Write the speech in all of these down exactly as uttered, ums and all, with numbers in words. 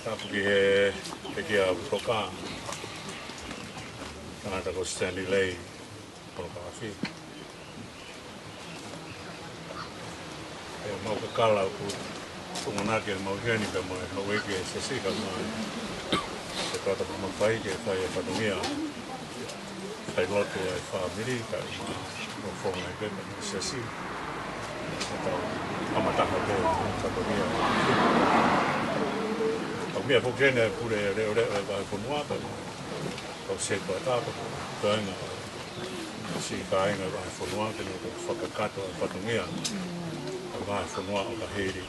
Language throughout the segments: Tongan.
Tapu ki he pekia ʻoku toka, tangata ko Stanley Lei, Polokalafi. ʻE mau kakala ʻoku tuʻunga ke mau heni pea mo e houʻeiki ʻo e siasi kae ʻumaʻā e tokotaha mafai ke fai e fatongia fai lotu e fāmili, kae ʻumaʻā e fofonga ʻo e siasi. Ka tau kamata hake ʻa e fatongia. Ka ʻoku meʻa foki eni e pule leʻoleʻo ʻo e vahefonua, ka tau sētuata, ko e kāinga, siʻi kāinga vahefonua, ke nau fakakakato e fatongia ʻo e vahefonua ʻo ka hili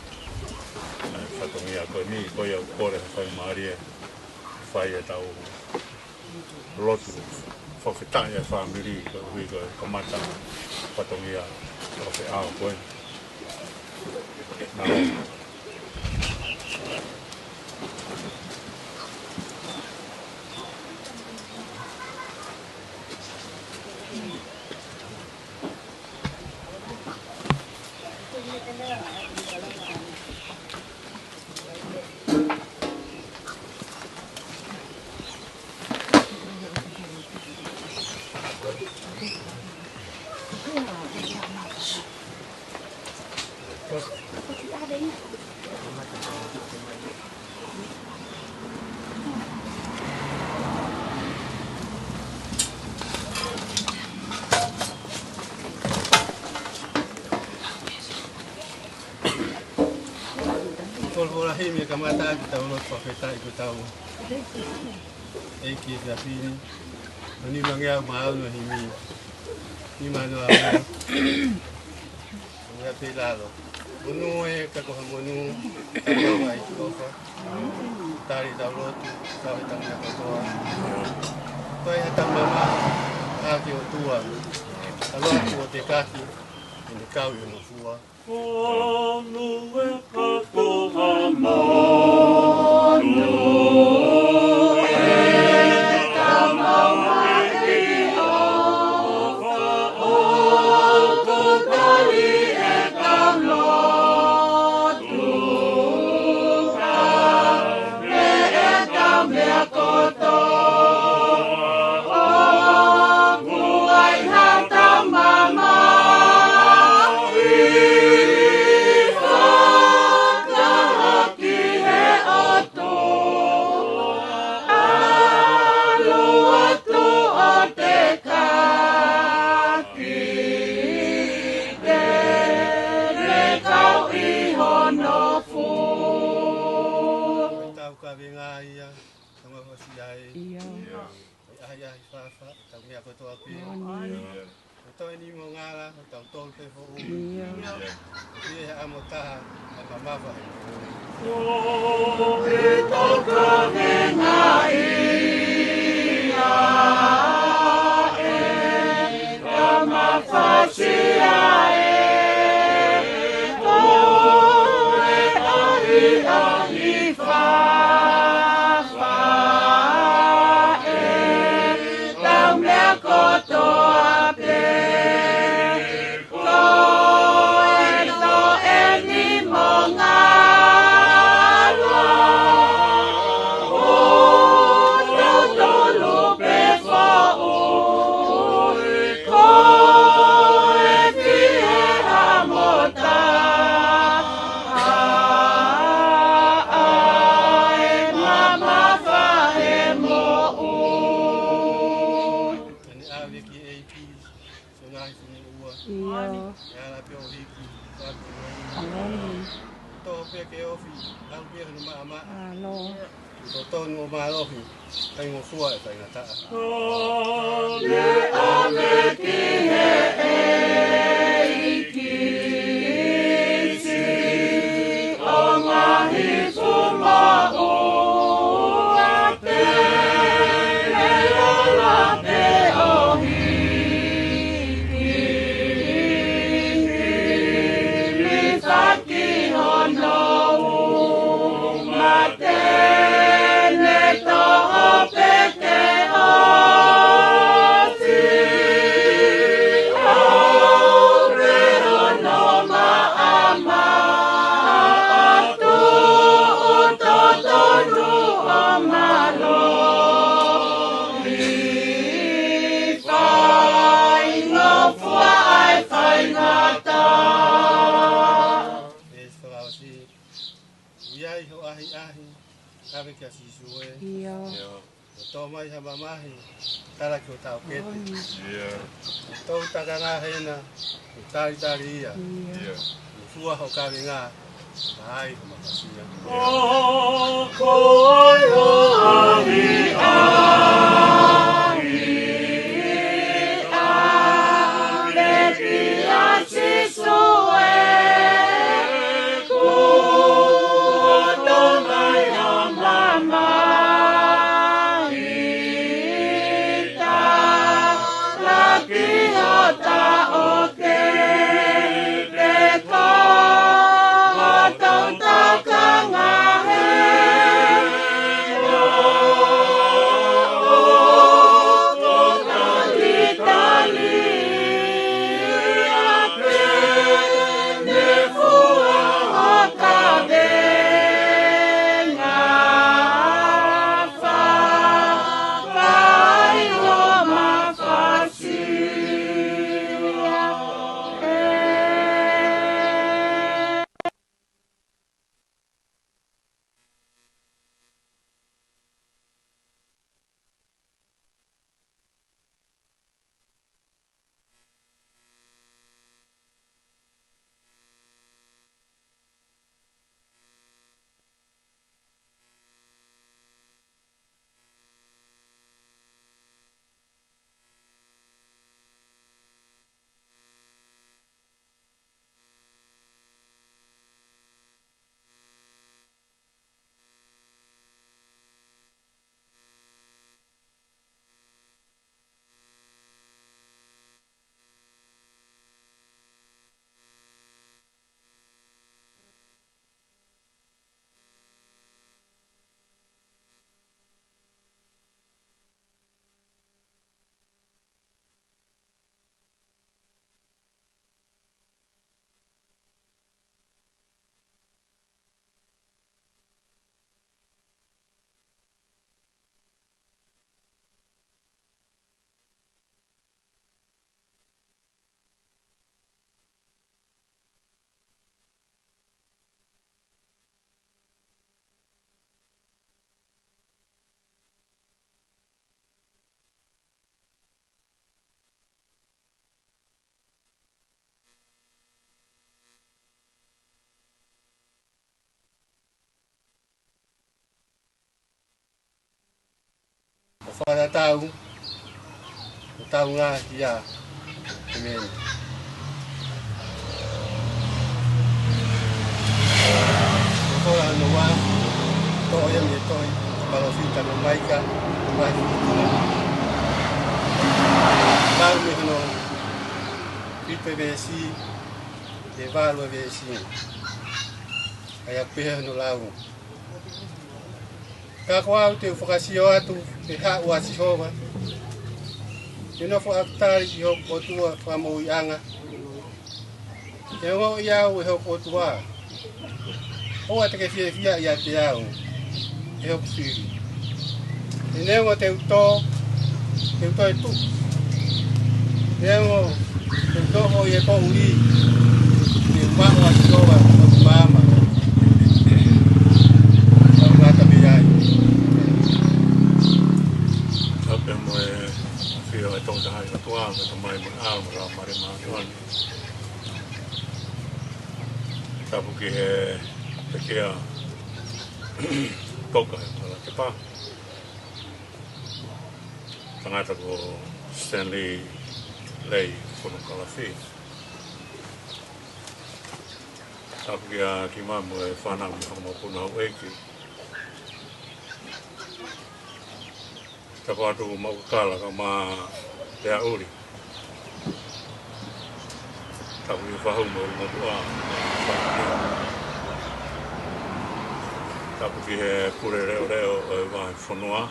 ʻa e fatongia ko eni. Ko ia ʻoku kole ha faingamālie fai ʻetau lotu fakafetaʻi ʻa e fāmili koeʻuhi ko e kamata fatongia ʻo e ʻaho ko ē. Nā. Kole ʻo lahi mei he kamata ʻetau lotu fakafetaʻi ki hotau ʻEiki ʻi he efiafi ni. Ko e nimangeau mā ono himi. Nima noa ua. Ko ia pē lalo. Monū ē ka ko ha monū. Ka ko ha ʻEiki ʻofa. Tali ʻetau lotu, tau ʻi he tau meʻa kotoa. Toe ha tau mama, ʻa ki ʻOtua. Ka loa ki ʻo te kaki, ʻene kau ʻi hono fua. Ko Nueka ko Hamonu, e tama mai o Faʻo, ko Pali e tau lotu, ka me e tau meʻa kotoa, ʻoku ai ha tau mamahi fakataha ki he ʻOtua, ʻalu atu ʻo te kaki, ke ne kau ʻi hono fua. Tau kavenga ia. Tama fasi ai. ʻIo. ʻAi, ʻai, fafa, tau meʻa kotoa pē. Moʻoni. Ko e toe ni mo ngala, ko tautolu pē foʻou. ʻIo. ʻIo. ʻAmo taha, ʻa e mamafa he. Ko e tau kavenga ia, ʻe tama fasi ai. Ko e ʻahiʻahi fafa ʻe tau meʻa kotoa pē. Ko e toe ni mo ngala, ko tautolu pē foʻou. Ko e fie ʻamo taha, ʻa e mamafa he moʻui. Tani ʻave ki he ʻEiki, so ngaahi funu ua. ʻIo. ʻE ala pē ʻo hiki, ʻaki. ʻAmeni. Tō pē ke ofi, lau pē hono maʻamaʻa. ʻAlo. Totonu ʻo mālohi, kaingofua e faingataʻa. Tane ʻave ki he ʻEiki, siʻi ʻo ngaahi fumoʻua, te ne ala pē ʻo hiki, hilifaki hono uma, te ne toho pē ke ʻosi, ʻo Kave kia Sīsū ē. ʻIo. ʻIo. ʻO tō mai ha mamahi, tala ki hotau kete. ʻIo. ʻO tō takanga hena, ʻo talitali ia. ʻIo. ʻO fua ho kavenga, ʻai ho makasia. ʻO ko ai ho ʻahiʻahi, ʻave kia Sīsū ē, kuo tō mai ha mamahi, tala ki hota ʻoku ʻO fakatatau, ʻo tau ngā kia. ʻĒmeni. Ko e koloa ʻa Noa, toʻo ia mei he tohi ʻa e palōfita ko Maika, ʻi he vahe fitu. Lau mei hono fitu veesi, ki he valu veesi. ʻA ia ʻoku pehē hono lau. Ka ko au te u fakasio atu ki he haʻu ʻa Sihova, ke nofo ʻaku tali ki hoku ʻOtua fakamoʻuiʻanga, ke ongoʻi au ʻe hoku ʻOtua. ʻOua te ke fiefia ʻiate au, ʻe hoku fili. He neongo te u tō, te u toe tuʻu. Neongo te u tō ʻi he poʻuli, te u maʻu ʻa Sihova ko hoku maama. Tau ngata mei ai. Tapu mo e ʻafio ʻa e Tongataha ʻOtua, mo e Tamai mo e ʻAlo mo e Laumālie Māʻoniʻoni. Tapu ki he pekia Toka he Kalakepa. Tangata ko Stanley Lei Fonokalafi. Tapu kia Kima mo e fānau mo e fanga mokopuna houʻeiki. Tapu atu Maukakala kae ʻumaʻā Leaʻuli. Tapu ki Fahu mo Ulumotuʻa. Tapu ki he pule leʻoleʻo ʻo e vahefonua.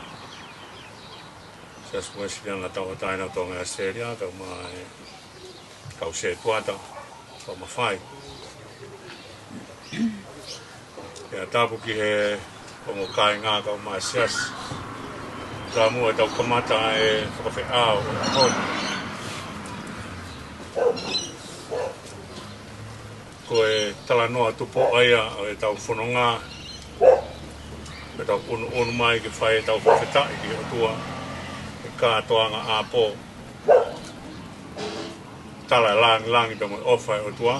Siasi Uēsiliana Tauʻatāina ʻo Tonga ʻi ʻAositelēlia, kae ʻumaʻā e kau sētuata, kau mafai. Pea tapu ki he ongo kāinga kae ʻumaʻā e siasi. Ka mou ʻetau kamata e fakafeʻao ʻo e ʻaho ni. Ko e talanoa tupu ʻa ia ʻo ʻetau fononga, Pea tau ʻunuʻunu mai ke fai ʻetau fakafetaʻi ki he ʻOtua he kātoanga ʻapō. Tala e lāngilangi pea mo e ʻofa ʻa e ʻOtua.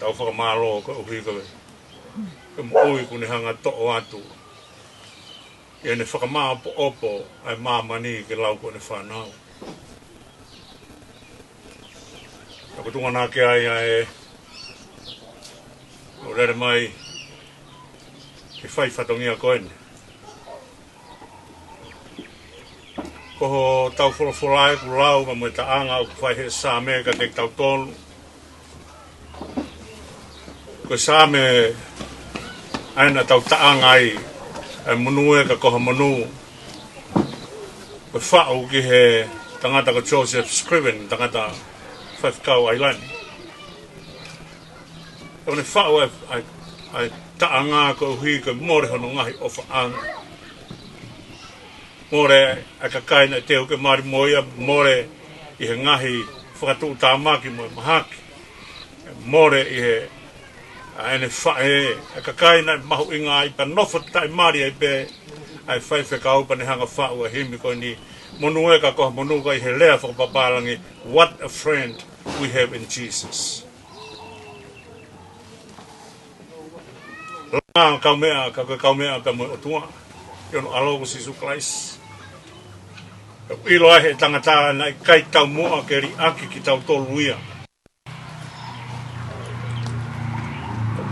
Tau fakamālō koeʻuhi ko e, ko e moʻui kuo ne hanga ʻo toʻo atu ʻi heʻene fakamāʻopoʻopo ʻa e māmani ke lau ko ʻene fānau. Pea ko e tuʻunga naʻa ke ʻai ʻa e ʻo lele mai ke fai fatongia ko eni. Ko hotau folofola ʻoku lau pea mo e taʻanga ʻoku fai he Saame kiate kitautolu. Ko e Saame ʻa ē naʻa tau taʻanga ai, ʻa e monū ē ka ko ha monū. Ko e faʻu ki he tangata ko Joseph Scriven, tangata faifekau ʻAilani. ʻOku ne faʻu ʻa e, ʻa e, ʻa e taʻanga koeʻuhi ko e mole hono ngaahi ʻofaʻanga. Mole ʻa e kakai naʻe teu ke mali mo ia, mole ʻi he ngaahi fakatuʻutāmaki mo e mahaki. Mole ʻi he, ʻa ʻene faʻē, ʻa e kakai naʻe mahuʻinga ai pea nofo taʻemali ai pē ʻa e faifekau pea ne hanga ʻo faʻu ʻa e himi ko eni, monū ē ka ko ha monū, ka ʻi he lea fakapapālangi, what a friend we have in Jesus. Langa kaumeʻa, ka ko e kaumeʻa pea mo e ʻOtua, ʻi hono ʻAlo ko Sīsū Kalaisi. ʻOku ʻilo ai he tangata naʻe ʻikai taumuʻa ke liʻaki kitautolu ia.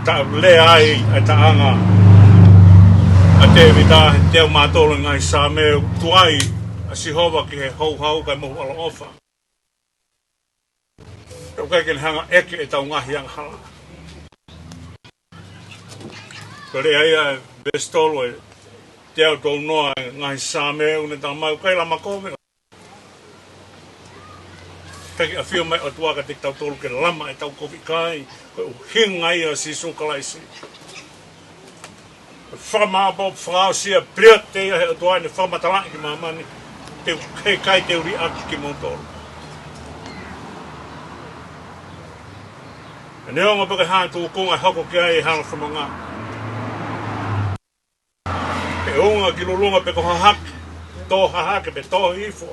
Taʻu lea ai ʻa e taʻanga ʻa Tēvita he teau mā tolu ʻo e ngaahi Saame, ʻoku tuai ʻa Sihova ki he houhau kae mohu ʻaloʻofa. ʻOku ʻikai ke ne hanga ʻo ʻeke ʻetau ngaahi angahala. Ko e lea ia ʻa e veesi tolu ʻo e teau tolu noa ʻo e ngaahi Saame, ʻoku ne talamai ʻoku ʻikai lama kovi. Pea ke ʻafio mai ʻOtua kiate kitautolu ke lama ʻetau kovi, ʻikai, ko e ʻuhinga ia ʻo Sīsū Kalaisi. Fakamāʻopoʻopo fakaʻosi ia, piliate ia he ʻOtua ʻene fakamatalaʻi ki māmani, te u, he ʻikai te u liʻaki kimoutolu. Neongo pe ko e hā e tūkunga ʻe hoko ki ai e hala fononga, pe ʻunga ki lulunga pe ko hahake, tō hahake pe tō hifo,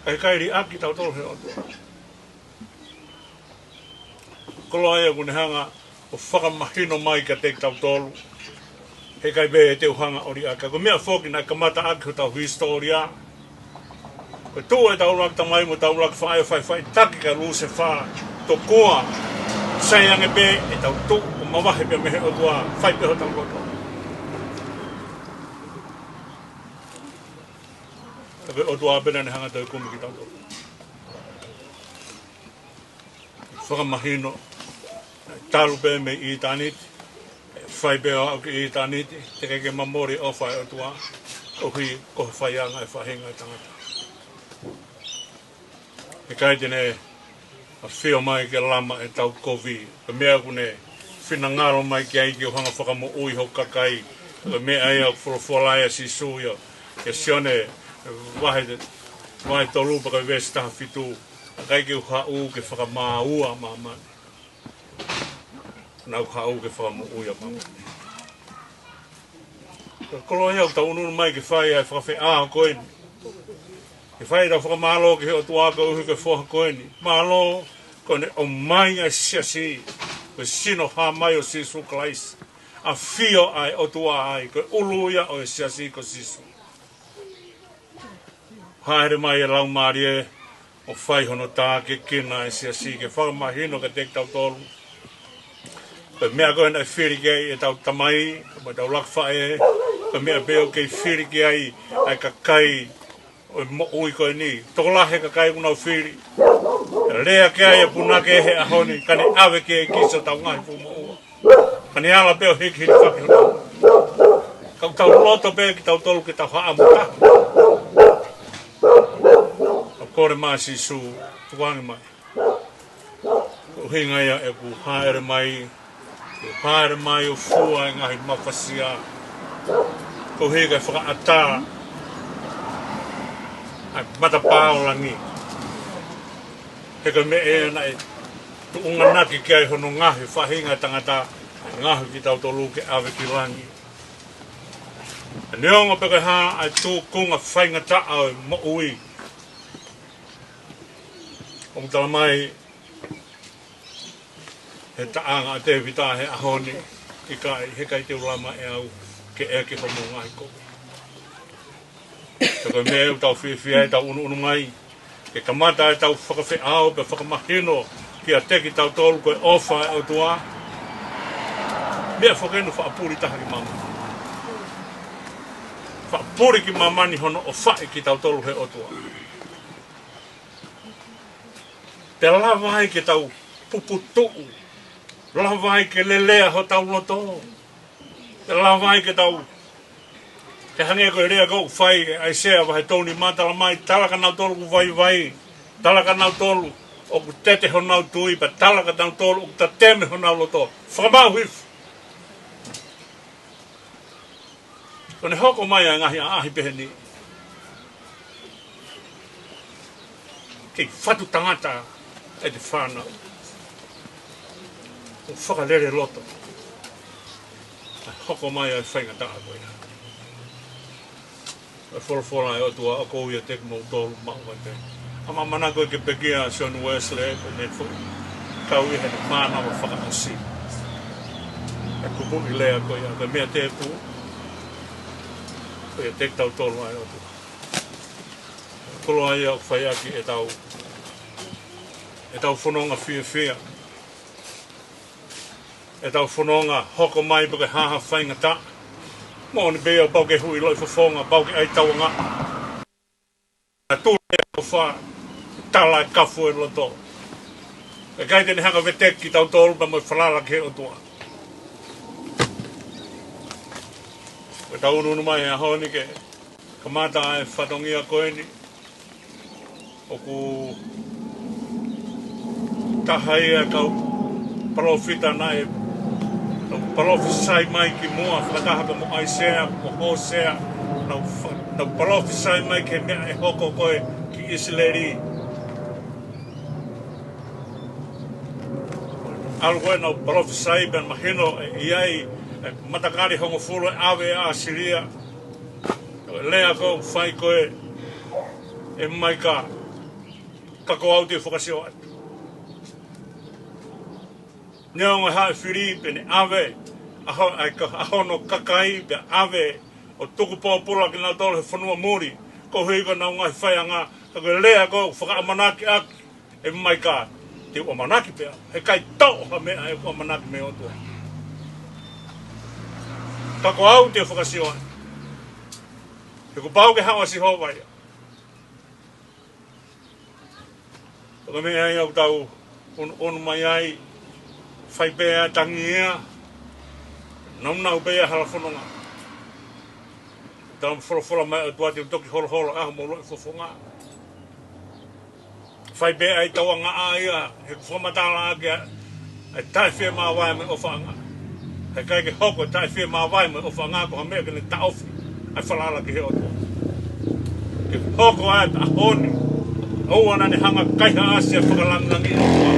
ka ʻikai liʻaki kitautolu he ʻOtua. Koloa ia ʻoku ne hanga ʻo fakamahino mai kiate kitautolu, he ʻikai pē te u hanga ʻo liʻaki. Ko e meʻa foki naʻe kamata ʻaki hotau hisitōlia. Ko e tuʻu ʻetau ʻuluaki tamai mo ʻetau ʻuluaki faʻē ʻo faʻifaʻitaki kia Lusefā, tokua sai ange pē ʻetau tuʻu ʻo mavahe pē mei he ʻOtua, fai pē hotau loto. Ka ko e ʻOtua pē naʻa ne hanga ʻo toe kumi kitautolu. Fakamahino, talu pē mei ʻitāniti, fai pē ʻo aʻu ki ʻitāniti, teʻeki ke mamoli e ʻofa ʻa e ʻOtua, koeʻuhi ko e faiʻanga e faʻahinga ʻo e tangata. ʻIkai te ne ʻafio mai ke lama ʻetau kovi, ko e meʻa ʻoku ne finangalo mai ki ai ke u hanga ʻo fakamoʻui hoku kakai, ko e meʻa ia ʻoku folofola ai ʻa Sīsū ia, ʻia Sione vahe, vahe tolu pea ko e veesi taha fitu. ʻIkai ke u haʻu ke fakamāua ʻa māmani, naʻa ku haʻu ke fakamoʻui ʻa māmani. Ko e koloa ia ʻoku tau ʻunuʻunu mai ke fai ʻa e fakafeʻao ko eni. Ke fai ʻetau fakamālō ki he ʻOtua koeʻuhi ko e foha ko eni. Mālō ko ʻene ʻomai ʻa e siasi, ko e sino hā mai ʻo Sīsū Kalaisi. ʻAfio ʻa e ʻOtua ai, ko e ʻulu ia ʻo e siasi ko Sīsū. Hāʻele mai e Laumālie ʻo fai hono tākiekina e siasi ke fakamahino kiate kitautolu. Ko e meʻa ko ē naʻe fili ki ai ʻetau tamai, mo ʻetau ʻuluaki faʻē, ko e meʻa pē ʻoku kei fili ki ai ʻa e kakai ʻo e moʻui ko eni. Tokolahi e kakai ʻoku nau fili. Lea ki ai e punake he ʻaho ni, ka ne ʻave ki he ʻEiki siʻotau ngaahi fuʻu moʻua. Ka ne ala pē ʻo hiki hilifaki hono. Ka ʻoku tau loto pē kitautolu ke tau haʻamo taha. ʻOku kole mai Sīsū, tukuange mai. Ko e ʻuhinga ia ʻeku hāʻele mai, ʻeku hāʻele mai ʻo fua e ngaahi mafasia. Koeʻuhi ke fakaʻatā ʻa e matapā ʻo langi. He ko e meʻa ē naʻe tuʻunganaki ki ai hono ngaahi faʻahinga tangata, Ngaohi kitautolu ke ʻave ki langi. Neongo pe ko e hā ʻa e tūkunga faingataʻa ʻo e moʻui, ʻoku tala mai he taʻanga ʻa Tēvita he ʻaho ni, ʻikai, heʻikai te u lama ʻe au ke ʻeke homo ngaahi kovi. Ka ko e meʻa ʻoku tau fiefia ai, tau ʻunuʻunu mai ke kamata ʻetau fakafeʻao pea fakamahino kiate kitautolu ko e ʻofa ʻa e ʻOtua. Meʻa foki eni ʻoku faʻa puli taha ki māmani. Faʻa puli ki māmani hono ʻofaʻi kitautolu he ʻOtua. Pea lava ai ke tau puputuʻu, lava ai ke lelea hotau loto, pea lava ai ke tau, ke hangē ko e lea ko ē ʻoku fai ʻe ʻAisea vahe tolu nima, tala mai, tala kia nautolu ʻoku vaivai, tala kia nautolu ʻoku tete honau tui, pea tala kia nautolu ʻoku tateme honau loto. Fakamaʻu hifo. Ko ʻene hoko mai ʻa e ngaahi ʻaʻahi pehē ni, kei fatu tangata ʻete fānau, ʻo fakalele loto, ʻa e hoko mai ʻa e faingataʻa ko ia. ʻA e folofola ʻa e ʻOtua, ʻoku ou ʻiate kimoutolu maʻu ai pē. ʻA e manako ke pekia ʻa Sione Uēsile, ko ʻene foʻi kau ia he mānava fakaʻosi ʻa e kupuʻi lea ko ia, ko e meʻa tēpū, ko ia ʻiate kitautolu ʻa e ʻOtua. Koloa ia ʻoku fai ʻaki ʻetau, ʻetau fononga fiefia, ʻetau fononga hoko mai pe ko e hā ha faingataʻa. Moʻoni pē ia, pau ke hui loʻifofonga, pau ke ʻai tauangaʻa. Naʻa tule ʻa e ʻofa, tala e kafu e loto. ʻIkai te ne hanga ʻo veteki kitautolu pea mo e falala ki he ʻOtua. Ko ʻetau ʻunuʻunu mai he ʻaho ni ke kamata ʻa e fatongia ko eni, ʻoku taha ia e kau palōfita naʻe, naʻe palōfisai mai kimuʻa, fakataha pē mo ʻAisea, mo Hōsea, naʻe fa-, naʻe palōfisai mai ki he meʻa ʻe hoko ko ē ki ʻIsileli. ʻAlu ko ē ʻo palōfisai pea mahino ʻe ʻi ai e matakali hongofulu ʻe ʻave ʻe ʻAsilia. Ko e lea ko ē ʻoku fai ko ē ʻe Maika, ka ko au te u fakasio atu. Neongo e haʻa fili pea ne ʻave ʻa ho-, ʻa e ka-, ʻa hono kakai pea ʻave ʻo tuku pōpula kinautolu he fonua muli, koeʻuhi ko ʻenau ngaahi faiʻanga, ka ko e lea ko ē ʻoku fakaʻamanaki ʻaki ʻe Maika, te u ʻamanaki pē au. Heʻikai toʻo ha meʻa ʻoku ʻamanaki mei he ʻOtua. Ka ko au te u fakasio atu. He kuo pau ke haʻu ʻa Sihova ia. Ko e meʻa ia ʻoku tau ʻunuʻunu mai ai, fai pē ʻa e tangi ia, naunau pē ʻa e hala fononga. Tau folofola mai ʻa e ʻOtua te u toki holoholo ʻa homou loʻifofonga. Fai pē ʻa e tauangaʻa ia, he ʻoku fakamatala ʻaki ʻa e taʻefiemāvae mo e ʻofaʻanga. Heʻikai ke hoko e taʻefiemāvae mo e ʻofaʻanga ko ha meʻa ke ne taʻofi ʻa e falala ki he ʻOtua. Ke hoko ʻa e ʻaho ni, ʻoua naʻa ne hanga ʻo kaihaʻasi ʻa e fakalangilangi ʻo e ʻOtua.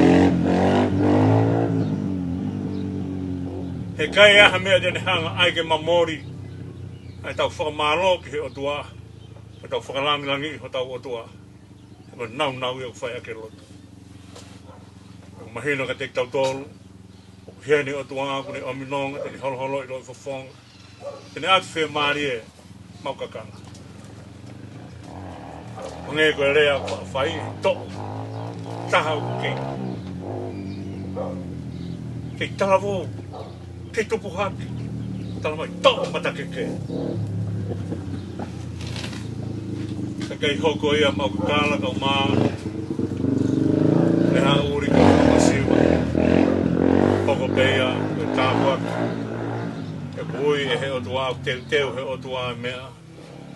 Heʻikai ʻi ai ha meʻa te ne hanga ʻo ʻai ke mamoli ʻa ʻetau fakamālō ki he ʻOtua, ʻetau fakalangilangi hotau ʻOtua. Ko e naunau ia ʻoku fai ʻaki e lotu. ʻOku mahino kiate kitautolu, ʻoku ʻi heni e ʻOtua, ʻoku ne ʻomi nonga, te ne holoholoʻi loʻifofonga, te ne ʻatu fiemālie ʻemau kakano. Hangē ko e lea ʻoku faʻa fai, toʻo taha ʻoku kei, kei talavou, kei tupu hake, tala mai, toʻo matakeke. Ka kei hoko ia ʻemau kakala, kau mā, ʻe haʻu uli ko e masiva. Hoko pē ia ko e tāpuaki. ʻOku ui ʻe he ʻOtua, ʻoku teuteu ʻe he ʻOtua e meʻa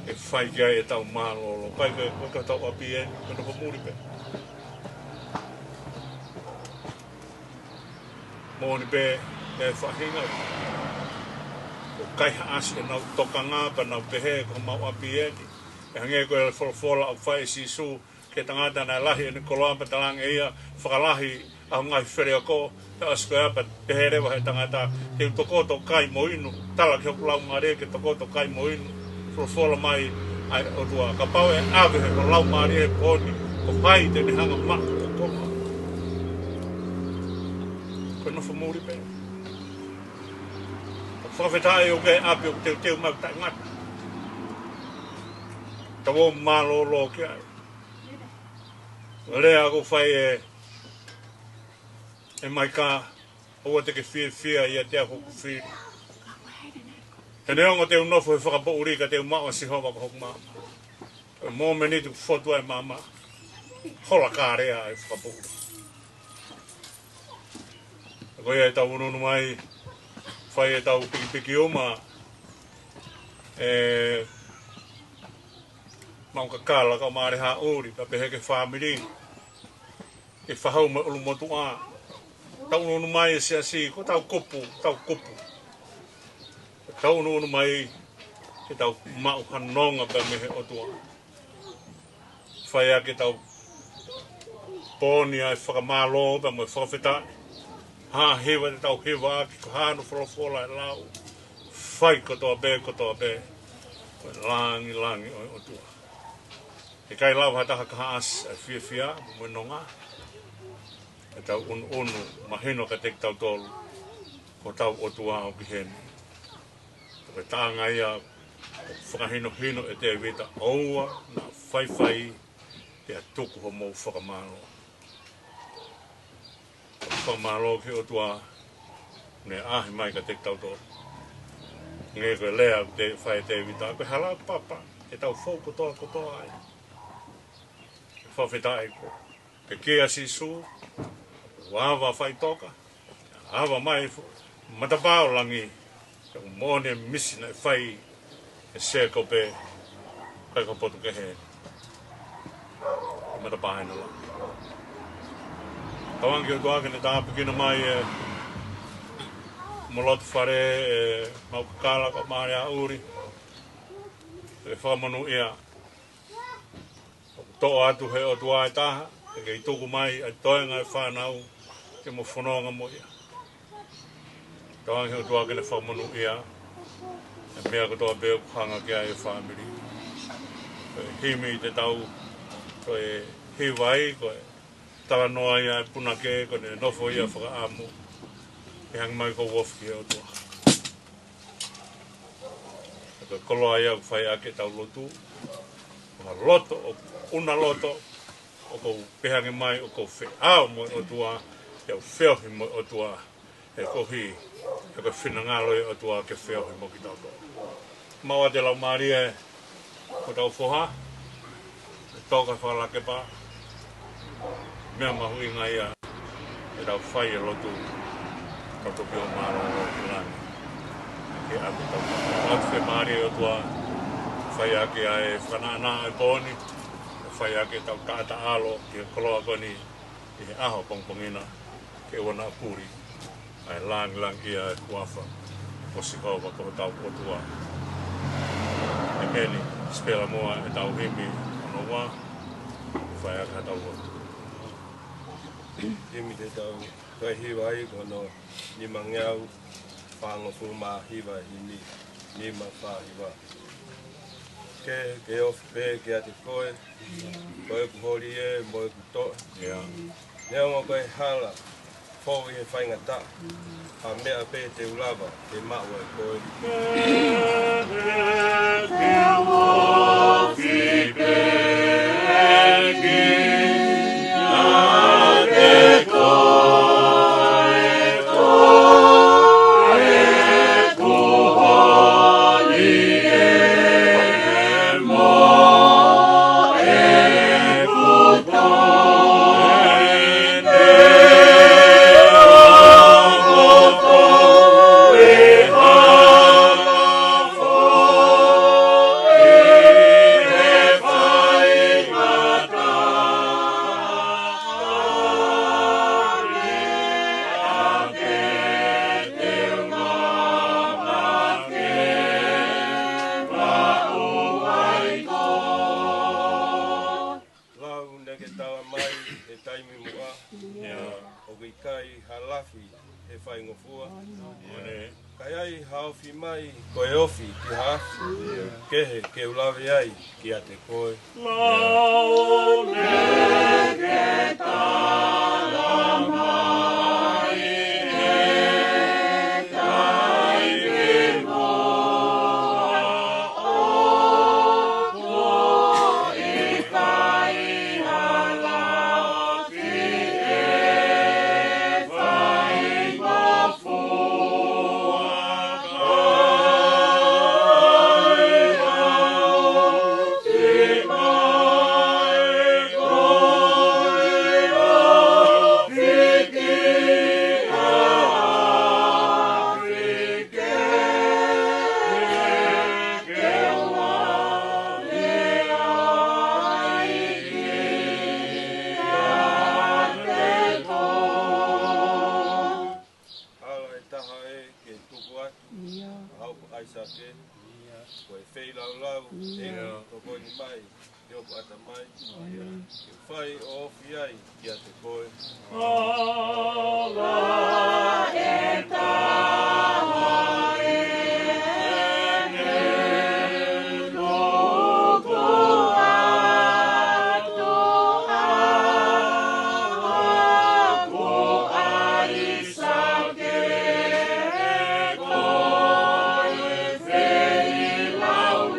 ke fai ki ai ʻetau mālōlō. Pea ko e, ko e tau ʻapi eni, ko e nofo muli pē. Moʻoni pē, ʻe faʻahinga ʻoku kaihaʻasi ʻenau tokanga pea nau pehē ko homau ʻapi eni. ʻE hangē ko e folofola ʻoku fai ʻe Sīsū Ke tangata naʻe lahi ʻene koloa pea talaange ʻe ia, fakalahi ʻa hoʻo ngaahi feleoko, pea ʻosi ko ia pea pehē leva ʻe he tangata, te u tokoto kai mo inu, tala ki hoku laumālie ke tokoto kai mo inu, folofola mai ʻa e ʻOtua. Kapau ʻe ʻave ʻe ho laumālie he pooni, ko hai te ne hanga maʻu ho konga? Ko e nofo muli pē. Fakafetaʻi ʻoku ʻi ai e ʻapi ʻoku teuteu mai ʻoku taʻengata. Tau ō mālōlō ki ai. Lea ʻoku fai ʻe, ʻe Maika, ʻoua te ke fiefia ʻiate au hoku fili. He neongo te u nofo he fakapoʻuli ka te u maʻu ʻa Sihova ko hoku maama. Ko e mōmeniti ʻoku fotu ai e maama, hola kālea e fakapoʻuli. Ko ia ʻetau ʻunuʻunu mai, fai ʻetau pikipiki uma, ʻe Maukakala kae ʻumaʻā ʻa Haʻuli, pea pehē ki he fāmili, ʻi he fānau mo e ʻulumotuʻa. Tau ʻunuʻunu mai e siasi, ko ʻetau kupu, ʻetau kupu. Tau ʻunuʻunu mai, ke tau maʻu ha nonga pē mei he ʻOtua. Fai ʻaki ʻetau pooni ʻa e fakamālō pea mo e fakafetaʻi. Ha hiva te tau hiva ʻaki, ko hano folofola ʻe lau. Fai kotoa pē, kotoa pē. Ko e langilangi ʻo e ʻOtua. ʻE ʻikai lava ha taha ke ʻasi ʻa e fiefia mo e nonga. ʻEtau ʻunuʻunu mahino kiate kitautolu, ko hotau ʻOtua ʻoku ʻi heni. Ko e taʻanga ia ʻoku fakahinohino ʻe Tēvita, ʻoua naʻa faifai pea tuku homou fakamālō. Fakamālō ki he ʻOtua, ne ʻaʻahi mai kiate kitautolu. Hangē ko e lea ʻoku fai ʻe Tēvita, ko e hala papa, ke tau fou kotoa kotoa ai. Fakafetaʻi ko e pekia ʻa Sīsū, ʻoku ava faʻitoka, ava mai fu-, matapā ʻo langi, ʻoku moʻoni e misi naʻe fai ʻe Sēkope, kai ko e potu kehe, ʻi matapā ʻi langi. Tauange ki he ʻOtua ke ne tāpuekina mai e mo lotu fale ʻe Maukakala kae ʻumaʻā ʻa Haʻuli, ke fakamonūʻia. Toʻo atu he ʻOtua e taha, ʻe kei tuku mai ʻa e toenga e fānau ke mo fononga mo ia. Tauange ki he ʻOtua ke ne fakamonūʻia e meʻa kotoa pē ʻoku hanga ki ai e fāmili. Ko e himi te tau, ko e hiva ai, ko e talanoa ia e punake, ko ʻene nofo ia fakaʻamu. ʻE hanga mai ko e ofi ki he ʻOtua. Ko e koloa ia ʻoku fai ʻaki ʻetau lotu. Ko ha loto, ʻo ʻuna loto, ʻoku ou pehē ange mai, ʻoku ou feʻao mo e ʻOtua, ʻe u feohi mo e ʻOtua, he ko e hā, he ko e finangalo e ʻOtua ke feohi mo kitautolu. Maʻu ʻa e laumālie, ko hotau foha, ʻe toka fakalakepa, meʻa mahuʻinga ia, ʻetau fai e lotu, tau toki ō mālōlō ki langi. Ke ʻave tau. ʻOatu e fiemālie ʻa e ʻOtua, fai ʻaki ʻa e fakanaʻanaʻa e pooni, fai ʻaki ʻetau taʻataʻalo, ki he koloa ko eni, ʻi he ʻaho pongipongi na, ke ʻoua naʻa puli ʻa e langilangi ʻa e huafa ʻo Sihova ko hotau ʻOtua. ʻEmeni. Sipela muʻa ʻetau himi hono ua, fai ʻaki haʻatau lotu. Himi te tau toe hiva ai ko hono nimangeau fāngofulu mā hiva, himi nima fā hiva. Ke, ke ofi pē kiate koe, ko ʻeku holi ē mo ʻeku toʻa. ʻIo. Neongo ko e hala, fou ʻi he faingataʻa, ha meʻa pē te u lava ke maʻu ai koe. Ofi mai, ko e ofi ki ha afi kehe ke u lave ai kiate koe. Lau leke tala mai e taimi mo Hala ʻe taha ē ke tuku atu ʻa hoku ʻAisake, ko e feilaulau ʻe tokoni mai ʻi hoku ʻatamai, ke fai ʻo ofi ai kiate koe. Hala ʻe taha ē ke tuku atu ʻa hoku ʻAisake, ko e feilaulau.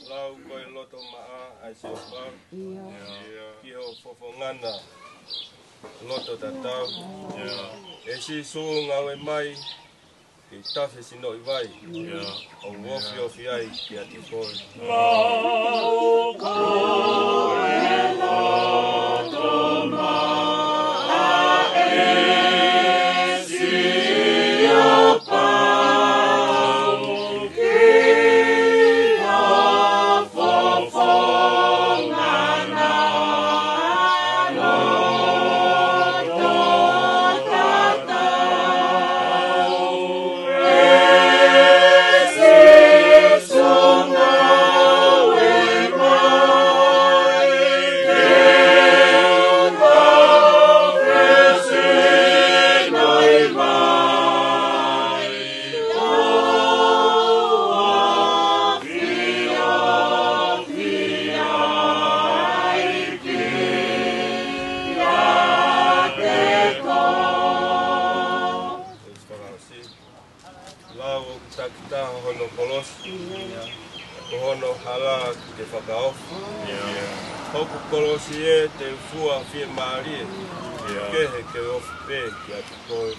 Lau ko e loto maʻa ʻa e Siosiua ki hoʻo fofonga na loto tatau. ʻE Sīsū, ngāue mai ke tafe sinoʻi vai, ʻo u ofiofi ai kiate koe. Lau ko e loto maʻa ʻa e Siosiua ki hoʻo fofonga na loto tatau. ʻE Sīsū, ngāue mai ke u tafe sinoʻi vai, ʻo u ofiofi ai kiate koe. Lau ʻoku takitaha hono kolosi, ko hono hala ke fakaofi. Hoku kolosi ē, te u fua fiemālie, kehe ke u ofi pē kiate koe.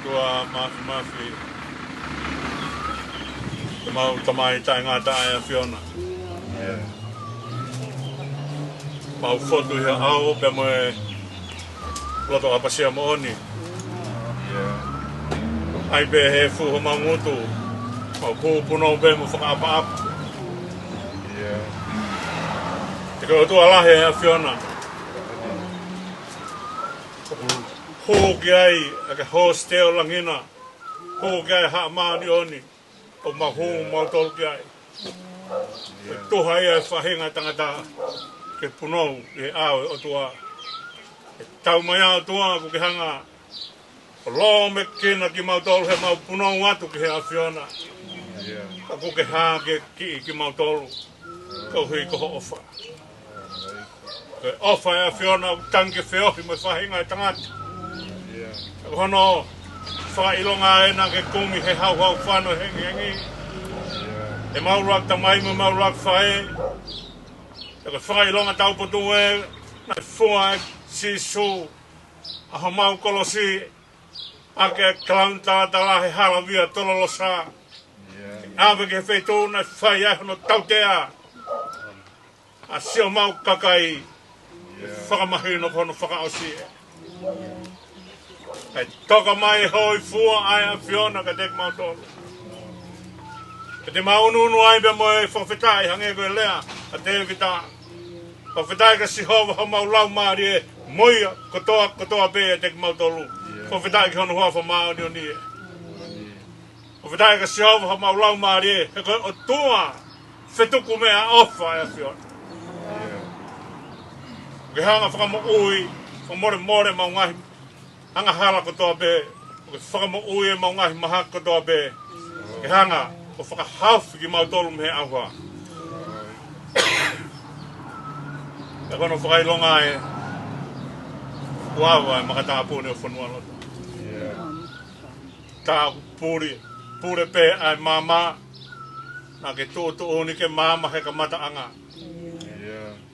ʻOtua Māfimafi, ʻemau Tamai taʻengata ʻa e ʻAfiona. Mau fotu ʻi he ʻao pea mo e loto ʻapasia moʻoni. ʻAi pē he fuhu homau ngutu, mau kū punou pē mo fakaʻapaʻapa. Te ke ʻOtua lahi ʻa e ʻAfiona. Hū ki ai ʻa e hōsitē ʻo Langina. Hū ki ai Haʻa Māʻoniʻoni. ʻO mau hū mautolu ki ai. Ko e tuha ia e faʻahinga tangata ke punou ʻi he ʻao ʻo e ʻOtua. ʻE tau mai ʻa e ʻOtua ʻoku ke hanga ʻo lōmekina kimautolu he mau punou atu ki he ʻAfiona. Ka ʻoku ke hanga ke kiʻi kimautolu. Koeʻuhi ko hoʻo ʻofa. Ko e ʻofa ʻa e ʻAfiona ʻoku tangi ke feohi mo e faʻahinga e tangata. Ko hono fakaʻilonga ʻena ke kumi he hauhau fano hengihengi. ʻE mau ʻuluaki tamai mo mau ʻuluaki faʻē. Ko e fakaʻilonga taupotu ē, naʻe fua ʻe Sīsū ʻa homau kolosi ʻaki e kalauni talatala he hala via tololosa. ʻAve ki he feituʻu naʻe fai ai hono tautea ʻa siʻomau kakai. Fakamahino ko hono fakaʻosi ē. ʻE toka mai e hōifua ʻa e ʻAfiona kiate kimautolu. Ke te mau ʻunuʻunu ai pea mo e fakafetaʻi hangē ko e lea ʻa Tēvita. Fakafetaʻi kia Sihova homau laumālie mo ia kotoa, kotoa pē ʻiate kimautolu. Fakafetaʻi ki hono huafa māʻoniʻoni ē. Fakafetaʻi kia Sihova homau laumālie, he ko e ʻOtua fetuku meʻaʻofa ʻa e ʻAfiona. Ke hanga fakamoʻui, fakamolemole mau ngaahi angahala kotoa pē, ke fakamoʻui e mau ngaahi mahaki kotoa pē, ke hanga ʻo fakahaofi kimautolu mei he ʻauha. Pea ko hono fakaʻilonga ē, kuo ava e makatāpuni ʻo Fonualoto. Tāpuni, pule pē ʻa e maama, naʻa ke tuʻutuʻuni ke maama he kamataʻanga.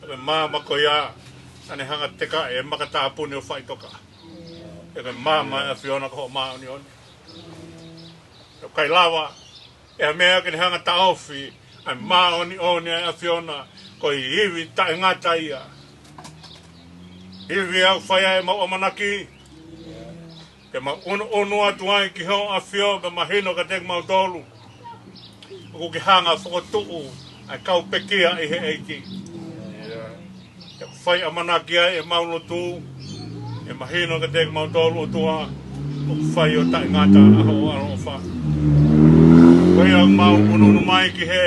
Ko e maama ko ia, naʻa ne hanga teka e makatāpuni ʻo Faʻitoka. Ko e maama ʻa e ʻAfiona ko hoʻo māʻoniʻoni. ʻOku ʻikai lava ʻe ha meʻa ke ne hanga taʻofi ʻa e māʻoniʻoni ʻa e ʻAfiona, ko e ivi taʻengata ia. Ivi ʻoku fai ai ʻemau ʻamanaki, ke mau ʻunuʻunu atu ai ki hoʻo ʻAfio, pea mahino kiate kimautolu ʻoku ke hanga fokotuʻu ʻa e kau pekia ʻi he ʻEiki. ʻOku fai ʻamanaki ai ʻemau lotu, ʻe mahino kiate kimautolu ʻOtua, ʻoku fai ʻo taʻengata ʻa hoʻo ʻaloʻofa. Ko ia ʻoku mau ʻunuʻunu mai ki he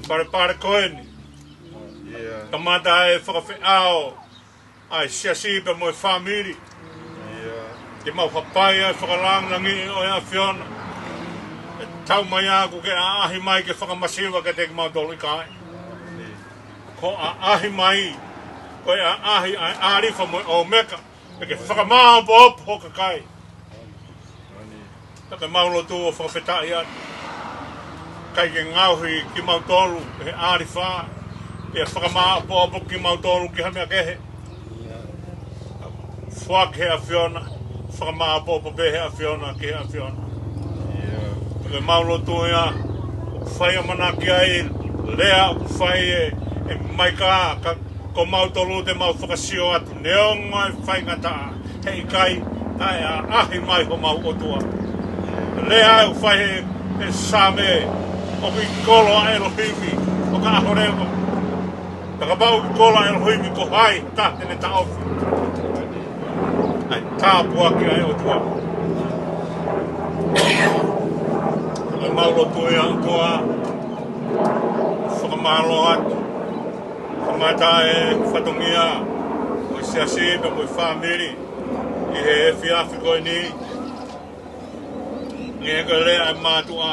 palepale ko eni. Kamata e fakafeʻao ʻa e siasi pea mo e fāmili. Ke mau hapai ʻa e fakalāngilangiʻi ʻo e ʻAfiona. ʻE tau mai ʻoku ke ʻaʻahi mai ke fakamasiva kiate kimautolu, ʻikai. Ko e ʻaʻahi mai, ko e ʻaʻahi ʻa e ʻAlifa mo e ʻOmeka, ʻe ke fakamāʻopoʻopo ho kakai. Pea ke mau lotu ʻo fakafetaʻi atu. ʻIkai ke ngaohi kimautolu ʻe he ʻAlifa, ʻe fakamāʻopoʻopo kimautolu ki ha meʻa kehe. Foaki he ʻAfiona, fakamāʻopoʻopo pē he ʻAfiona ki he ʻAfiona. Pea ke mau lotu ia, ʻoku fai ʻamanaki ai, lea ʻoku fai ʻe, ʻe Maika, ka ko mautolu te mau fakasio atu, neongo e faingataʻa, heʻikai, ʻa e ʻaʻahi mai homau ʻOtua. Lea ʻoku fai ʻe, ʻe Saame, ʻoku ʻi kolo ʻa ʻElohimi, ʻo ka ʻaho leva. Pea kapau ʻoku ʻi kolo ʻa ʻElohimi ko hai, ta te ne taʻofi. ʻA e tāpuaki ʻa e ʻOtua. Pea mau lotu ia ʻOtua, fakamālō atu. Kamata e fatongia ʻo e siasi pea mo e fāmili ʻi he efiafi ko eni. Nge ko e lea e mātuʻa,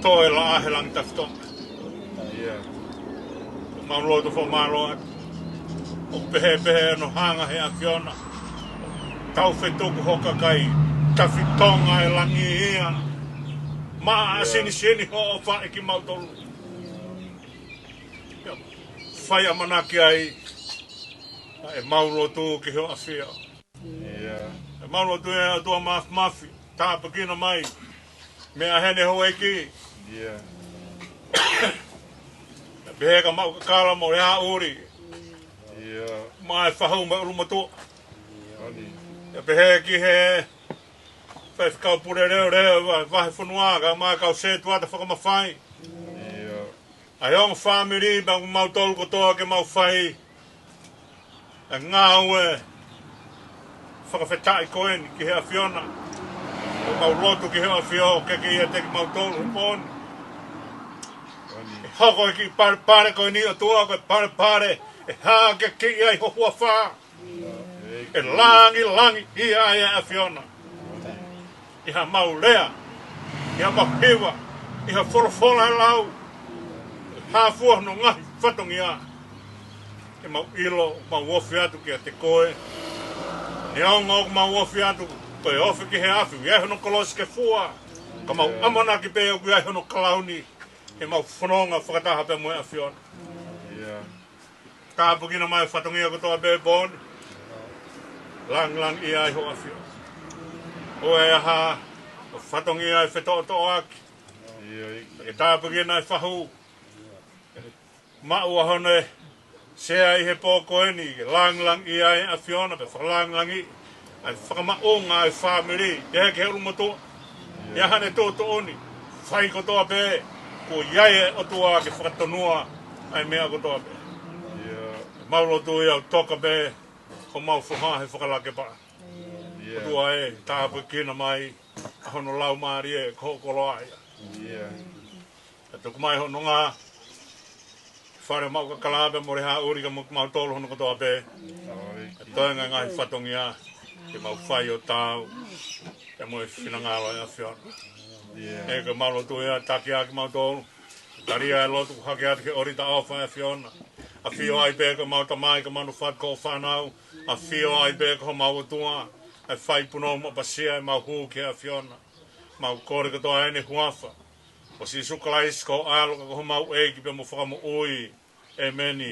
toe laʻā he langi tafitonga. Mau lotu fakamālō atu. ʻOku pehē pehē hono hanga he ʻAfiona. Tau fetuku ho kakai, tafitonga e langi ia. Maʻa sinisini hoʻo ʻofa ʻi kimautolu. Fai ʻamanaki ai, ʻa ʻemau lotu ki hoʻo ʻAfio. ʻEmau lotu ʻe ʻOtua Māfimafi, tāpuekina mai, meʻa heni houʻeiki. Pehē kia Maʻukakala mo Leaʻuli. Maʻa e fahu mo e ʻulumotuʻa. Pea pehē ki he faifekau pule leoleo, vahefonua, kae ʻumaʻā e kau sētuata fakamafai. ʻA e ongo fāmili, pea mo mautolu kotoa ke mau fai ʻa e ngāue Fakafetaʻi ko eni ki he ʻAfiona. ʻOku mau lotu ki he ʻAfio ke ke ʻiate kimautolu he pō ni. ʻE hoko e kiʻi palepale ko eni, ʻOtua, ko e palepale ʻe hākeakiʻi ai ho huafa. ʻE langilangiʻia ai e ʻAfiona ʻi haʻamau lea, ʻi haʻamau hiva, ʻi ha folofola ʻe lau, ʻe hā fua hono ngaahi fatongia. ʻOku mau ʻilo, ʻoku mau ofi atu kiate koe. Neongo ʻoku mau ofi atu, ko e ofi ki he afi, ʻoku ʻi ai hono kolosi ke fua. Ka mau ʻamanaki pē ʻoku ʻi ai hono kalauni ʻi heʻemau fononga fakataha pea mo e ʻAfiona. Tāpuekina mai e fatongia kotoa pē he pō ni. Langilangiʻia ai ho ʻAfio. ʻOua ʻe ʻi ai ha fatongia ʻe fetoʻotoʻoaki. Ke tāpuekina e fahu. Maʻu ʻa hono sea ʻi he pō ko eni, ke langilangiʻia ai e ʻAfiona, pea fakalangilangiʻi ʻa e fakamaʻunga ʻa e fāmili, pea ki he ʻulumotuʻa. ʻI ai haʻane tuʻutuʻuni, fai kotoa pē, kuo ʻi ai e ʻOtua ke fakatonua ʻa e meʻa kotoa pē. Mau lotu ia ʻo toka pē homau foha he fakalakepa. ʻOtua ē, tāpuekina mai ʻa hono laumālie ko hoʻo koloaʻia. ʻE tuku mai hono ngaahi fale mau kakala pea mo Lehāʻuli ka mo kimautolu hono kotoa pē. ʻE toenga e ngaahi fatongia ke mau fai ʻo taau pea mo e finangalo ʻo e ʻAfiona. ʻE ke mau lotu ia, taki ʻa kimautolu. Tali ʻa e lotu hake atu ki he ʻōlita ʻofa ʻo e ʻAfiona. ʻAfio ai pē ko homau Tamai, ko homau fatu, ko hoʻo fānau. ʻAfio ai pē ko homau ʻOtua. ʻE fai punou mo ʻapasia ʻemau hū ki he ʻAfiona. Mau kole kotoa ʻeni he huafa ʻo Sīsū Kalaisi ko ho ʻAlo ka ko homau ʻEiki pea mo Fakamoʻui. ʻĒmeni.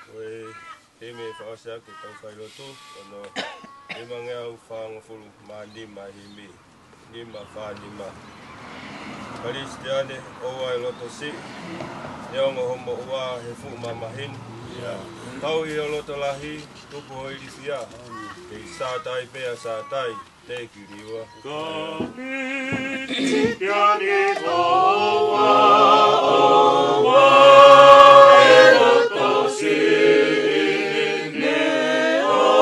Ko e himi fakaʻosi ʻaki ʻetau failotu, hono nimangeau fāngofulu mā nima himi, nima fā nima. Kalisitiane, ʻoua ʻe loto siʻi, neongo hoʻo moʻua he fuʻu mamahi ni. Tauhi ho loto lahi, tupu ho ilifia, kei sātai pea sātai, te kiliua. Kalisitiane, ʻoua, ʻoua ʻe loto siʻi, neongo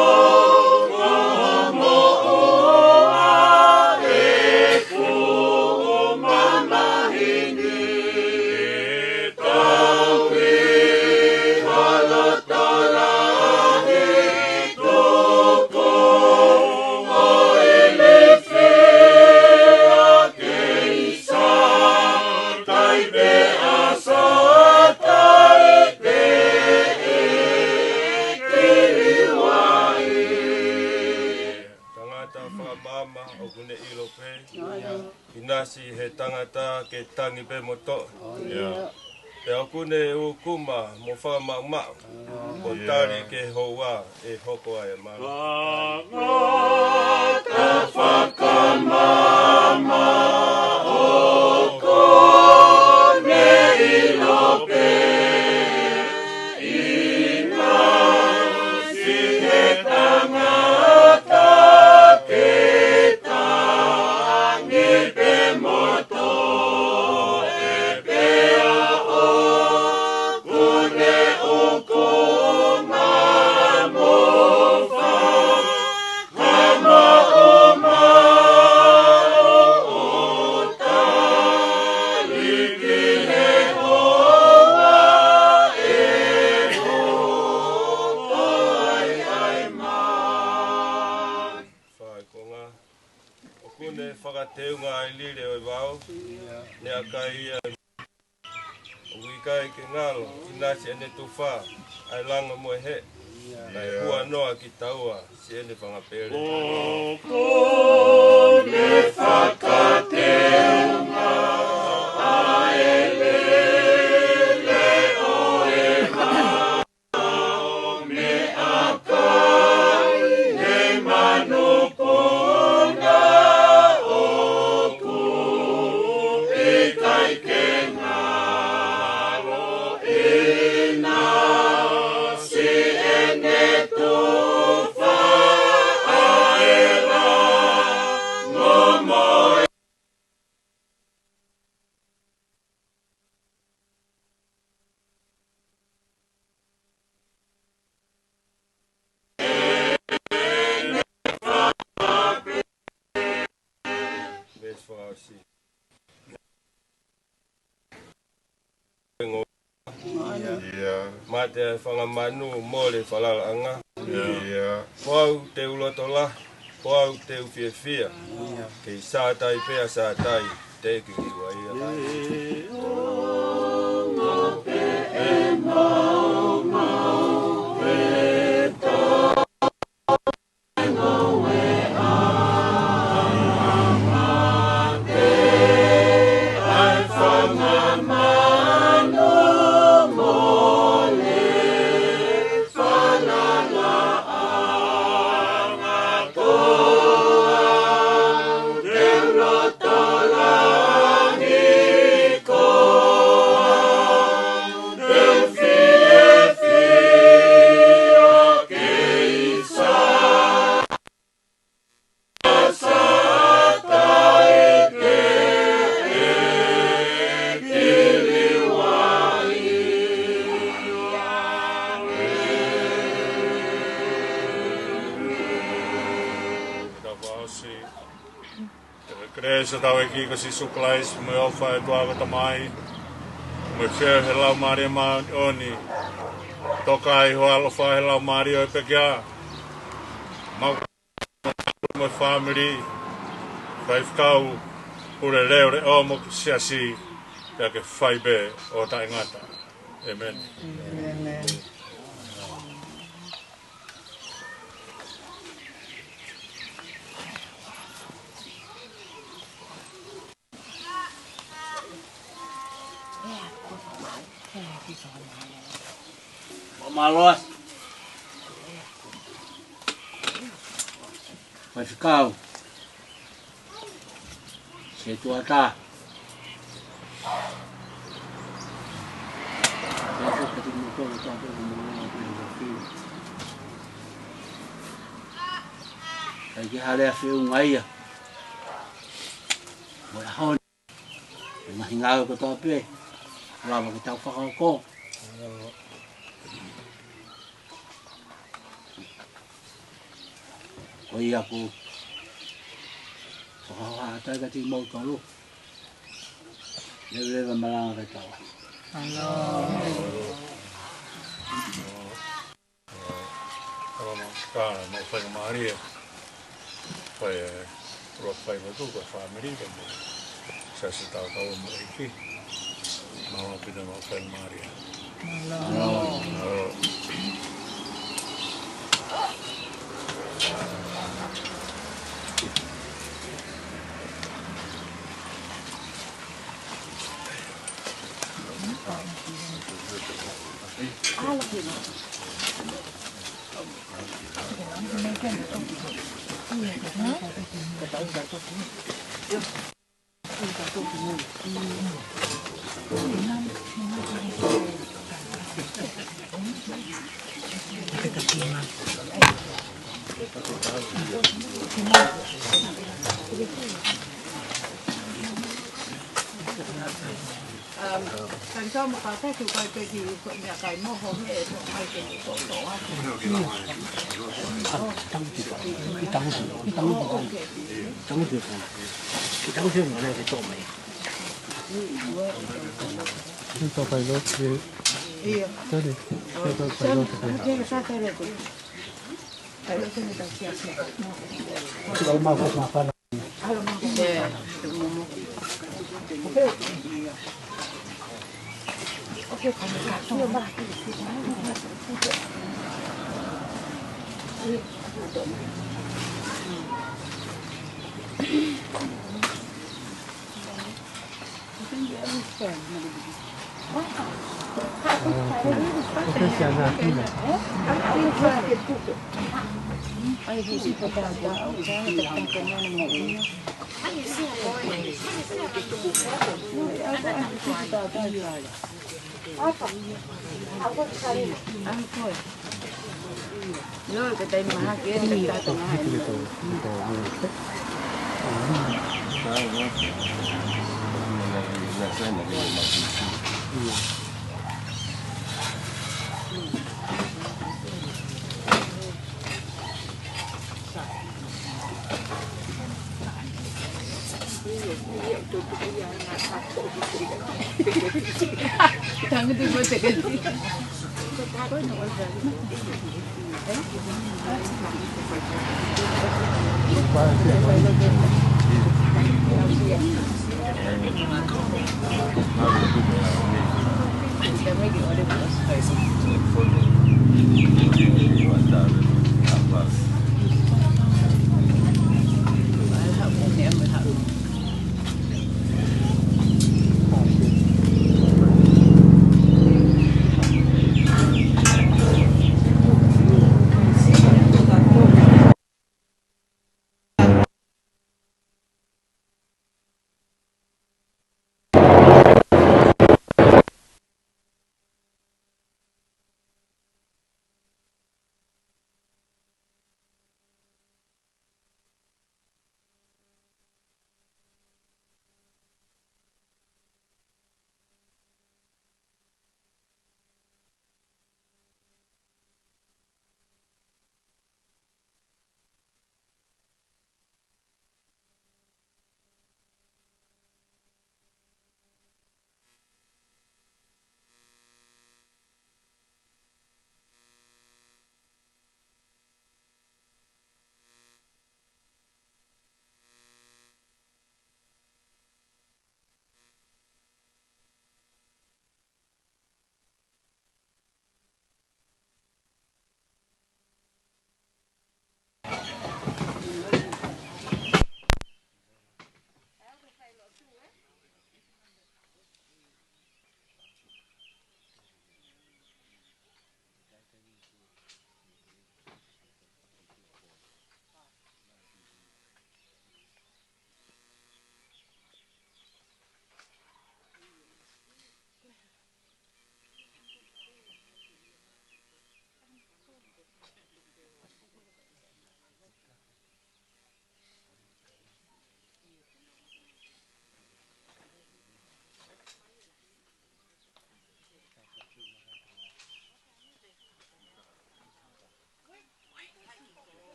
hoʻo moʻua he fuʻu mamahi ni. Tauhi ho loto lahi, tupu ho ilifia, kei sātai pea sātai, te kiliua. Tangata fakamaama ʻoku ne ʻilo pē. ʻInasi he tangata ke tangi pē mo toʻe. Pea ʻoku ne ʻūkuma mo fakamaʻumaʻu. ʻo tali ki he houa ʻe hoko ai ʻa e mālohi. Tangata fakamamaʻo koneʻilo pē ʻi he ngaahi siʻi tangata ke tangi pē mo toe pea ʻoku ne ʻoku mamofa, ka maʻu maʻu ʻo tali ki he houa ʻe hoko ai ʻa e mālohi. Fai konga. ʻOku ne fakateunga ʻa e lile ʻo e vao, ne ʻaka ia ʻoku ʻikai ke ngalo, ʻinasi ʻene tufa ʻa e langa mo e heʻe, kae huanoa kitaua siʻene fanga pele. ʻOku ne fakateunga ʻa e lile ʻo e vao, ne ʻaka ʻi he manupuna ʻoku ʻikai ke ngalo, ʻinasi ʻene tufa ʻa e langa mo e Veesi fakaʻosi. Mate ʻa e fanga manu, mole falalaʻanga. Ko au te u loto lahi, ko au te u fiefia. Kei sātai pea sātai, te ke kiwa ia. Kelesi ʻa hotau ʻEiki ko Sīsū Kalaisi, mo e ʻofa ʻa e ʻOtua ko e Tamai, mo e feohi ʻa e Laumālie Māʻoniʻoni, toka ʻi ho ʻaloʻofa ʻi he laumālie ʻo e pekia, mau mo e fāmili, faifekau, pule leʻo leʻo mo e siasi, pea ke fai pē ʻo taʻengata. ʻĒmeni. Mālō. Faifekau. Setuata. ʻIkai ke hale a feʻunga ia. Mo e ʻaho ni. Mo e ngaahi ngāue kotoa pē, lava ke tau fakahoko. Ko ia ʻoku fakahoko atu ai kiate kimoutolu. Leveleva malanga ke tau. Alo, mo ka, mo faingamālie. Ko e, ʻoku fai atu ko e fāmili, ko e siasi tau kau mo e ʻEiki. Mālō ʻaupito mo faingamālie. Mālō. Mālō.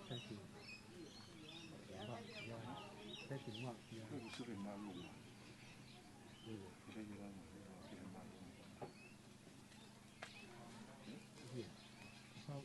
Thank you. Thank you, Mark. Yeah. Yeah. How,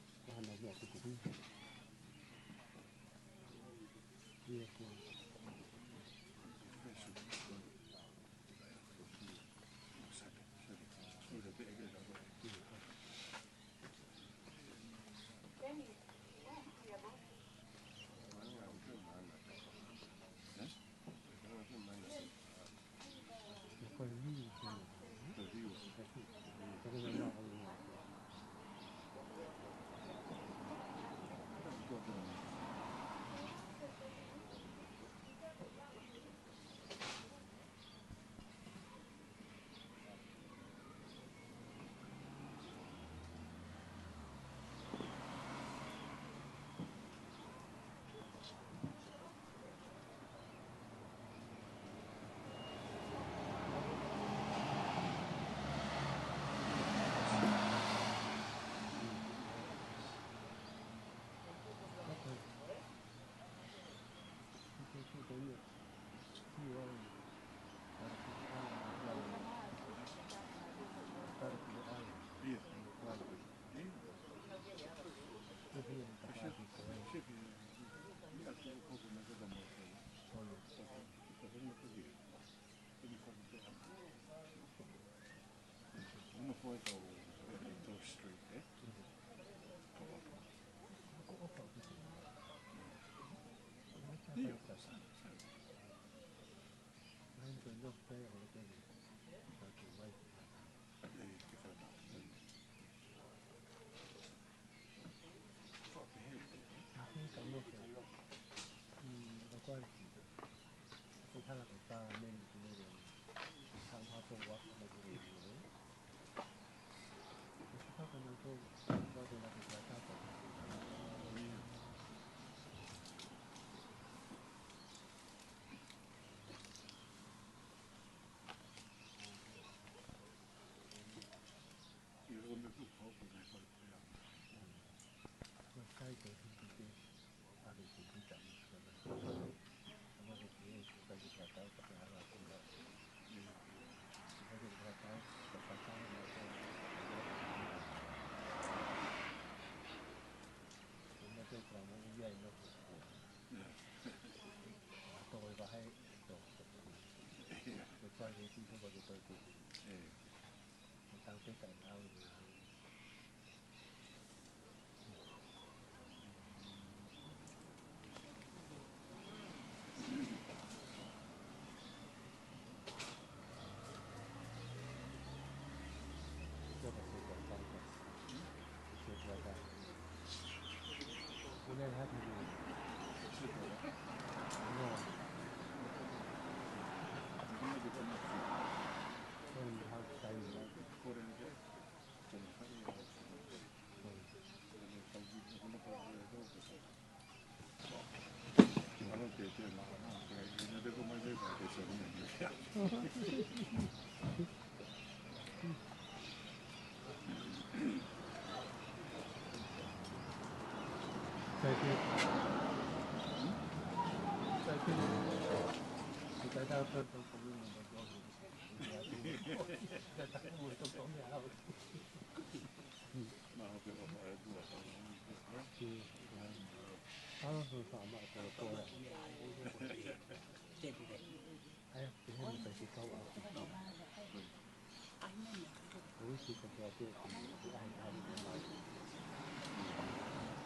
how, how, how, how, how, how, how, Thank you. Thank you.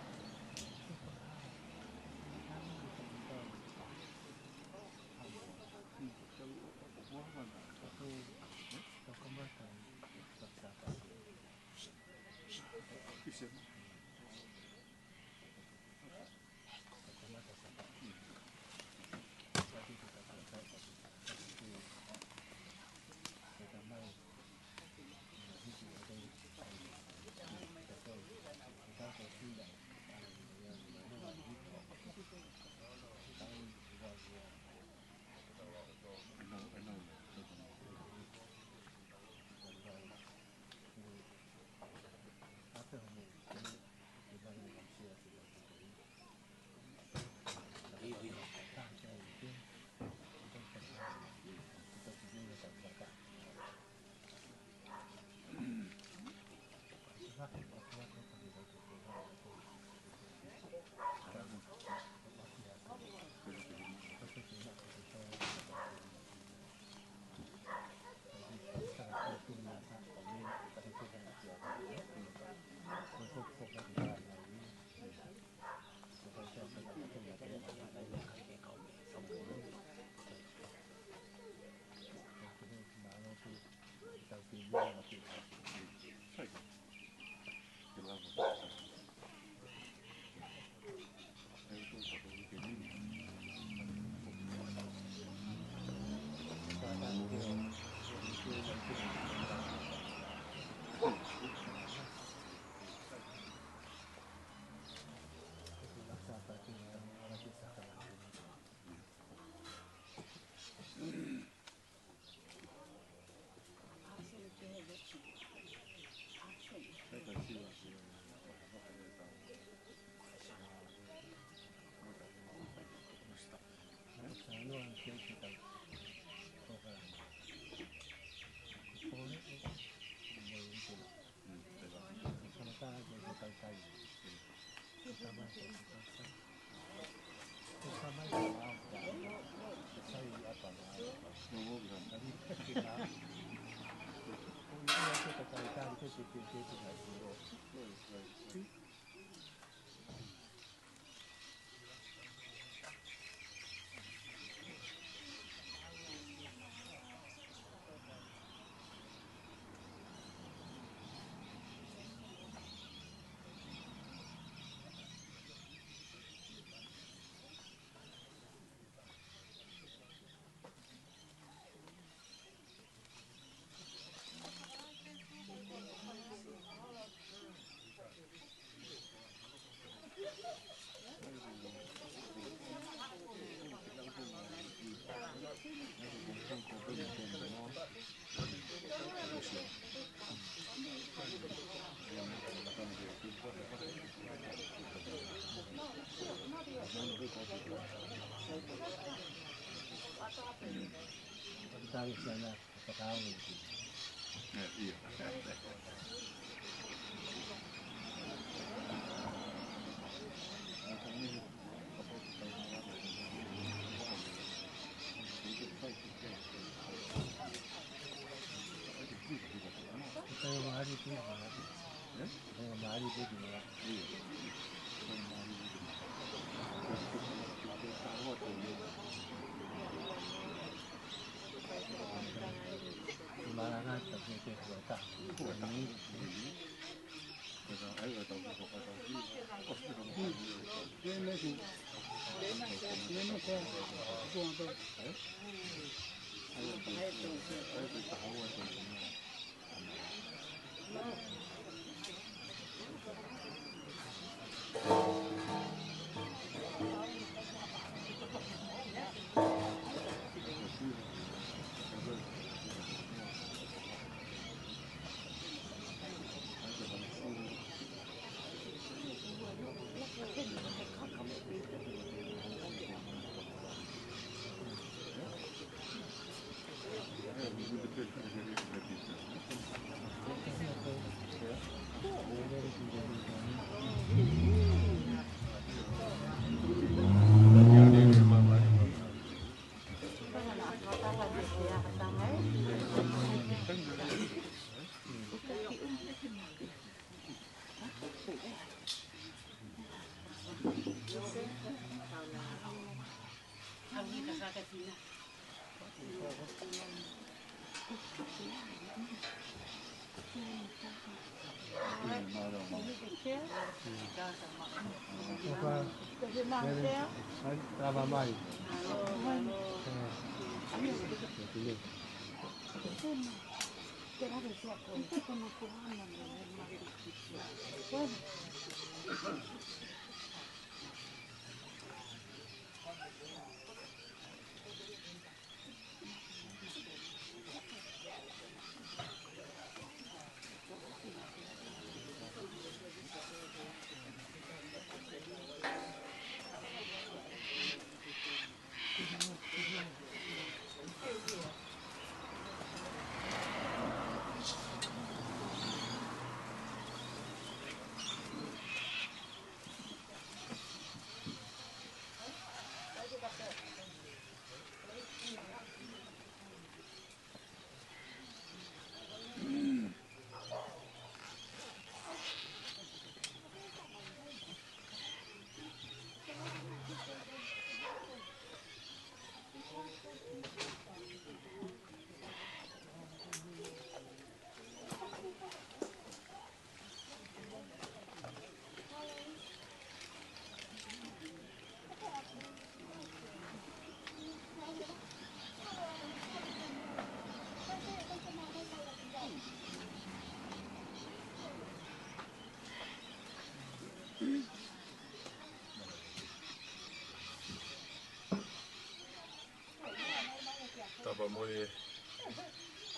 Tapa mo e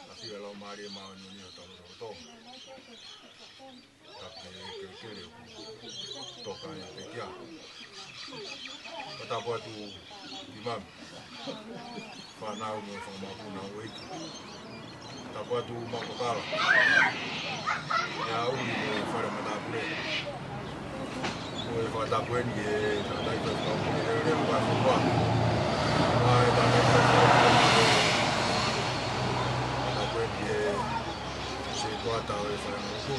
ʻafio ʻa e Laumālie Māʻoniʻoni ʻo Tautokoto. Ka ke kelekele ʻoku toka e pekia. Ka tapu atu ki mami. Fānau mo e fanga mokopuna houʻeiki. Tapu atu Makokala. ʻE au ni mo e fale matāpule. Ko e fakatapu eni ki he tangataʻeiki fakamaʻu leʻoleʻo ʻo e fonua. Mo e tangataʻeiki fakamaʻu leʻoleʻo. Fakatapu eni ki he setuata ʻo e fale motu.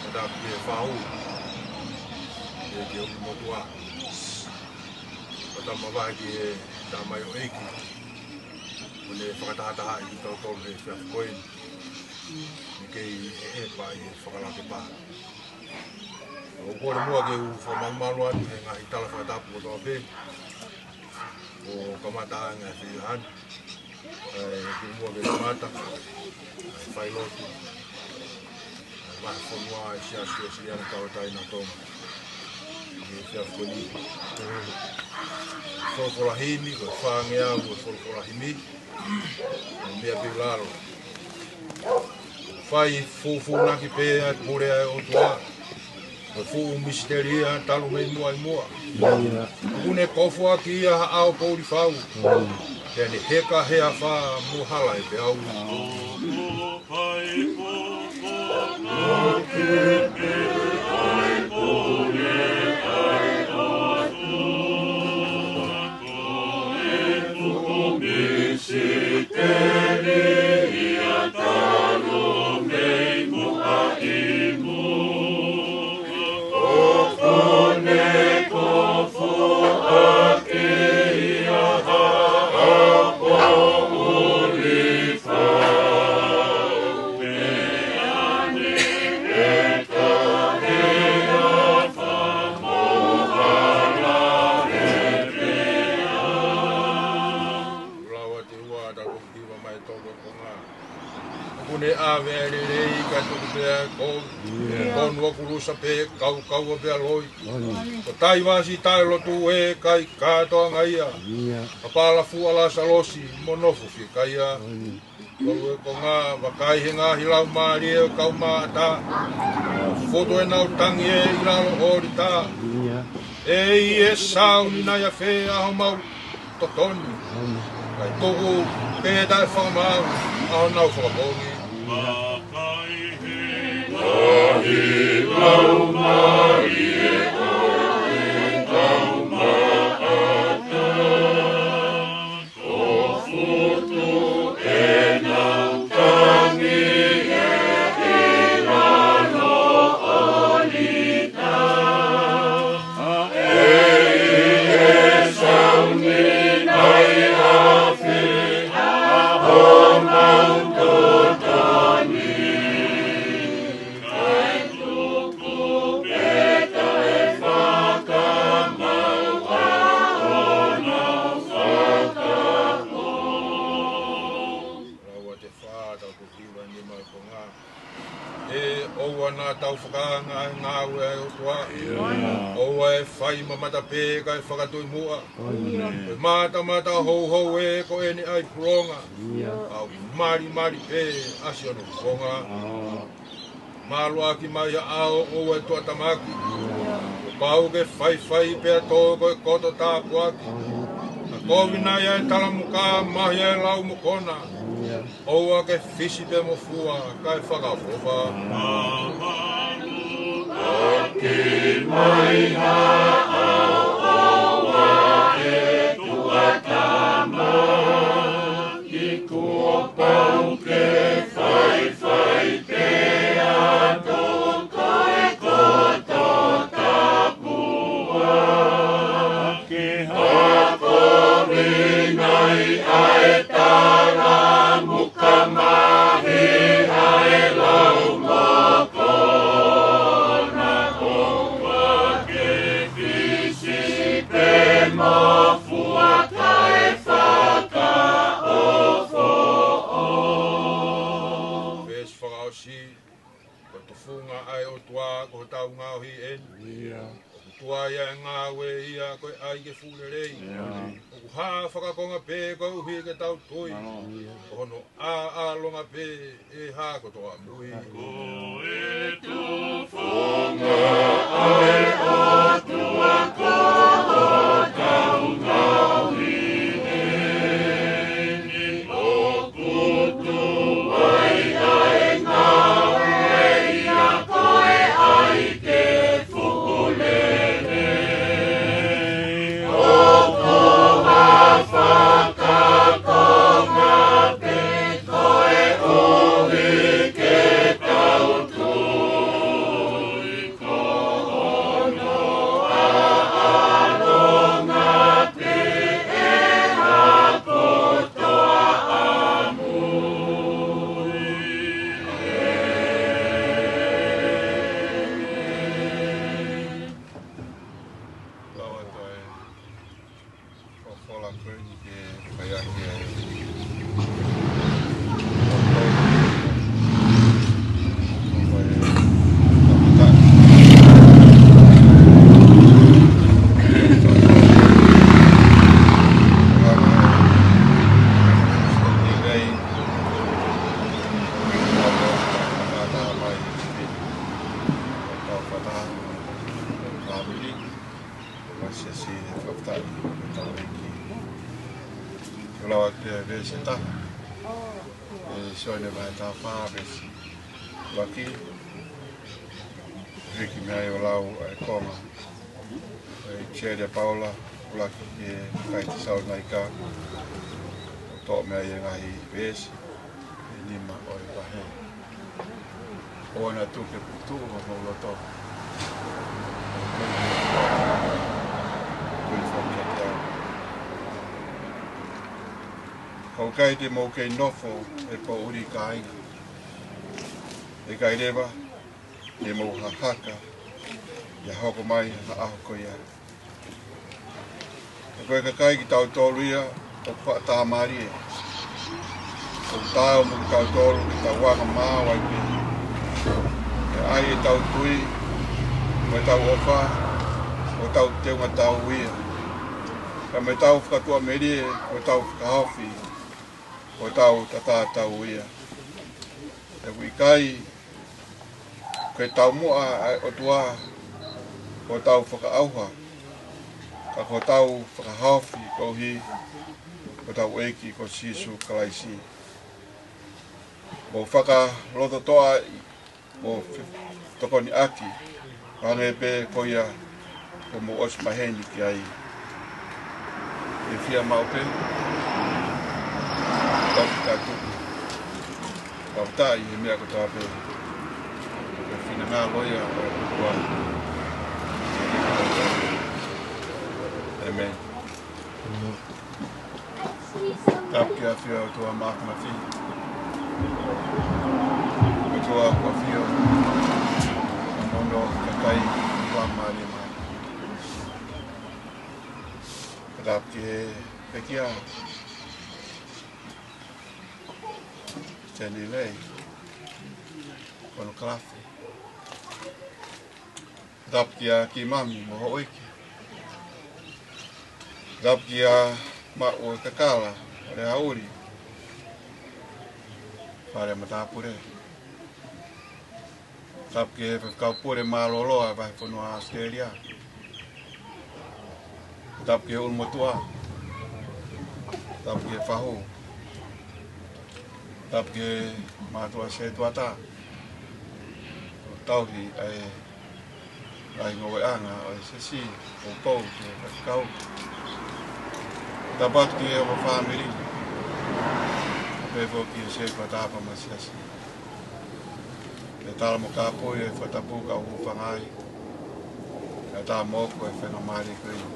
Fakatapu ki he fahu. Ki he, ki he ʻulumotuʻa. Fakatapu makehe ki he tamaioʻeiki ʻeni. Kuo ne fakatahatahaʻi kitautolu he efiafi ko eni. Ni kei ʻe ʻepa ʻi he fakalakepa. ʻOku ou kole muʻa ke u fakamalumalu atu he ngaahi tala fakatapu kotoa pē. ʻO kamata ange ʻa e feihana. ʻE, ke muʻa ke kamata. ʻE, fai lotu. ʻE, vahefonua ʻa e Siasi Uēsiliana Tauʻatāina ʻo Tonga. ʻI he efiafi ko eni. Folofola himi, ko e fāngeau ʻo e folofola himi. Meʻa pē ʻi lalo. Fai fufūnaki pē ʻa e pule ʻa e ʻOtua. Fuʻu misitelia talu mei muʻa ʻi muʻa. ʻOku ne kofuʻaki ia ha ʻao poʻuli fau. Pea ne heka he afā mo hala ʻe peau. Lau atu ʻa e ua, ta ko hiva mai toko konga. ʻOku ne ʻave ʻa e lelei kae tuku pē ʻa e kovi. Tonu ʻoku lusa pē, kaukaua pē ʻa e loi. Ko Taivasi taʻelotu ʻe ʻikai kātoanga ia. Ka palafuʻa Lasalosi mo nofo fiekaia. Ko e konga, vakai he ngaahi laumālie ʻo e kau maʻata. Fotu ʻenau tangi ʻi lalo ʻo ʻolita. ʻEiki, ʻe sauni nai ʻa fē ʻa homau totonu? Kae tuku pē taʻefakamaau ʻa honau fakapoongi. Vakai he ngaahi laumālie ʻo e kau maʻata. Ko Fotu ʻenau tangi ʻi lalo ʻo ʻolita. ʻEiki, ʻe sauni nai ʻa fē ʻa homau totonu? Kae tuku pē taʻefakamaau ʻa honau fakapoongi. Lau atu ʻa e fā, ta ko hiva, nima, konga. ʻE ʻoua naʻa tau fakaanga ʻa e ngāue ʻa e ʻOtua. ʻOua ʻe fai mamata pē kae fakatui muʻa. Ko e matamata houhau ē ko ʻene ʻai pulonga. ʻOku malimali pē ʻa siʻono fofonga. Māluʻaki mai ha ʻao ʻoua ʻe tuʻatamaki. Kuo pau ke faifai pea tō ko e koto tāpuaki. Ka kovi nai ʻa e talamuka, mahi ʻa e lau mokona. ʻOua ke fisi pē mo fua kae fakaʻofoʻofa. Māluʻaki mai ha ʻao ʻoua ʻe tuʻatamaki. Kuo pau ke faifai pea tō ko e koto tāpuaki. Ka kovi nai ʻa e talamuka, mahi ʻa e lau mokona. ʻOua ke fisi pē mo fua kae fakaʻofoʻofa. Veesi fakaʻosi. Ko e tufunga ʻa e ʻOtua ko hotau ngaohi eni. ʻOku tuai ʻa e ngāue ia ko e ʻai ke fuʻu lelei. ʻOku hā fakakonga pē koeʻuhi ke tau tui. Ko hono ʻāʻālonga pē ʻe hā kotoa ʻamui. Ko e tufunga ʻa e ʻOtua ko hotau ngaohi eni. ʻOku tuai ʻa e ngāue ia ko e ʻai ke fuʻu lelei. ʻOku hā fakakonga pē koeʻuhi ke tau tui. Ko hono ʻāʻālonga pē ʻe hā kotoa ʻamui. Lau atu ʻa e folofola ko eni ke fai ʻaki ʻa e Siasi, fakafetaʻi ki he ʻEiki. Ko e lau atu e veesi ʻe taha ʻi he Sione vahe taha fā veesi ʻuluaki. Hiki mei ai ʻo lau ʻa e konga ʻo e ʻipiseli ʻa Paula ʻuluaki ki he kakai Tesalonaika. Toʻo mei ai e ngaahi veesi ʻe nima ʻo e vahe. ʻOua naʻa tuku ke puputuʻu homou loto. Tui foki kiate au. ʻOku ʻikai te mou kei nofo he poʻuli, kāinga. ʻE ʻikai leva te mou hahaka ʻi he hoko mai ha ʻaho ko ia. He ko e kakai kitautolu ia ʻoku faʻa tāmālie. ʻOku taau mo kitautolu ke tau anga maau ai pē, ʻi he ʻai ʻetau tui, mo ʻetau ʻofa, mo ʻetau teunga tau ia, pea mo ʻetau fakatuʻamelie, mo ʻetau fakahaofi, mo ʻetau tatatau ia. He ʻoku ʻikai ko e taumuʻa ʻa e ʻOtua ko hotau fakaʻauha, ka ko hotau fakahaofi koeʻuhi ko hotau ʻEiki ko Sīsū Kalaisi. Mou fakalototoʻaʻi, mou fe-, tokoniʻaki, hangē pē ko ia kuo mou ʻosi maheni ki ai. ʻE fiemaʻu pē ke tau fakatupu. Fakafetaʻi he meʻa kotoa pē. Ko e finangalo ia ʻo e ʻOtua. ʻĒmeni. Tapu ki he ʻafio ʻa e ʻOtua Māfimafi. ʻOtua kuo ʻafio ʻi hono kakai, ʻi he Laumālie Māʻoniʻoni. Tapu ki he pekia, Stanley Lei, konokalafi. Tapu kia Kimami mo Hoʻoiki. Tapu kia Maʻu ʻo Kakala, ʻo Leauli, Fale Matāpule. Tapu ki he Faifekau Pule mālōlō ʻa e Vahefonua ʻAositelēlia. Tapu ki he ʻulumotuʻa. Tapu ki he fahu. Tapu ki he mātuʻa setuata. ʻO tauhi ʻa e ngaahi ngoueʻanga ʻo e siasi, poupou ki he faifekau. Tapu atu ki he ongo fāmili. Pehē foki ki he setuata pea mo e siasi. Ke tala mo kāpui e fakatapu ka u hūfanga ai. Kae ʻatā moʻoku e faingamālie ko eni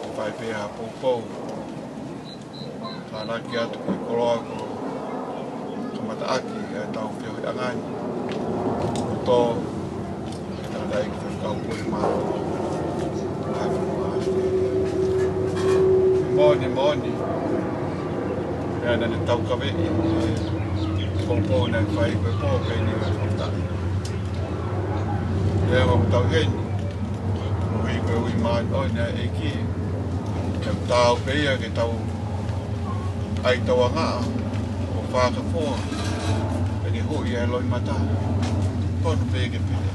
ke fai pē ha poupou. Tānaki atu ki he koloa kuo kamataʻaki ʻetau feohiʻanga ni. Tō, ke tangataʻeiki Faifekau Pule mālōlō. Moʻoni, moʻoni. Pea naʻa ne taukaveʻi e poupou naʻe fai ko e pō pē eni ʻo e fakataha. Pea ʻoku tau heni, koeʻuhi ko e ui māʻoniʻoni ʻa e ʻEiki. Pea taau pē ia ke tau ʻai tauangaʻa ʻo fakafoa, pea ke huʻi ʻa e loʻimata. Tonu pē ke pehē.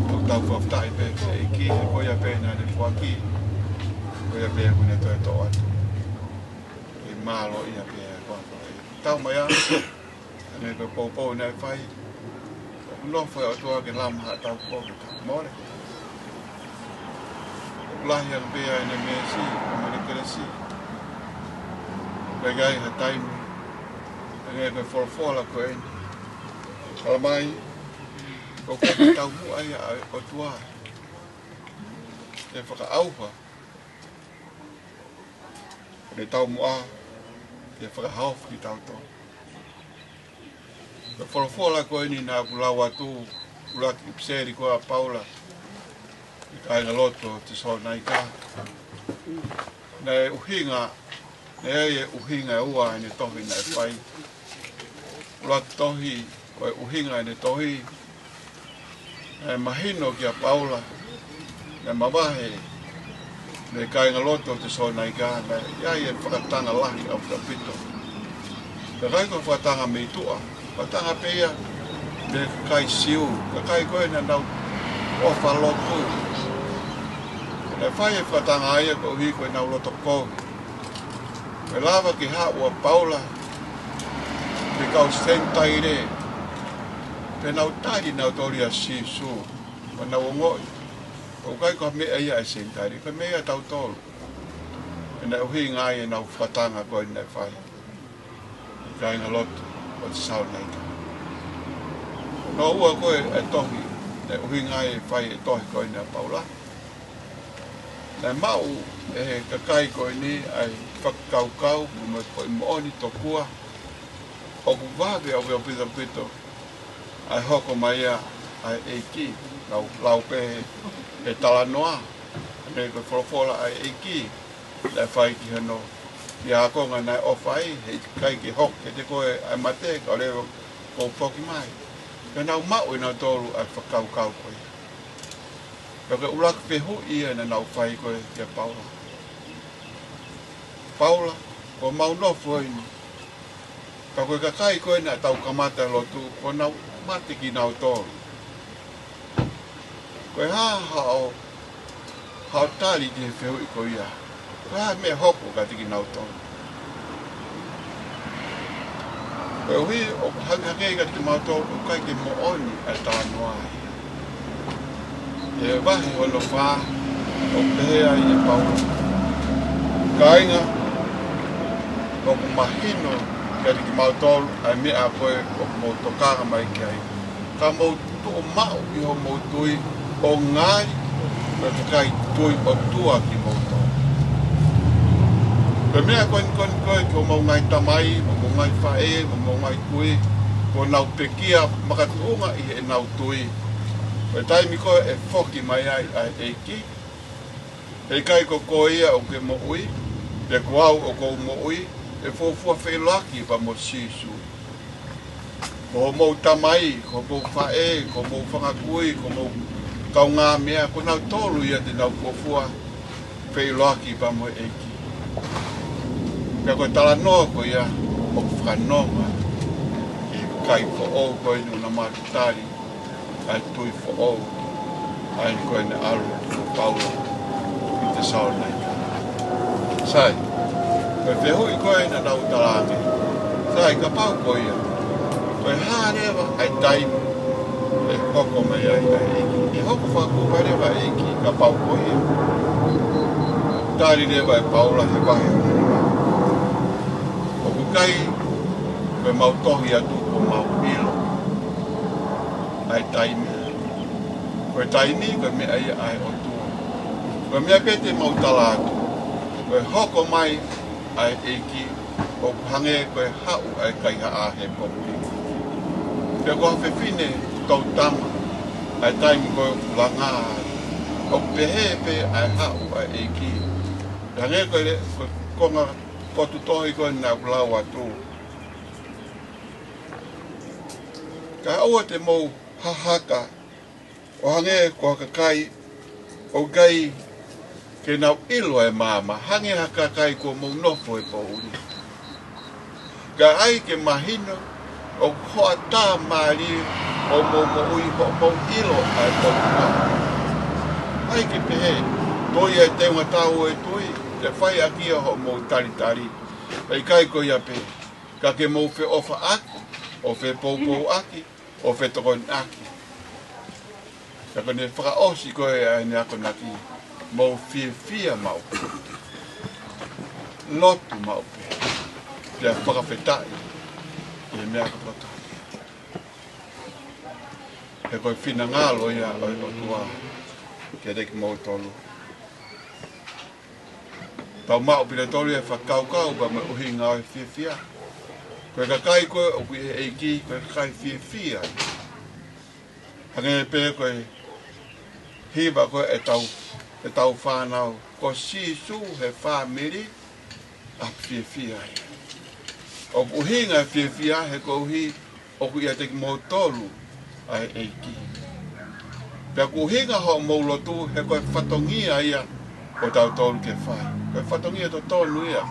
ʻOku tau fakafetaʻi pē ki he ʻEiki, he ko ia pē naʻa ne foaki, ko ia pē ʻoku ne toe toʻo atu. ʻE mālō ia pē ʻa e koa ko e tau mai a. Hangē ko e poupou naʻe fai. ʻOku nofo e ʻOtua ke lama haʻatau kovi ka mole. ʻOku lahi ange pē ʻa ʻene meesi, mo ʻene kelesi. Pea ʻikai ha taimi, hangē ko e folofola ko eni. Tala mai, ko e taumuʻa ia ʻa e ʻOtua. Ke fakaʻauha. Ko e taumuʻa, ke fakahaofi kitautolu. Ko e folofola ko eni naʻa ku lau atu, ʻuluaki ʻipiseli ko ia ʻa Paula ki he kāingalotu ʻo Tesalonaika. Naʻe ʻuhinga, naʻe ʻi ai e ʻuhinga ʻe ua ʻene tohi naʻe fai. ʻUluaki tohi, ko e ʻuhinga ʻene tohi, naʻe mahino kia Paula, naʻe mavahe mei he kāingalotu ʻo Tesalonaika, naʻe ʻi ai e fakatanga lahi ʻaupito. Pea ʻikai ko e fakatanga mei tuʻa, fakatanga pē ia mei he kakai Siu, kakai ko ē naʻa nau ʻofa lotu. Naʻe fai e fakatanga ia koeʻuhi ko ʻenau loto kovi. Ko e lava ke haʻu ʻa Paula ki he kau Senitaile, pea nau tali nautolu ʻa Sīsū, pea nau ongoʻi ʻoku ʻikai ko ha meʻa ia ʻa e Senitaile, ko e meʻa ia ʻa tautolu. Pea naʻe ʻuhinga ai ʻenau fakatanga ko ē naʻe fai ʻi he kāingalotu ʻo Tesalonaika. Naʻe ua ko ē e tohi naʻe ʻuhinga ai e fai e tohi ko eni ʻa Paula. Naʻe maʻu ʻe he kakai ko eni ʻa e fakakaukau mo e foʻi moʻoni tokua ʻoku vave ʻaupito ʻaupito ʻa e hoko mai ʻa e ʻEiki. Nau lau pē he talanoa, ʻa e meʻa ko e folofola ʻa e ʻEiki naʻe fai ki hono, ki he ākonga naʻe ʻofa ai, heʻikai ke hoko kiate koe ʻa e mate, kae ʻoua leva ke u foki mai. Pea nau maʻu ʻe nautolu ʻa e fakakaukau ko ia. Pea ko e ʻuluaki fehuʻi ia naʻa nau fai ko ē kia Paula: Paula, ko homau nofo eni, ka ko e kakai ko ē naʻa tau kamata lotu, kuo nau mate kinautolu. Ko e hā haʻo, haʻo tali ki he fehuʻi ko ia? Ko e hā e meʻa ʻe hoko kiate kinautolu? Koeʻuhi ʻoku hangehangē kiate kimautolu ʻoku ʻikai ke moʻoni ʻa e talanoa ia. ʻI he vahe hono fā, ʻoku pehē ai ʻe Paula: Kāinga, ʻoku mahino kiate kimautolu ʻa e meʻa ko ē ʻoku mou tokanga mai ki ai, ka mou tuʻu maʻu ʻi hoʻomou tui ʻo ngali ko e kakai tui ʻOtua kimoutolu. Ko e meʻa ko eni, ko eni ko ē ki hoʻomou ngaahi tamai, mo hoʻomou ngaahi faʻē, mo hoʻomou ngaahi kui, kuo nau pekia makatuʻunga ʻi heʻenau tui. Ko e taimi ko ē ʻe foki mai ai ʻa e ʻEiki, heʻikai ko koe ia ʻoku ke moʻui, pe ko au ʻoku ou moʻui, ʻe fuofua feʻiloaki pea mo Sīsū. Ko hoʻomou tamai, ko hoʻomou faʻē, ko hoʻomou fanga kui, ko hoʻomou kaungāmeʻa, ko nautolu ia te nau fuofua feʻiloaki pea mo e ʻEiki. Pea ko e talanoa ko ia ʻoku fakanonga ki he kakai foʻou ko eni naʻa nau tali ʻa e tui foʻou ʻa eni ko ē naʻe ʻalu ʻo Paula ʻi Tesalonaika. Sai, ko e fehuʻi ko ē naʻa nau talaange: Sai, kapau ko ia, ko e hā leva ʻa e taimi ʻe hoko mai ai ʻa e ʻEiki? ʻE hoko fakakupu leva ʻa e ʻEiki kapau ko ia? Tali leva ʻe Paula he vahe hono ua: ʻOku ʻikai ko ʻemau tohi atu kuo mau ʻilo ʻa e taimi. Ko e taimi ko e meʻa ia ʻa e ʻOtua. Ko e meʻa pē te mau tala atu, ko e hoko mai ʻa e ʻEiki ʻoku hangē ko e haʻu ʻa e kaihaʻa he poʻuli. Pea ko ha fefine toutama, ʻa e taimi ko ē ʻoku langa ai, ʻoku pehē pē ʻa e haʻu ʻa e ʻEiki. Hangē ko e le-, ko e konga potu tohi ko ē naʻa ku lau atu: Kae ʻoua te mou hahaka ʻo hangē ko ha kakai ʻoku ʻikai ke nau ʻilo ʻa e maama, hangē ha kakai kuo mou nofo he poʻuli. Ka ʻai ke mahino ʻoku hoʻatā mālie hoʻomou moʻui, hoʻomou ʻilo ʻa e ʻOtua. ʻAi ke pehē, tō ia e teunga tau ʻo e tui, ke fai ʻaki ia hoʻomou talitali. Pea ʻikai ko ia pē, ka ke mou feʻofaʻaki, ʻo fepoupouaki, ʻo fetokoniʻaki. Ka ko ʻene fakaʻosi ko ē ʻa ʻene akonaki: Mou fiefia maʻu pē, lotu maʻu pē, pea fakafetaʻi ʻi he meʻa kotoa. He ko e finangalo ia ʻo e ʻOtua kiate kimoutolu. Tau maʻu pē ʻe tautolu e fakakaukau pea mo e ʻuhinga ʻo e fiefia. Ko e kakai ko ē ʻoku ʻi he ʻEiki, ko e kakai fiefia. Hangē pē ko e hiva ko ē ʻetau, ʻetau fānau, ko Sīsū he fāmili, ʻa e fiefia ia. ʻOku ʻuhinga e fiefia he koeʻuhi ʻoku ʻiate kimoutolu ʻa e ʻEiki. Pea ʻoku ʻuhinga hoʻomou lotu he ko e fatongia ia ʻo tautolu ke fai. Ko e fatongia totonu ia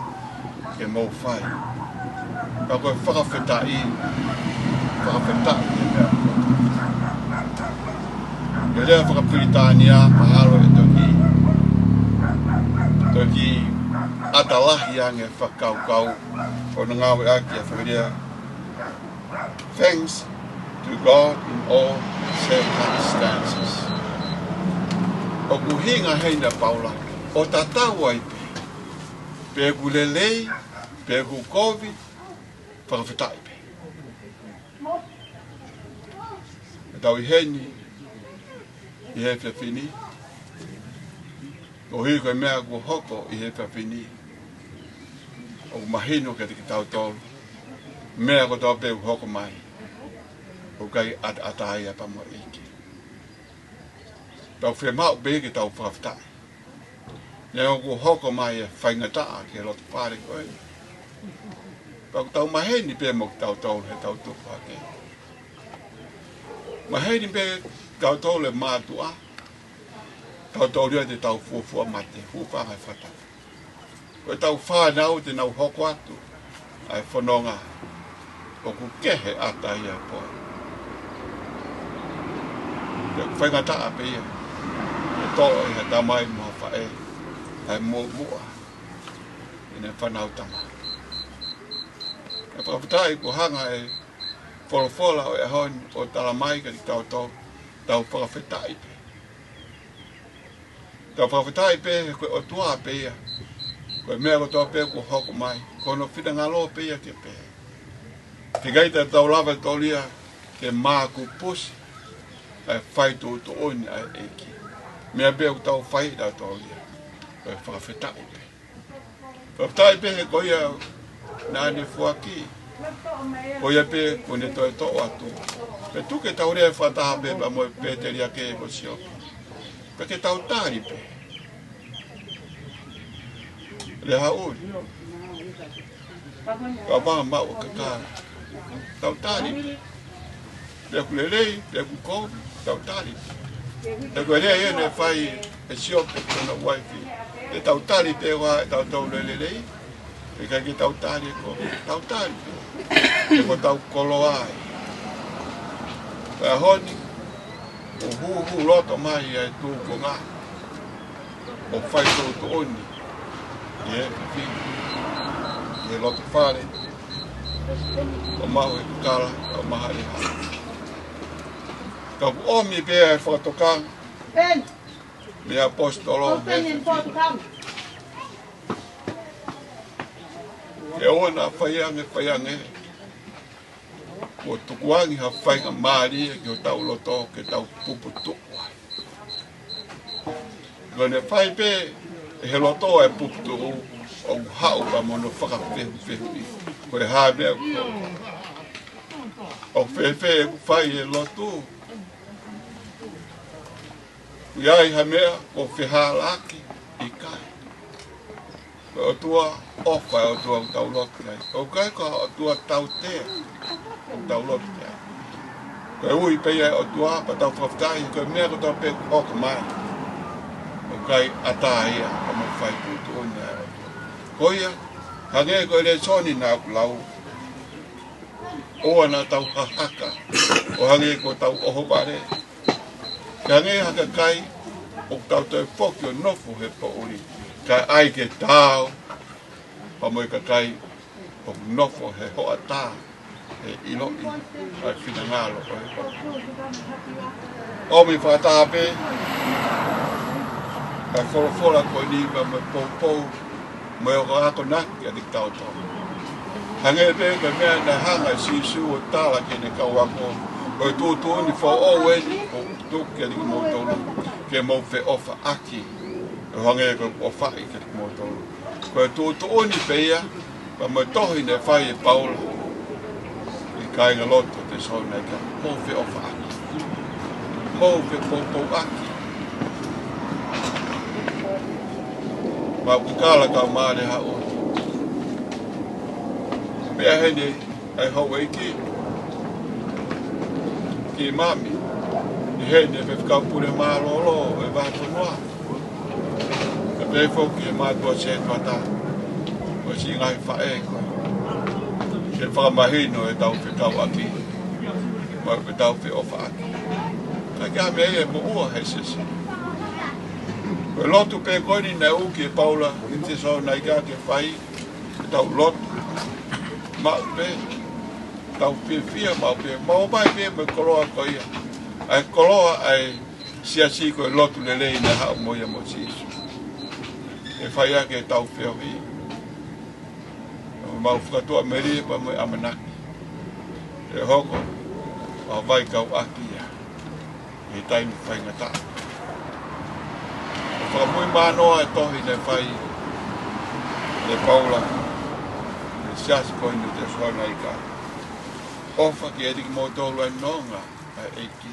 ke mou fai. Pea ko e fakafetaʻi, fakafetaʻi he meʻa kotoa. Ko e lea fakapilitānia mahalo ʻe toki Toki ʻata lahi ange fakakaukau ʻo e ngāueʻaki ʻa e fakalea, "Thanks to God in all circumstances." ʻOku ʻuhinga heni ʻa Paula ʻo tatau ai pē, pe ʻoku lelei, pe ʻoku kovi, fakafetaʻi pē. ʻE tau ʻi heni ʻi he efiafi ni, koeʻuhi ko e meʻa kuo hoko ʻi he efiafi ni ʻoku mahino kiate kitautolu, meʻa kotoa pē ʻoku hoko mai, ʻoku ʻikai ʻataʻatā ia pea mo e ʻEiki. Tau fiemaʻu pē ke tau fakafetaʻi. Neongo kuo hoko mai e faingataʻa ki he loto fale ko eni, pea ʻoku tau maheni pē mo kitautolu heʻetau tupu hake. Maheni pē kitautolu e mātuʻa, tautolu ia te tau fuofua mate, hūfanga he fakatapu. Ko ʻetau fānau te nau hoko atu ʻa e fononga ʻoku kehe ʻatā ia ʻa e pō. Pea ʻoku faingataʻa pē ia ke toʻo ʻe ha tamai mo ha faʻē ʻa e muʻomuʻa ʻene fānau tama. ʻE fakafetaʻi kuo hanga ʻe he folofola ʻo e ʻaho ni ʻo talamai kiate kitautolu, tau fakafetaʻi pē. Tau fakafetaʻi pē he ko e ʻOtua pē ia. Ko e meʻa kotoa pē kuo hoko mai, ko hono finangalo pē ia ke pehē. He ʻikai te tau lava ʻe tautolu ia ke mākupusi ʻa e fai tuʻutuʻuni ʻa e ʻEiki. Meʻa pē ʻoku tau fai ʻe tautolu ia, ko e fakafetaʻi pē. Fakafetaʻi pē he ko ia naʻa ne foaki, ko ia pē kuo ne toe toʻo atu. Pea tuku ke tau lea fakataha pē pea mo e pēteliake ko Siope, pea ke tau tali pē. Lehaʻuli, ka vā maʻu ʻa e kakala. Tau tali pē. Pe ʻoku lelei, pe ʻoku kovi, tau tali. He ko e lea ia naʻe fai ʻe Siope ki hono uaifi. Ke tau tali pē ʻa ʻetau tau lelei, pe ʻikai ke tau tali ʻe kovi, tau tali pē. He ko hotau koloa ia. Pea ʻaho ni, ʻoku hūhū loto mai ʻa e tūkunga ʻo fai tuʻutuʻuni ʻi he efiafi ni, ʻi he loto fale, ʻo maʻu e kakala, ʻo mahali ha. Ka ʻoku ʻomi pē ʻa e fakatokanga mei he ʻaposetolo he efiafi ni. Ke ʻoua naʻa fai ange, fai ange kuo tukuange ha faingamālie ki hotau loto ke tau puputuʻu ai. Ko ʻene fai pē ʻe he loto ʻa e puputuʻu, ʻoku haʻu pea mo hono fakafehufehuʻi. Ko e hā e meʻa ʻoku, ʻoku fēfē ʻeku fai e lotu? ʻOku ʻi ai ha meʻa ʻoku fehālaaki? ʻIkai. Ko e ʻOtua ʻofa, ʻa e ʻOtua ʻoku tau lotu ki ai. ʻOku ʻikai ko ha ʻotua tautea ʻoku tau lotu ki ai. Ko e ui pē ia ʻa e ʻOtua, pea tau fakafetaʻi, ko e meʻa kotoa pē ʻoku hoko mai, ʻoku ʻikai ʻatā ia pea mo e fai tuʻutuʻuni ʻa e ʻOtua. Ko ia, hangē ko e lēsoni naʻa ku lau, ʻoua naʻa tau hahaka ʻo hangē ko hotau ʻohovale. Ke hangē ha kakai ʻoku tau toe foki ʻo nofo he poʻuli, kae ʻai ke tau pea mo e kakai ʻoku nofo he hoʻatā, he ʻiloʻi ʻa e finangalo ʻo e ʻOtua. ʻOmi fakataha pē ʻa e folofola ko eni pea mo e poupou mo e akonaki kiate kitautolu. Hangē pē ko e meʻa naʻe hanga ʻe Sīsū ʻo tala ki heʻene kau ako, ko e tuʻutuʻuni foʻou eni ʻoku tuku kiate kimoutolu, ke mou feʻofaʻaki ʻo hangē ko ʻeku ʻofaʻi kiate kimoutolu. Ko e tuʻutuʻuni pē ia, pea mo e tohi naʻe fai ʻe Paula ki he kāingalotu ʻo Tesalonaika, mou feʻofaʻaki, mou fepoupouʻaki. Mau kakala kau Mālehaʻuli, meʻa heni ʻa e houʻeiki ki māmani, ʻi heni ʻa e faifekau pule mālōlō ʻo e vahefonua, kae pehē foki ki he mātuʻa sētuata, ko e siʻi ngaahi faʻē ko ē, ke fakamahino ʻetau fekauʻaki mo ʻetau feʻofaʻaki. Ka ʻikai ha meʻa ia ʻe moʻua he siasi. Ko e lotu pē ko eni naʻe ui ʻe Paula ki Tesalonaika ke fai, ke tau lotu maʻu pē, tau fiefia maʻu pē, maʻu mai pē mo e koloa ko ia. ʻA e koloa ʻa e siasi ko e lotu lelei naʻe haʻu mo ia mo Sīsū. ʻE fai ʻaki ʻetau feohi, ʻemau fakatuʻamelie pea mo e ʻamanaki ʻe hoko ʻo vaikauʻaki ia ʻi he taimi faingataʻa. ʻOku fakamuimui mānoa e tohi naʻe fai ʻe Paula ki he siasi ko eni ʻo Tesalonaika. ʻOfa kiate kimoutolu ʻa e nonga ʻa e ʻEiki.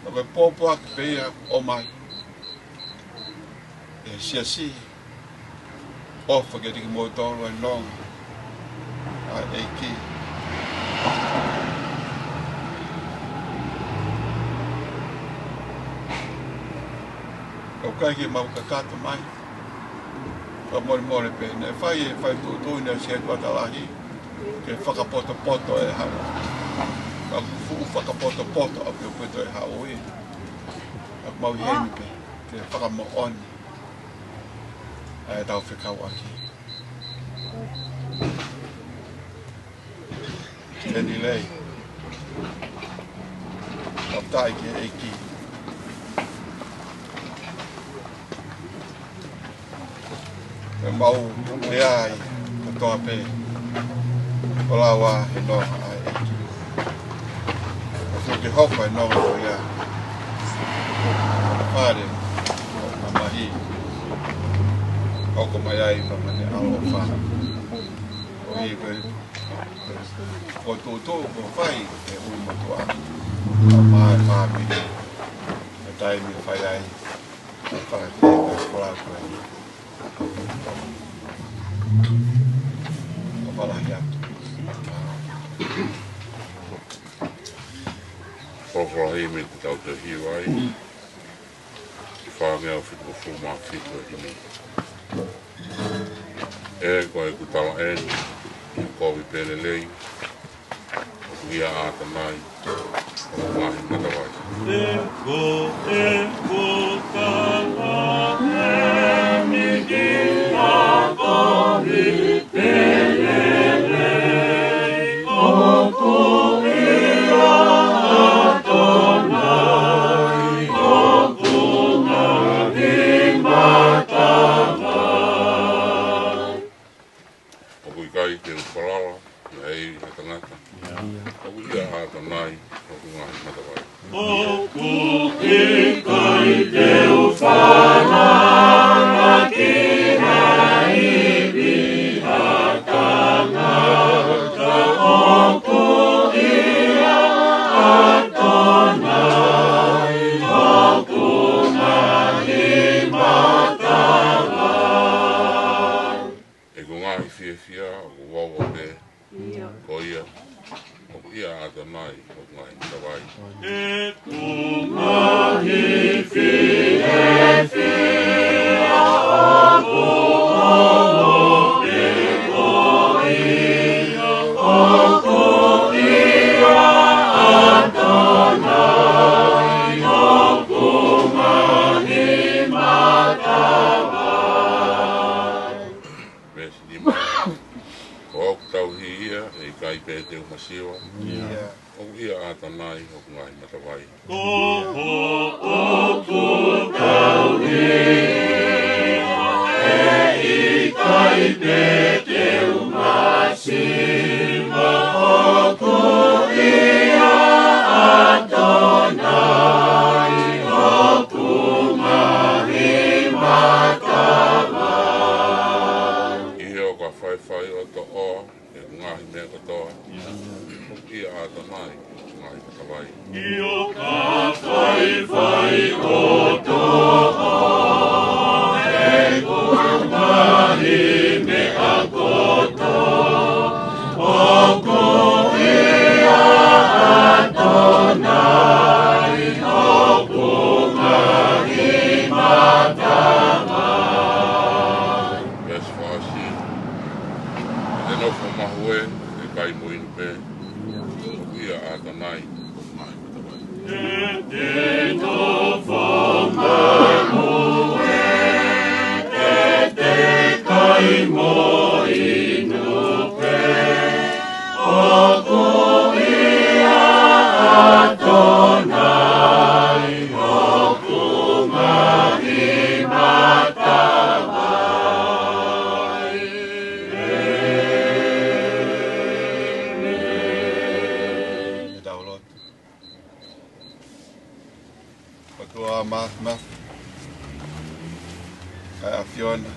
ʻOku pōpoaki pē ia ʻo ʻomai ʻe he siasi. ʻOfa kiate kimoutolu ʻa e nonga ʻa e ʻEiki. ʻOku ʻikai ke mau kakato mai. Fakamolemole pē, naʻe fai e fai tuʻutuʻuni ʻa e setuata lahi ke fakapotopoto e haʻu. Ka ʻoku fuʻu fakapotopoto ʻaupito e haʻu ia. ʻOku mau ʻi heni pē ke fakamoʻoni ʻa ʻetau fekauʻaki. Teni lei. Fakafetaʻi ki he ʻEiki. ʻEmau lea ai kotoa pē, ʻo lau ʻa e nonga ʻa e ʻEiki. ʻOku ke hoko e nonga ko ia. Fale ʻo mamahi. ʻOku ʻomai ai pea mo e ʻaloʻofa. ʻOku ʻi he ko e tuʻutuʻuni kuo fai ʻe he ʻulumotuʻa. Pea mo e fāmili. Ko e taimi ʻe fai ai. Fakafetaʻi ko e folau ko eni. ʻOfa lahi atu. ʻOfa lahi mei te tau toe hiva ai. Fāngeau fitungofulu mā fitu ʻa e himi. ʻE ko ʻeku tala eni, ʻoku ou kovi pē lelei, ʻoku ʻia ʻAtamai hoku ngaahi matavai. ʻE ko ʻeku tala eni, ʻoku ou kovi pē lelei, ʻoku ʻia ʻAtamai hoku ngaahi matavai. ʻOku ʻikai te u falala, ʻi he ivi ʻa e tangata. ʻOku ʻia ʻAtamai hoku ngaahi matavai. ʻOku ʻikai te u falala ki he ivi ʻa e tangata, ʻoku ʻia ʻAtamai hoku ngaahi matavai. ʻEku ngaahi fiefia ʻoku vouva pē. Ko ia, ʻoku ʻia ʻAtamai hoku ngaahi matavai. ʻEku ngaahi fiefia ʻoku vouva pē. Ko ia, ʻoku ʻia ʻAtamai hoku ngaahi matavai. Veesi nima. Ko hoku tauhi ia, ʻe ʻikai pē te u masiva. ʻOku ʻia ʻAtamai hoku ngaahi matavai. Ko hoku tauhi ia, ʻe ʻikai pē te u masiva. ʻOku ʻia ʻAtamai hoku ngaahi matavai. ʻI heʻeku faifai ʻo toʻo ʻeku ngaahi meʻa kotoa, ʻoku ʻia ʻAtamai hoku ngaahi matavai. ʻI heʻeku faifai ʻo toʻo ʻeku ngaahi meʻa kotoa, ʻoku ʻia ʻAtamai hoku ngaahi matavai. Veesi fā. Te nofo mahuʻi, ʻe kai mo inu pē, ʻoku ʻia ʻAtamai hoku ngaahi matavai. Te nofo ʻOtua Māfimafi, ʻa e ʻAfiona,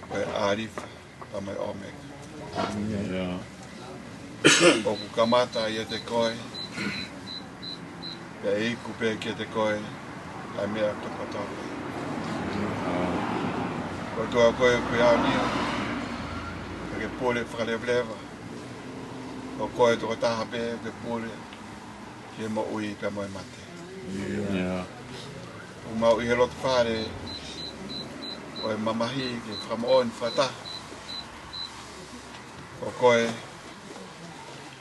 ko e ʻĀlifa pea mo e ʻŌmeka. ʻIo. ʻOku kamata ʻiate koe, pea ʻe iku pē kiate koe ʻa e meʻa kotoa. ʻOtua, ko koe ʻoku ke aoniu, pea ke pule fakalevaleva. Ko koe tokotaha pē ʻoku ke pule ki he moʻui pea mo e mate. ʻIo. ʻOku mau ʻi he lotofale ʻo e mamahi ke fakamoʻoni fakataha. Ko koe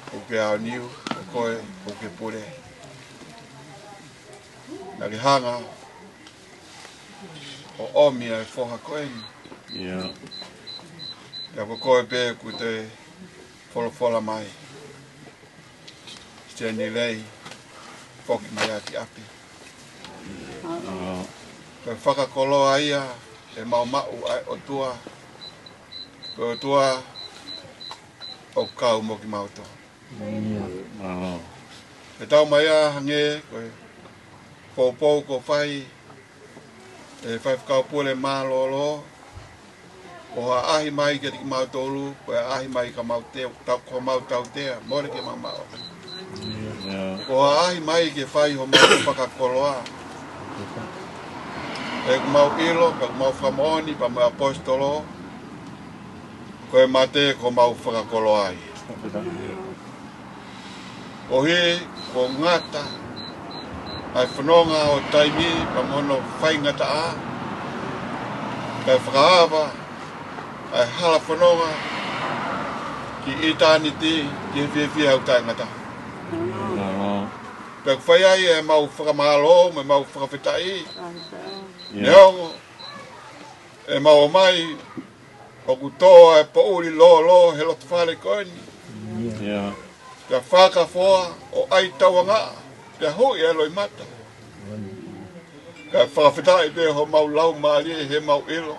ʻoku ke aoniu, ko koe ʻoku ke pule. Naʻa ke hanga ʻo ʻomi ʻa e foha ko eni. ʻIo. Pea ko koe pē ʻoku te folofola mai, Sitenilei, foki mai ā ki ʻapi. ʻIo. Ko e fakakoloa ia ʻe mau maʻu ʻa e ʻOtua. Ko e ʻOtua ʻoku kau mo kimautolu. ʻIo. ʻE tau mai ā hangē ko e poupou kuo fai ʻe he Faifekau Pule Mālōlō, ko hoʻo ʻaʻahi mai kiate kimautolu, ko e ʻaʻahi mai ka mau te-, tau, ko mau tautea, mole ke mau maʻu. ʻIo. Ko hoʻo ʻaʻahi mai ke fai homau fakakoloa. ʻOku mau ʻilo, pea ʻoku mau fakamoʻoni, pea mo e ʻaposetolo, ko e mate ko homau fakakoloa ia. Koeʻuhi kuo ngata ʻa e fononga ʻo taimi pea mo hono faingataʻa, kae fakaava ʻa e hala fononga ki ʻitāniti, ki he fiefia ʻoku taʻengata. Pea ʻoku fai ai ʻemau fakamālō mo ʻemau fakafetaʻi. ʻIo. Neongo ʻemau ō mai ʻoku tō ʻa e poʻuli lōlō he lotofale ko eni. ʻIo. Pea fakafoa ʻo ʻai tauangaʻa, pea huʻi ʻa e loʻimata. Kae fakafetaʻi pē homau laumālie heʻemau ʻilo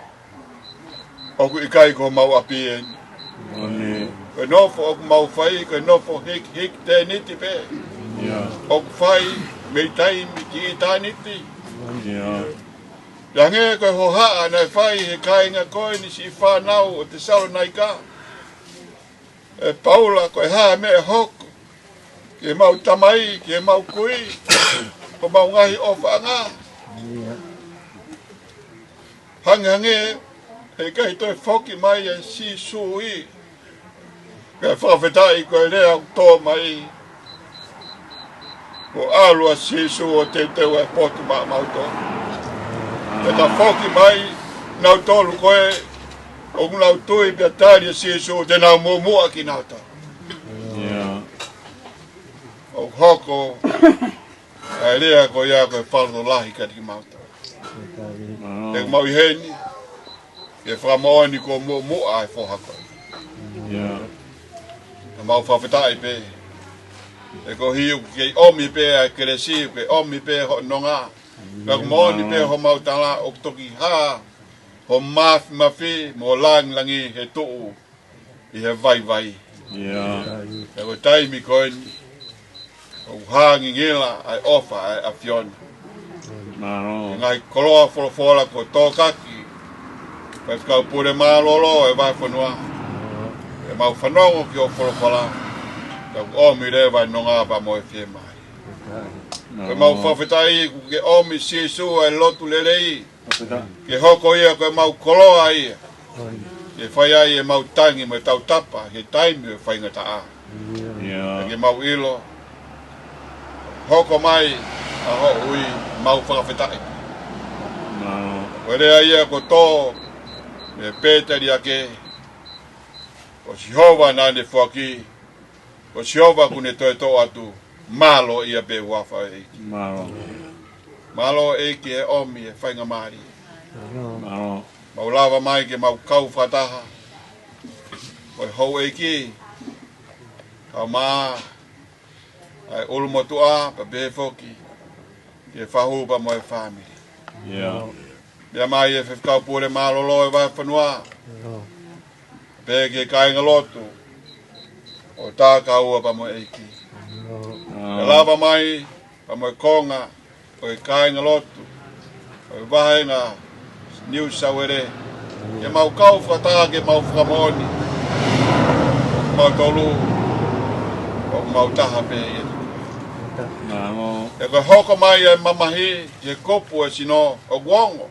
ʻoku ʻikai ko homau ʻapi eni. Ko e nofo ʻoku mau fai, ko e nofo hikihiki tēniti pē. ʻIo. ʻOku fai mei taimi ki ʻitāniti. ʻIo. Pea hangē ko e hohaʻa naʻe fai he kāinga ko eni siʻi fānau ʻo Tesalonaika, ʻe Paula, ko e hā e meʻa ʻe hoko ki heʻemau tamai, ki heʻemau kui, ko homau ngaahi ʻofaʻanga. Hangehangē heʻikai toe foki mai ʻa Sīsū ia. Kae fakafetaʻi ko e lea ʻoku tō mai, kuo ʻalu ʻa Sīsū ʻo teuteu ʻa e potu maʻamautolu. Pea tafoki mai nautolu ko ē ʻoku nau tui pea tali ʻa Sīsū, te nau muʻomuʻa kinautolu. ʻIo. ʻOku hoko ʻa e lea ko ia ko e fakalotolahi kiate kimautolu. ʻOku mau ʻi heni ke fakamoʻoni kuo muʻomuʻa ʻa e foha ko ē. ʻIo. Ka mau fakafetaʻi pē, he koeʻuhi ʻoku kei ʻomi pē ʻa e kelesi, ʻoku kei ʻomi pē hoʻo nonga. Ka ʻoku moʻoni pē homau tala ʻoku toki hā ho māfimafi mo langilangi he tuʻu ʻi he vaivai. ʻIo. He ko e taimi ko eni ʻoku hā ngingila ʻa e ʻofa ʻa e ʻAfiona. Mālō. Ngaahi koloa folofola kuo tōkaki, Faifekau Pule Mālōlō ʻo e Vahefonua, ʻemau fanongo ki hoʻo folofola, ka ʻoku ʻomi leva ʻa e nonga pea mo e fiemālie. Mālō. Ko ʻemau fakafetaʻi ʻoku ke ʻomi Sīsū ʻa e lotu lelei, ke hoko ia ko ʻemau koloa ia, ke fai ai ʻemau tangi mo e tautapa he taimi ʻo e faingataʻa. ʻIo. Ke mau ʻilo, hoko mai ʻa hoʻo ui, mau fakafetaʻi. Mālō. Ko e lea ia kuo tō mei he pēteliake, ko Sihova naʻa ne foaki, ko Sihova kuo ne toe toʻo atu, mālō ia pē huafa ʻEiki. Mālō. Mālō ʻEiki he ʻomi e faingamālie. Mālō. Mau lava mai ke mau kau fakataha mo e houʻeiki, kae ʻumaʻā ʻa e ʻulumotuʻa, pea pehē foki ki he fahu pea mo e fāmili. ʻIo. Meʻa mai e Faifekau Pule Mālōlō ʻo e Vahefonua, pea ki he kāingalotu ʻo Takaua pea mo e ʻEiki. ʻIo. Ke lava mai pea mo e konga ʻo e kāingalotu ʻo e vahenga Niu Sāuele, ke mau kau fakataha ke mau fakamoʻoni ʻoku mau tolu, ʻoku mau taha pē ʻi he tuku. Mālō. He ko e hoko mai ʻa e mamahi ki he kupu ʻo e sino ʻoku ongo.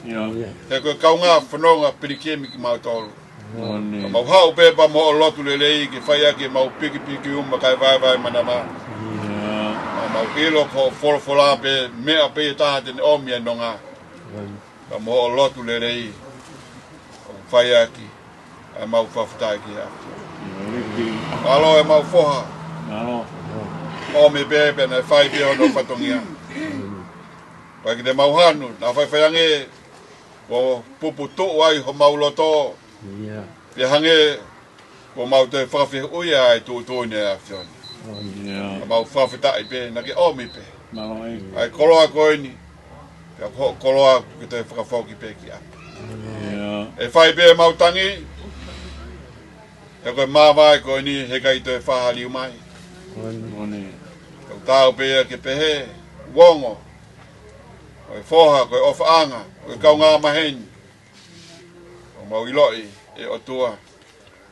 ʻIo. He ko e kaungā fononga pilikimi kimautolu. Moʻoni. Ka mau haʻu pē pea mo hoʻo lotu lelei ke fai ʻaki ʻemau pikipiki uma kae vaevae manava. ʻIo. Ka mau ʻilo ko hoʻo folofola pē meʻa pē ʻe taha te ne ʻomi ʻa e nonga. Moʻoni. Ka mo hoʻo lotu lelei ʻoku fai ʻaki ʻa ʻemau fakafetaʻi ki he ʻAfiona. ʻIo. Mālō ʻemau foha. Mālō. ʻOmi pē pea naʻe fai pē hono fatongia. Pea ʻikai te mau hanu, naʻa faifai ange kuo puputuʻu ai homau loto. ʻIo. Pea hangē kuo mau toe fakafehuʻia ʻa e tuʻutuʻuni ʻa e ʻAfiona. ʻIo. Ka mau fakafetaʻi pē, naʻa ke ʻomi pē. Mālō e. ʻA e koloa ko eni, pea ko hoʻo koloa ke toe fakafoki pē ki ʻapi. ʻIo. ʻE fai pē ʻemau tangi, he ko e māvae ko eni, he ʻikai toe fāliu mai. Moʻoni. Ka ʻoku taau pē ia ke pehē, ʻoku ongo, ko e foha, ko e ʻofaʻanga, ko e kaungā maheni. ʻOku mau ʻiloʻi, ʻe ʻOtua,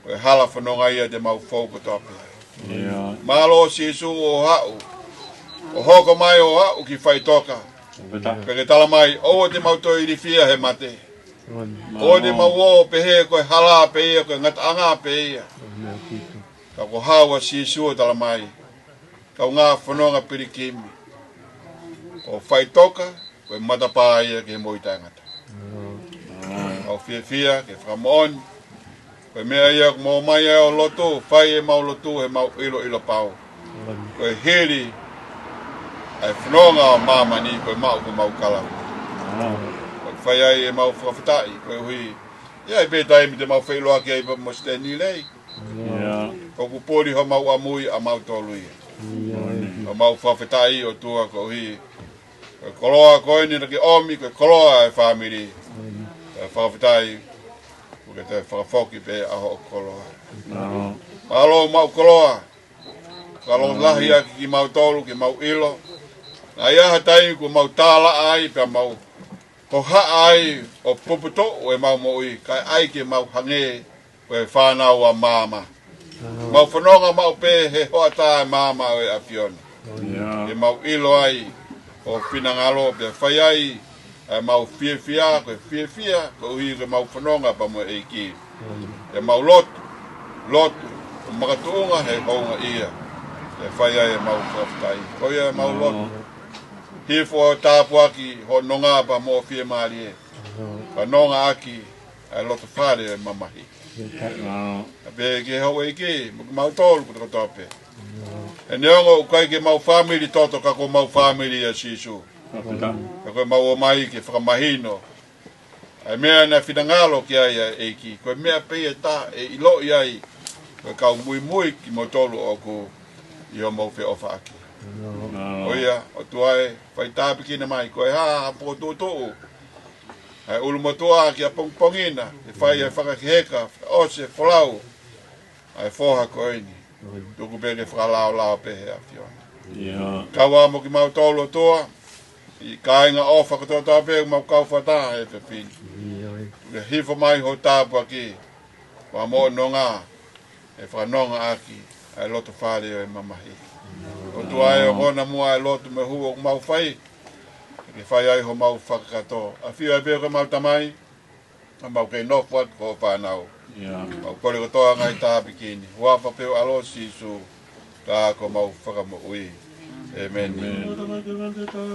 ko e hala fononga ia te mau fou kotoa pē. ʻIo. Mālō Sīsū ʻo haʻu, ʻo hoko mai ʻo haʻu ki faʻitoka. Fakafetaʻi. Pea ke tala mai, ʻoua te mau toe ilifia he mate. Mālō. ʻOua te mau ō pehē ko e hala pē ia, ko e ngataʻanga pē ia. Ka ko e haʻu ʻa Sīsū ʻo tala mai, kaungā fononga pilikimi, ʻo faʻitoka, ko e matapā ia ki he moʻui taʻengata. ʻOku mau fiefia ke fakamoʻoni, ko e meʻa ia ʻoku mau ō mai ai ʻo lotu, fai ʻemau lotu, heʻemau ʻiloʻilo pau. Ko e hili ʻa e fononga ʻo māmani, ko e maʻu ko ʻemau kalapu. ʻOku fai ai ʻemau fakafetaʻi, koeʻuhi ʻe ʻi ai pē taimi te mau feʻiloaki ai pea mo Sitenilei. ʻIo. ʻOku puli homau ʻamui ʻamautolu ia. ʻIo. ʻOku mau fakafetaʻi ʻOtua koeʻuhi ko e koloa ko eni naʻa ke ʻomi, ko e koloa ʻa e fāmili. Ko e fakafetaʻi, ʻoku ke toe fakafoki pē ʻa hoʻo koloa. Mālō. Mālō maʻu koloa. Fakalahi ʻaki kimautolu, ke mau ʻilo. Naʻe ʻi ai ha taimi kuo mau tālaʻa ai, pea mau hohaʻa ai ʻo puputuʻu ʻemau moʻui, kae ʻai ke mau hangē ko e fānau ʻa Maama. Mau fononga maʻu pē he hoʻatā ʻa e Maama ʻo e ʻAfiona. ʻIo. Ke mau ʻilo ai hoʻo finangalo pea fai ai ʻa ʻemau fiefia, ko e fiefia, koeʻuhi ko ʻemau fononga pea mo e ʻEiki. ʻEmau lotu, lotu, ʻo makatuʻunga he houngaʻia. Pea fai ai ʻemau fakafetaʻi. Ko ia ʻemau lotu. Hifo ʻo tāpuaki hoʻo nonga pea mo hoʻo fiemālie. Pea nonga ʻaki ʻa e loto fale ʻo e mamahi. ʻIo. Pea pehē ki he houʻeiki, mo kimautolu kotoa pē. ʻE neongo ʻoku ʻikai ke mau fāmili toto ka ko ʻemau fāmili ʻa Sīsū. Fakafetaʻi. Pea ko ʻemau ō mai ke fakamahino ʻa e meʻa naʻe finangalo ki ai ʻa e ʻEiki. Ko e meʻa pē ia ʻe taha ʻe ʻiloʻi ai ko e kau muimui kimoutolu ʻoku ʻi homou feʻofaʻaki. ʻIo. ʻOiauē, ʻOtua ē, fai tāpuekina mai, ko e hā ha potuʻutuʻu ʻa e ʻulumotuʻa ki ʻapongipongi na, ʻe fai ʻa e fakakeheka, ʻosi e folau ʻa e foha ko eni. Tuku pē ke fakalaolao pē he ʻAfiona. ʻIo. Kau ā mo kimautolu ʻOtua, ʻi he kāinga ʻofa kotoa pē, mau kau fakataha he efiafi ni. ʻIo. Ke hifo mai hoʻo tāpuaki, pea mo hoʻo nonga, ʻe fakanonga ʻaki ʻa e loto fale ʻo e mamahi. ʻOtua ē, ʻoku ʻomi muʻa ʻa e lotu mo e hū ʻoku mau fai, ke fai ai homau fakakakato. ʻAfio ai pē ko homau Tamai, ʻa mau kei nofo atu ko hoʻo fānau. ʻIo. Mau kole kotoa ngaahi tāpuekina. Huafa pē ʻo ho ʻAlo Sīsū, ka ko homau Fakamoʻui. ʻĒmeni. ʻĒmeni.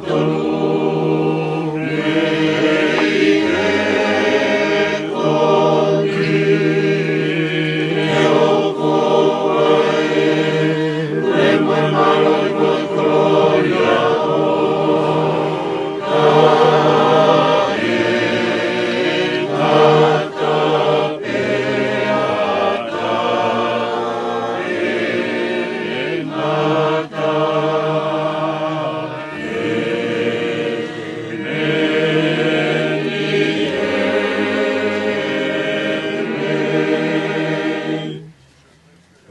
Ko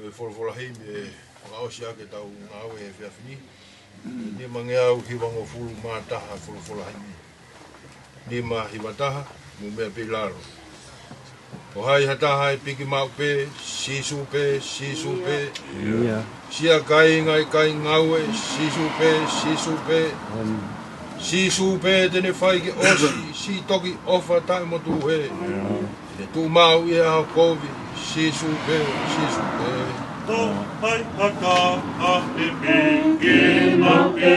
e folofola himi ʻe fakaʻosi ʻaki ʻetau ngāue he efiafi ni. Nimangeau hivangofulu mā taha folofola himi. Nima hiva taha, mo meʻa pē ʻi lalo. Ko hai ha taha ʻe piki maʻu pē, Sīsū pē, Sīsū pē. ʻIa. Siʻa kāinga ʻikai ngāue, Sīsū pē, Sīsū pē. Sīsū pē te ne fai ke ʻosi, siʻi toki ʻofa taʻemotuʻu hē. Te ne tuʻu maʻu ʻi he ʻaho kovi, Sīsū pē, Sīsū pē. Ko hai ha taha ʻe piki maʻu pē,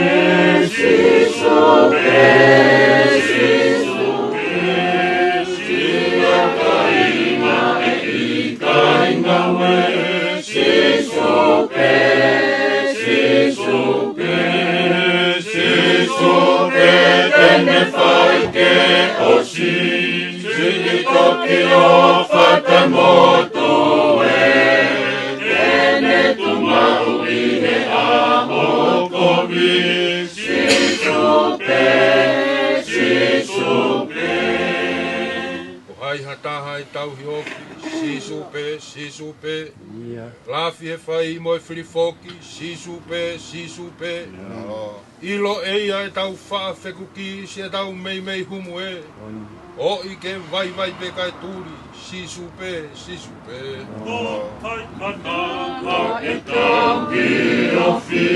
Sīsū pē, Sīsū pē. Siʻa kāinga ʻikai ngāue, Sīsū pē, Sīsū pē. Sīsū pē te ne fai ke ʻosi, siʻi toki ʻofa taʻemotuʻu hē. Te ne tuʻu maʻu ʻi he ʻaho kovi, Sīsū pē, Sīsū pē. Ko hai ha taha ʻe tauhi ofi, Sīsū pē, Sīsū pē. ʻIa. Lafi he fai mo e fili foki, Sīsū pē, Sīsū pē. ʻIa. ʻIlo ʻe ia ʻetau faʻa fekuki, siʻetau meimei humu ē. ʻOi. ʻOi ke vaivai pē kae tuli, Sīsū pē, Sīsū pē. Ko hai ha taha ʻe tauhi ofi,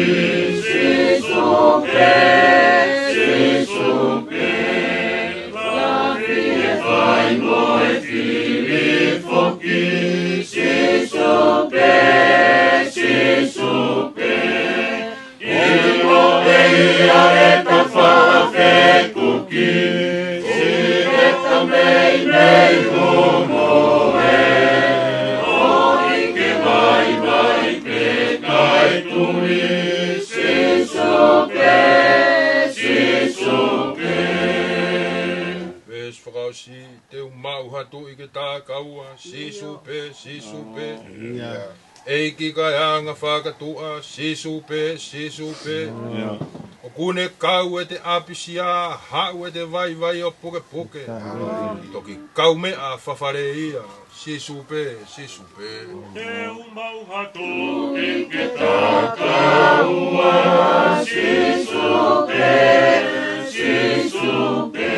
Sīsū pē, Sīsū pē. Lafi he fai mo e fili foki, Sīsū pē, Sīsū pē. ʻIlo ʻe ia ʻetau faʻa fekuki, siʻetau meimei humu ē. ʻOi ke vaivai pē kae tuli, Sīsū pē, Sīsū pē. Veesi fakaʻosi, te u maʻu ha tuʻi ke takaua, Sīsū pē, Sīsū pē. ʻIa. ʻEiki kaeʻanga fakatuʻa, Sīsū pē, Sīsū pē. ʻIa. ʻOku ne kau ʻete ʻapisia, haʻu ʻete vaivai ʻo pukepuke. Toki kaumeʻa fafale ia, Sīsū pē, Sīsū pē. Te u maʻu ha tuʻi ke takaua, Sīsū pē, Sīsū pē.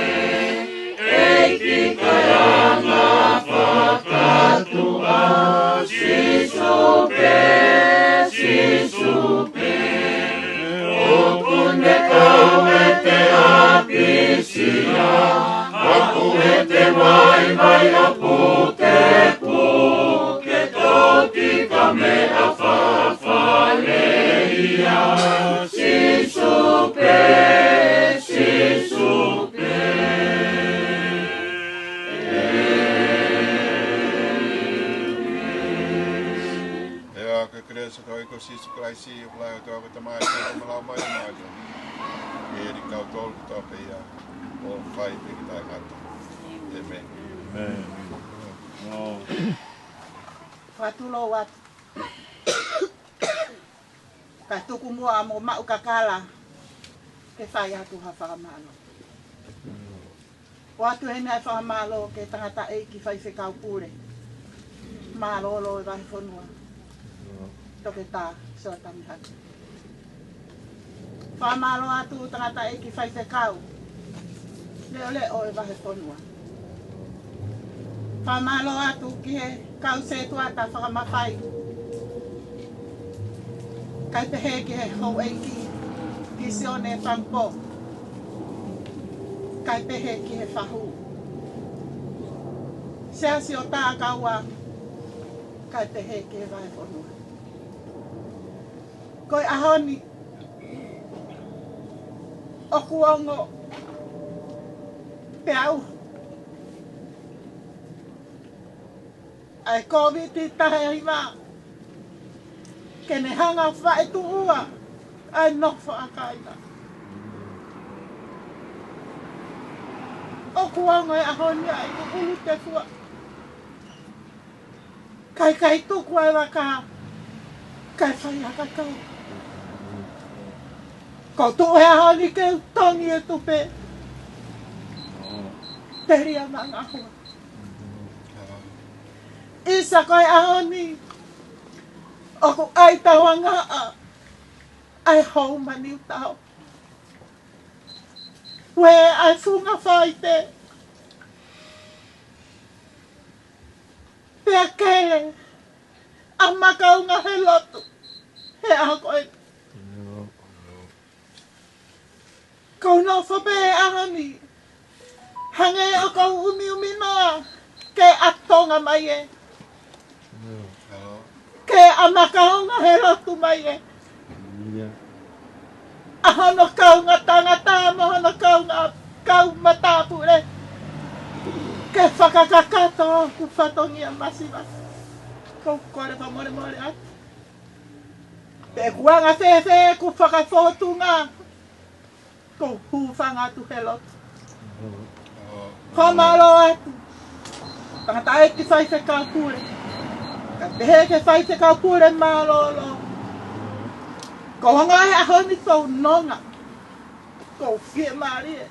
ʻEiki kaeʻanga fakatuʻa, Sīsū pē, Sīsū pē. ʻOku ne kau ʻete ʻapisia, haʻu ʻete vaivai ʻo pukepuke, toki kaumeʻa fafale ia, Sīsū pē, Sīsū pē. Pea ko e kelesi ʻa hotau ʻEiki ko Sīsū Kalaisi, ʻofa lahi ʻa e ʻOtua ko e Tamai, mo e Laumālie Māʻoniʻoni, ʻe ʻi ai kiate kimoutolu kotoa pē ia, ʻo fai pē ki taʻengata. ʻĒmeni. ʻĒmeni. Fakatulou atu. Kae tuku muʻa mo maʻu kakala ke fai atu ha fakamālō. ʻOatu heni ʻa e fakamālō ki he tangataʻeiki faifekau pule mālōlō ʻo e vahefonua, Toketā Sioatame Hake. Fakamālō atu tangataʻeiki faifekau leʻoleʻo ʻo e vahefonua. Fakamālō atu ki he kau sētuata fakamafai, kae pehē ki he houʻeiki, Kisione Famipō, kae pehē ki he fahu, Siasi ʻo Takaua, kae pehē ki he vahefonua. Ko e ʻaho ni, ʻOku ongo pē au ʻa e Kōviti taha hiva ke ne hanga ʻo faʻituʻua ʻa e nofo ʻa kāinga. ʻOku ongo he ʻaho ni ʻa e ʻulu tefua. Kae kai tuku ʻa e vaka, kae fai ʻa e kakai. Ko e tuʻu he ʻaho ni ke u tongi e tupe. Telia maʻa ngā hoa. ʻIsa, ko e ʻaho ni ʻoku ʻai tauangaʻa ʻa e hou mani ʻo tau. Uē ʻa e funga faite. Pea kele ʻa e makaunga he lotu he ʻaho ko eni. Ko e nofo pē he ʻaho ni, hangē ʻoku ou umiumi noa ke ʻatonga mai ē, ke ʻa e makaunga he lotu mai ē, ʻa hono kaungā tangata mo hono kaungā kau matāpule, ke fakakakato hoku fatongia masiva. ʻOku ou kole fakamolemole atu. Pe ʻoku anga fēfē ʻeku fakafōtunga, ʻoku ou hūfanga atu he lotu. Fakamālō atu. Tangataʻeiki faifekau pule, kae pehē ki he faifekau pule mālōlō. Ko e ongo he ʻaho ni ʻoku ou nonga, ʻoku ou fiemālie.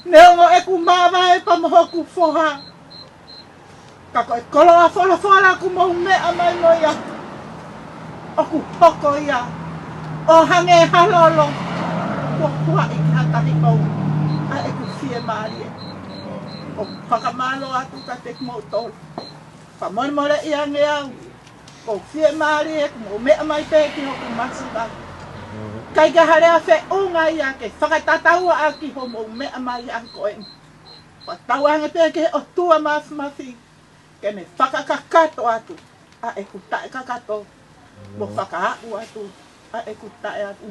Neongo ʻeku māvae pea mo hoku foha, ka ko e koloa folofola ʻoku mou meʻa mai mo ia, ʻoku hoko ia ʻo hangē ha lolo kuo huaʻi ki ha tahi ʻou. ʻA ʻeku fiemālie. ʻOku ou fakamālō atu kiate kimoutolu. Fakamolemoleʻi ange au. ʻOku ou fiemālie ʻoku mou meʻa mai pē ki hoku masiva. ʻIkai ke ʻi ai ha lea feʻunga ia ke fakatataua ʻaki hoʻomou meʻa mai ʻaho ko eni. Fakatauange pē ki he ʻOtua Māfimafi ke ne fakakakato atu ʻa ʻeku taʻekakato, mo fakaaʻu atu ʻa ʻeku taʻeaʻu.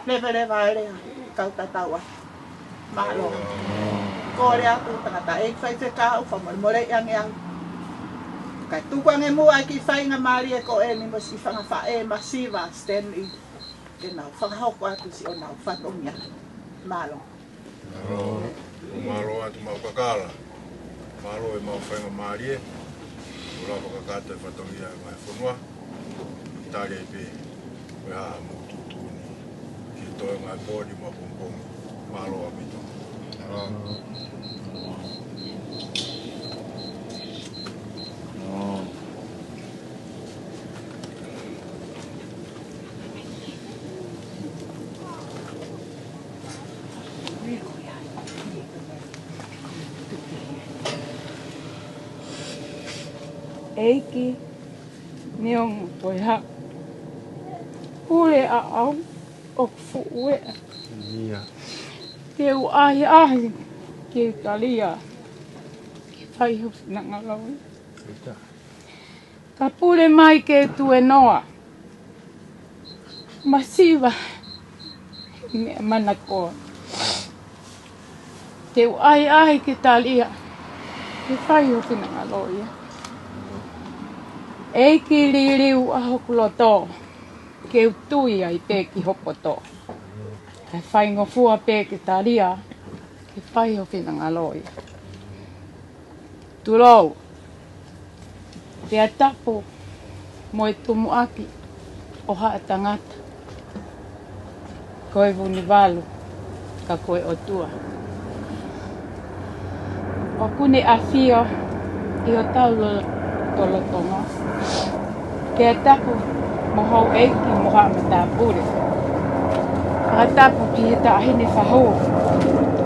Leveleva e lea, kau tatau atu. Mālō. Kole atu tangataʻeiki faifekau, fakamolemoleʻi ange au. Kae tuku ange muʻa e kiʻi faingamālie ko eni mo siʻi fanga faʻē masiva Stanley, ke nau fakahoko atu siʻonau fatongia. Mālō. Mālō. Mālō atu maʻu kakala. Mālō e maʻu faingamālie. ʻO lava fakakakato e fatongia ʻo e ngaahi fonua. Tali ai pē ko e hā haʻamou tuʻutuʻuni ki he toenga e pō ni mo e pongipongi. Mālō ʻaupito. ʻEiki, neongo ko e hā, pule ʻaʻau ʻoku fuʻu eʻa. Ia. Te u ʻahiʻahi ke u talia, ke fai ho finangalo. Ka pule mai ke tuenoa. Masiva he meʻa manakoa. Te u ʻahiʻahi ke talia, ke fai ho finangalo ia. ʻEiki, liliu ʻa hoku loto, ke u tui ai pē ki ho poto. Kae faingofua pē ke talia, ke fai ho finangalo ia. Tulou, pea tapu mo e tumuʻaki ʻo haʻa tangata, ko e Vunivalu, ka ko e ʻOtua ʻoku ne ʻafio ʻi hotau lolotonga. Pea tapu mo houʻeiki mo haʻa matāpule. Fakatapu ki he taʻahine fahu,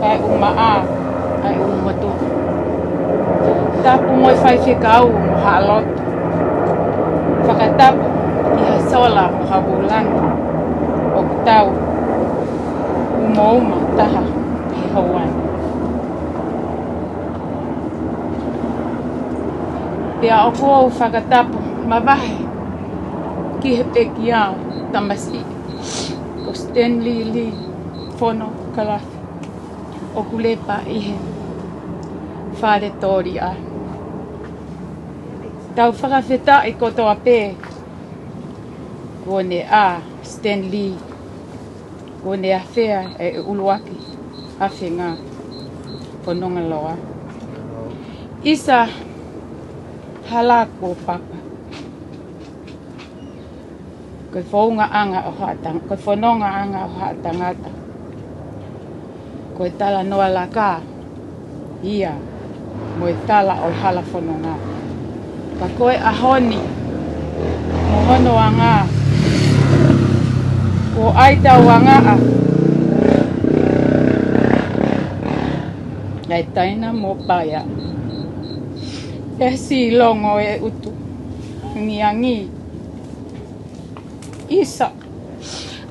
kae ʻumaʻā ʻa e ʻulumotuʻa. Tapu mo e faifekau mo haʻa lotu. Fakatapu ki ha sola mo ha vūlangi ʻoku tau umauma taha he houa ni. Pea ʻoku ou fakatapu mavahe ki he pekia tamasiʻi ko Stanley Lee, Fono Kalafi ʻoku lepa ʻi he fale tōliʻa. Tau fakafetaʻi kotoa pē kuo ne ʻā Stanley, kuo ne afea e ʻuluaki afenga fononga loa. ʻIsa Halakuopapa. Ko e foungaʻanga ʻo haʻa tang-, ko e fonongaʻanga ʻo haʻa tangata. Ko e talanoa laka ia mo e tala ʻo e hala fononga. Ka ko e ʻaho ni mo hono anga, ko ai tau angaʻa ʻa e taina mo paea. ʻE silongo e utu angiangi. ʻIsa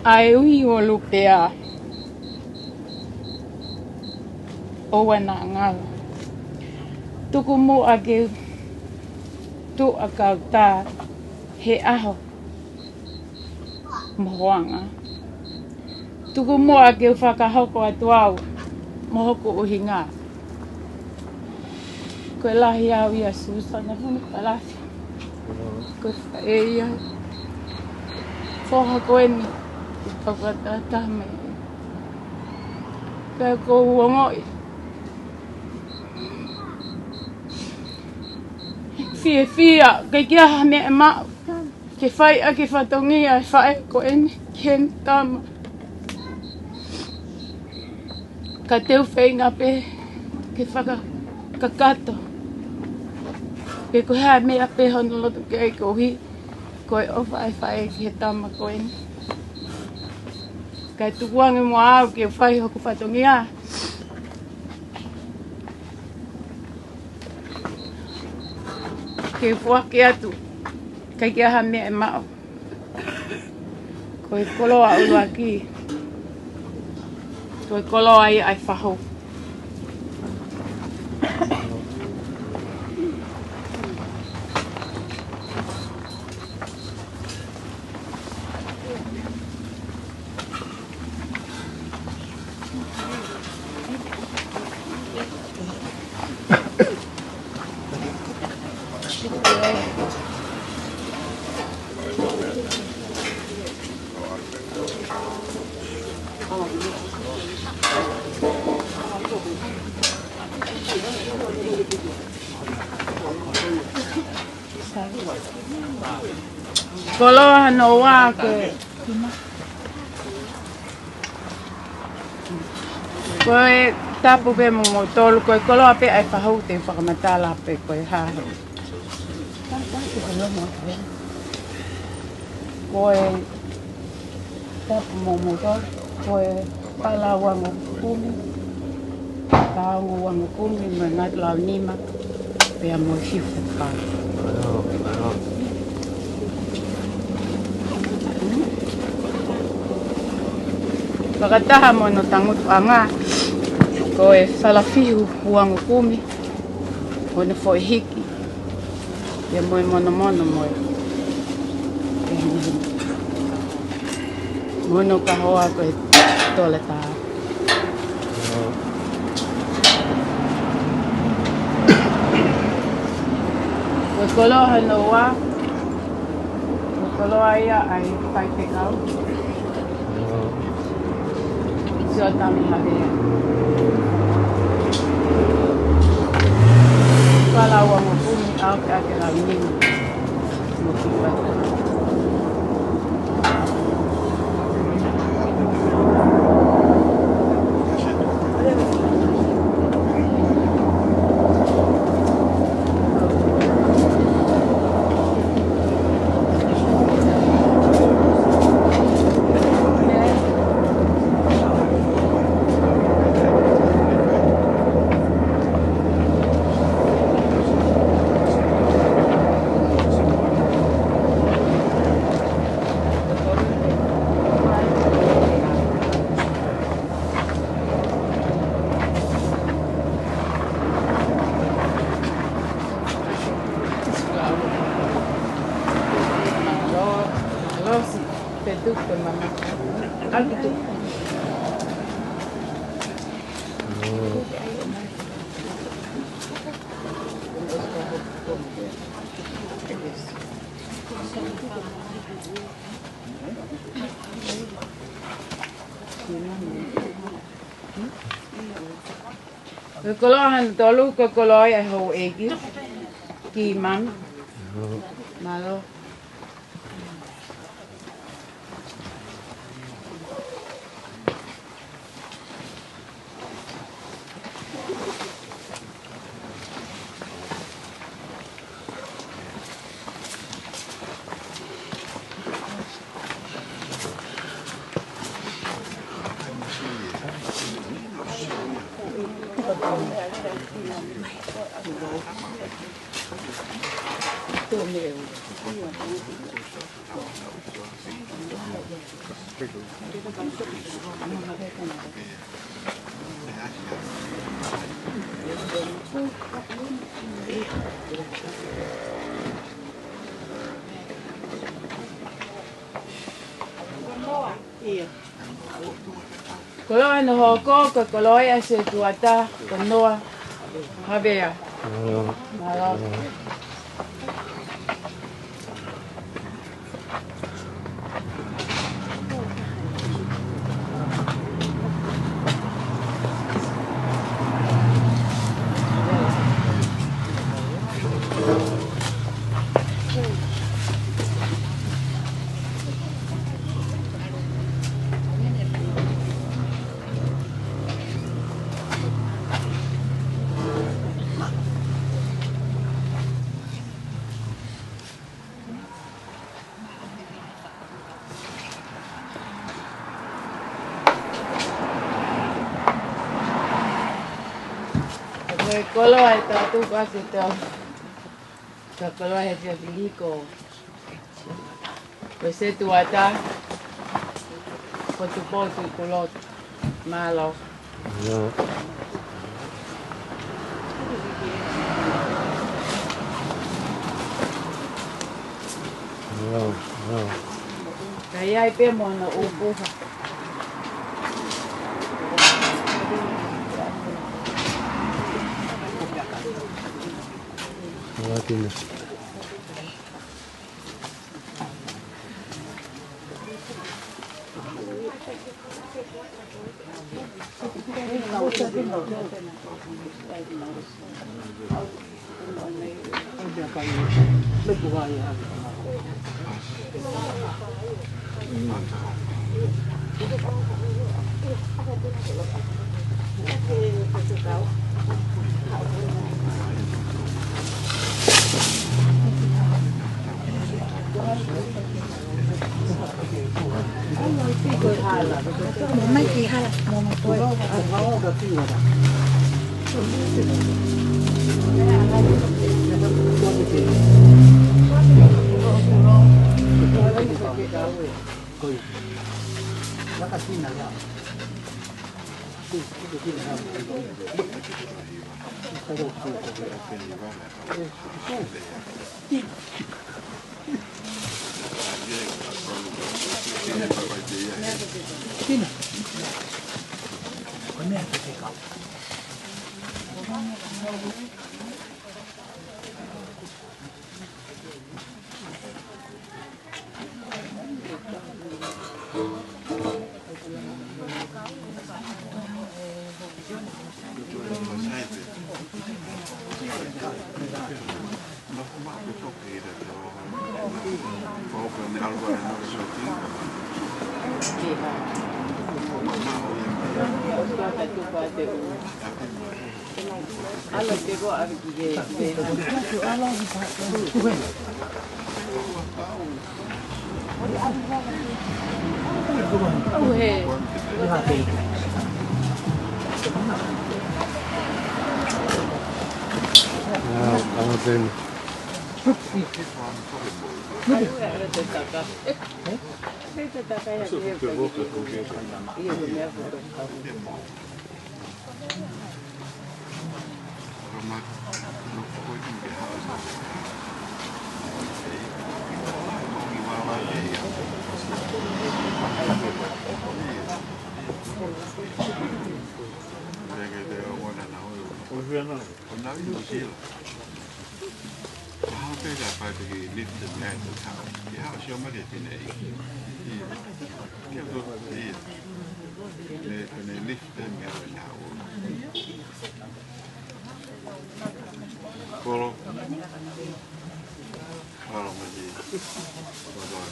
ʻa e ui ʻo Lupea. ʻOua naʻa ngalo. Tuku muʻa ke tuʻa kautā he ʻaho mo ho anga. Tuku muʻa ke u fakahoko atu au mo hoku ʻuhinga. Ko e lahi au ia Susana Fono Kalafi. Ko e faʻē ia foha ko eni ʻi Paukatata me. Ka ko u ongoʻi fiefia, ʻikai ke ʻi ai ha meʻa ʻe maʻu ke fai ʻaki e fatongia e faʻē ko eni ki heʻene tama. Ka te u feinga pē ke fakakakato pe ko e hā e meʻa pē hono loto ki ai koeʻuhi ko e ʻofa ʻa e faʻē ki he tama ko eni. Kae tukuange muʻa au ke u fai hoku fatongia. Ke u foaki atu, ʻikai ke ʻi ai ha meʻa ʻe maʻu. Ko e koloa ʻuluaki, ko e koloa ia ʻa e fahu. Koloa hono ua ko e, ko e tapu pē mo moutolu, ko e koloa pē ʻa e fahu te u fakamatala pe ko e hā. Ko e tapu mo moutolu, ko e pala uango kumi, kaongo uango kumi, mo e ngatu lau nima, pea mo e fiu faka. Fakataha mo hono tangutuʻanga, ko e fala fiu uango kumi, hono foʻi hiki, ia mo e monomono mo e. Mo hono kahoa ko e tola tā. Ko e koloa hono ua, ko e koloa ia ʻa e faifekau. Sio tami havea. Pala uango kumi au ke ake lau nima. Mo ki wata. Ko e koloa hono tolu, ko e koloa ia ʻa e houʻeiki. Ki mami. Mālō. Koloa hono hoko, ko e koloa ia ʻa Setuata, ko Noa Havea. Mālō. Ko e koloa ʻe tau tuku ake tau. Ko e koloa he fiefili ko, ko Setuata, ko Tupou Tuʻipulotu. Mālō. Mālō. Mālō, mālō. Ka ʻi ai pē mo hono ʻupu. Mālō, Tina. Mei, mei lift, mei ʻalu ʻi he ʻaho. Kolo. Alo, mei. Bye-bye.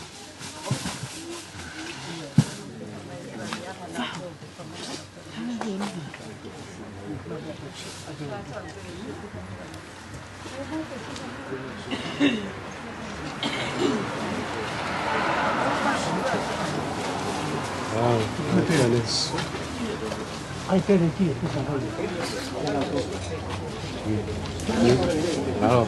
Wow, look at this. Wow.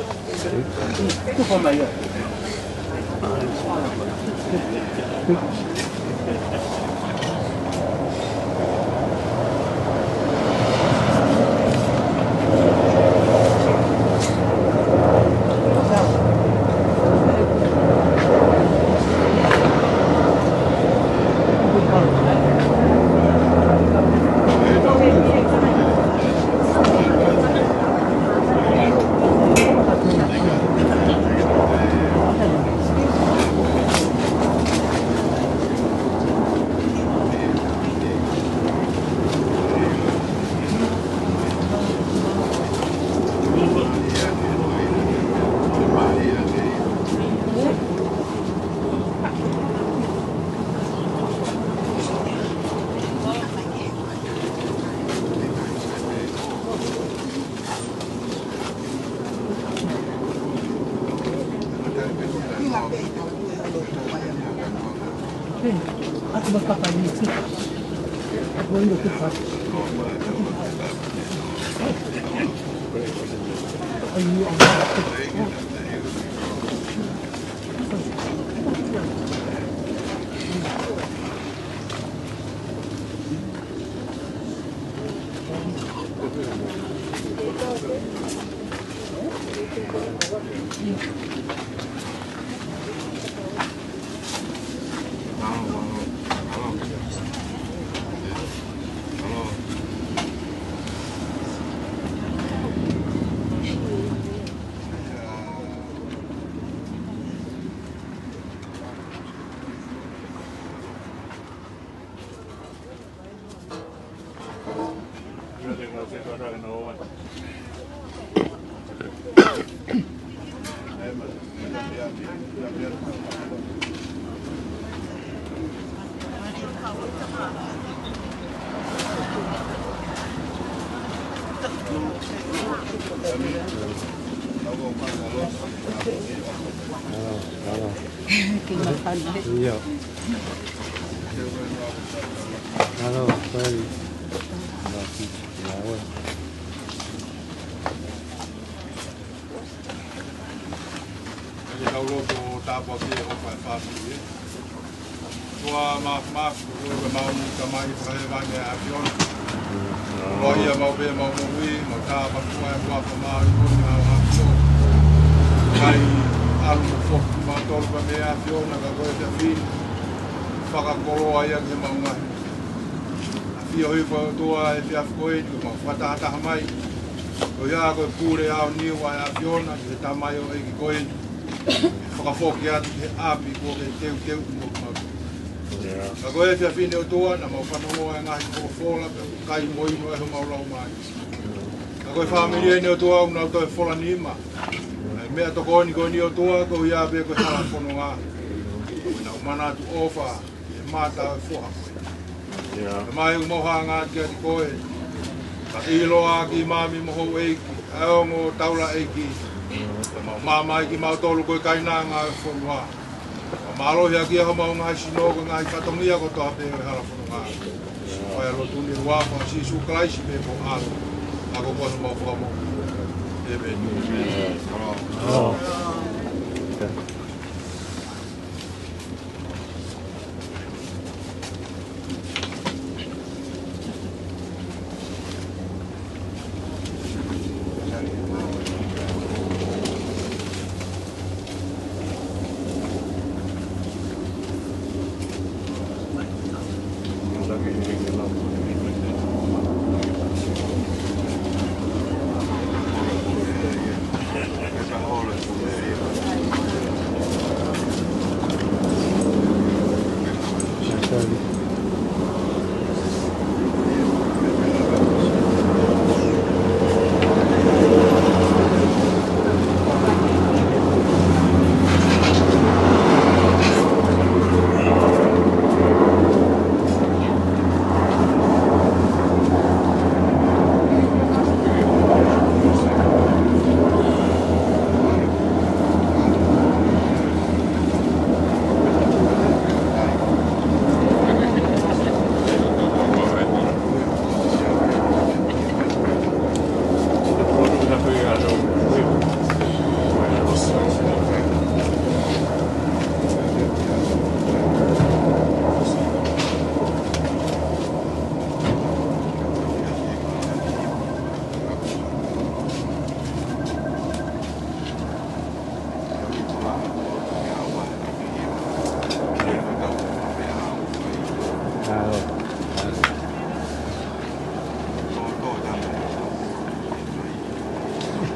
Hello, hello. Kimasalle. Io. Hello, sorry. Hello, ki-, yeah, well. Kau lotu tāpuaki ʻo e fāmili, ē. ʻOtua Māfimafi, ko koe ko e mau Tamai Fakahēvani ʻa e ʻAfiona. Ko ia mau pē mau moʻui, mau tāpuaki ʻa e huafa māʻoniʻoni ʻa e ʻAfiona. Kae ʻalu mo foki kimautolu pē mei he ʻAfiona, ka ko e efiafi ni fakakoloa ia ki he mau ngaahi ʻafio hifo ʻOtua he efiafi ko eni, ko e mau fakatahataha mai. Ko ia ko e pule aoniu ʻa e ʻAfiona, ki he tamaioʻeiki ko eni. Fakafoki atu ki he ʻapi kuo ke teuteu mo mau. Ka ko e efiafi ni ʻOtua, naʻa mau fanongo ʻa e ngaahi folofola, pea kai mo inu ʻa homau laumālie. Ka ko e fāmili eni ʻOtua, ʻoku nau toe fola nima. ʻA e meʻatokoni ko eni ʻOtua, ko ia pē ko e hala fononga. Ko ʻenau manatu ʻofa, ʻi he mata ʻo e foha. Tamai, ʻoku mau hanga atu kiate koe. Ka ʻiloa ki mami mo houʻeiki, ʻa e ongo taulaʻeiki. Ka mau māmā kimautolu ko e kainanga ʻo e fonua. Ka mālohi ʻaki ʻa homau ngaahi sino ko e ngaahi fatongia kotoa pē ʻo e hala fononga. Ko e lotu ni ʻi he huafa ʻo Sīsū Kalaisi pē ko e ʻAlo. Ka ko koe homau Fakamoʻui. ʻĒmeni.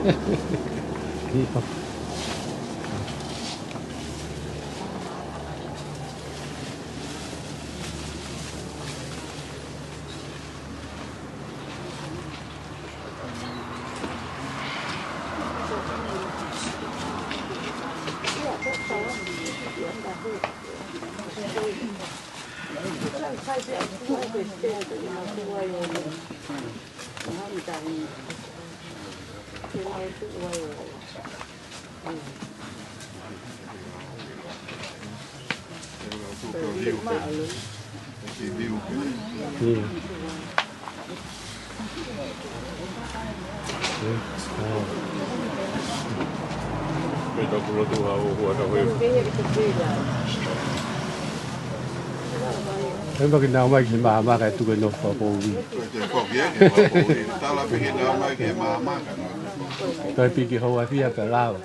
Kiitos. Pea tapu lotu ha o hua na hoi. He maki nau mai ki he maama kae tuku e nofo fakapoʻuli. Tala pē ke nau mai ki he maama ka nau. Toe piki hou a fia pea lava.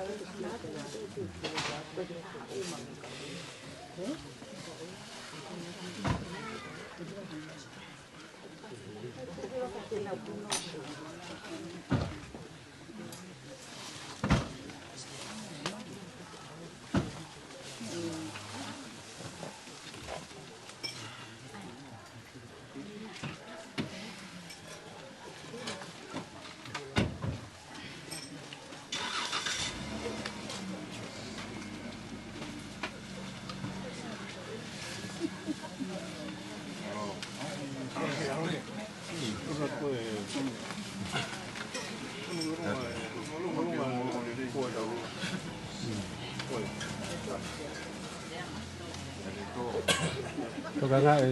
Toka ngā e.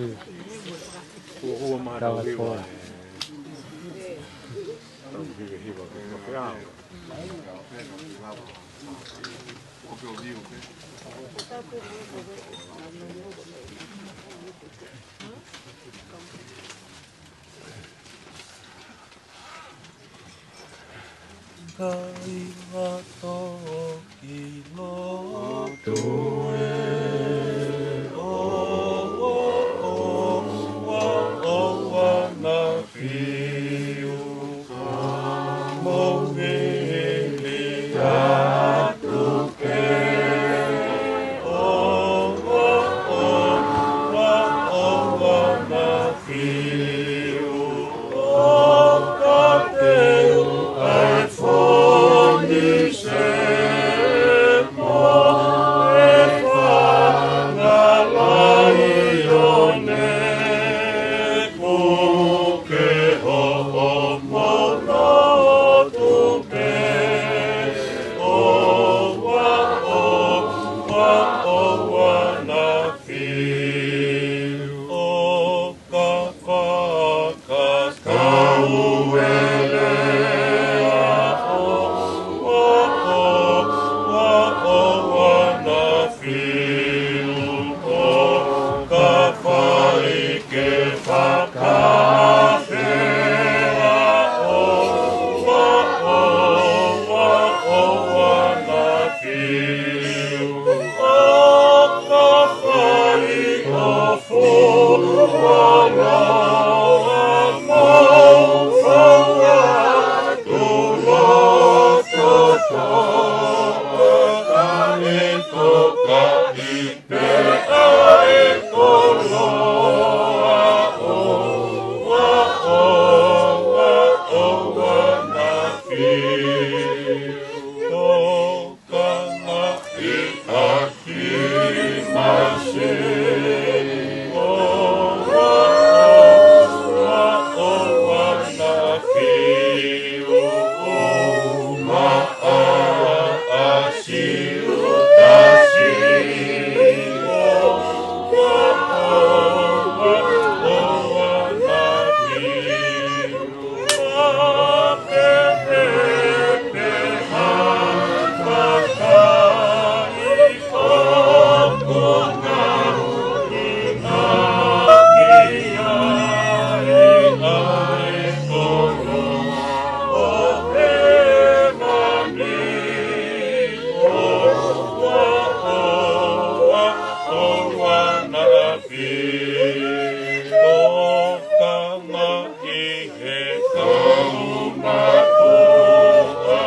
Ua ua mā tau hiva. Tau hiva hiva. Kai ua toki lotu e o o o ua o ua na fiu ka mo vili atu pē o o o ua o ua na fiu o ka teu ai foni se mo e fanga laione. Kuke hoʻo mono tupe o ua o ua o ua na fiu o ka fakakau e lea o ua o ua o ua na fiu o ka fai ke fakafea o ua o ua o ua na fiu o ka fai o fuala mau fanga tulo toto ka e toka i Pea e koloa o ua o ua o ua na fiu. Toka ngā i ʻaki masi o ua o ua o ua na fiu. Uma a a Siutasi o ua o ua o ua na fiu. Ua pepepe ha makai o ko ngā ui na ki ai ai koloa o hēvani. O ua o ua o ua na fiu. Toka ngā i he kau mātuʻa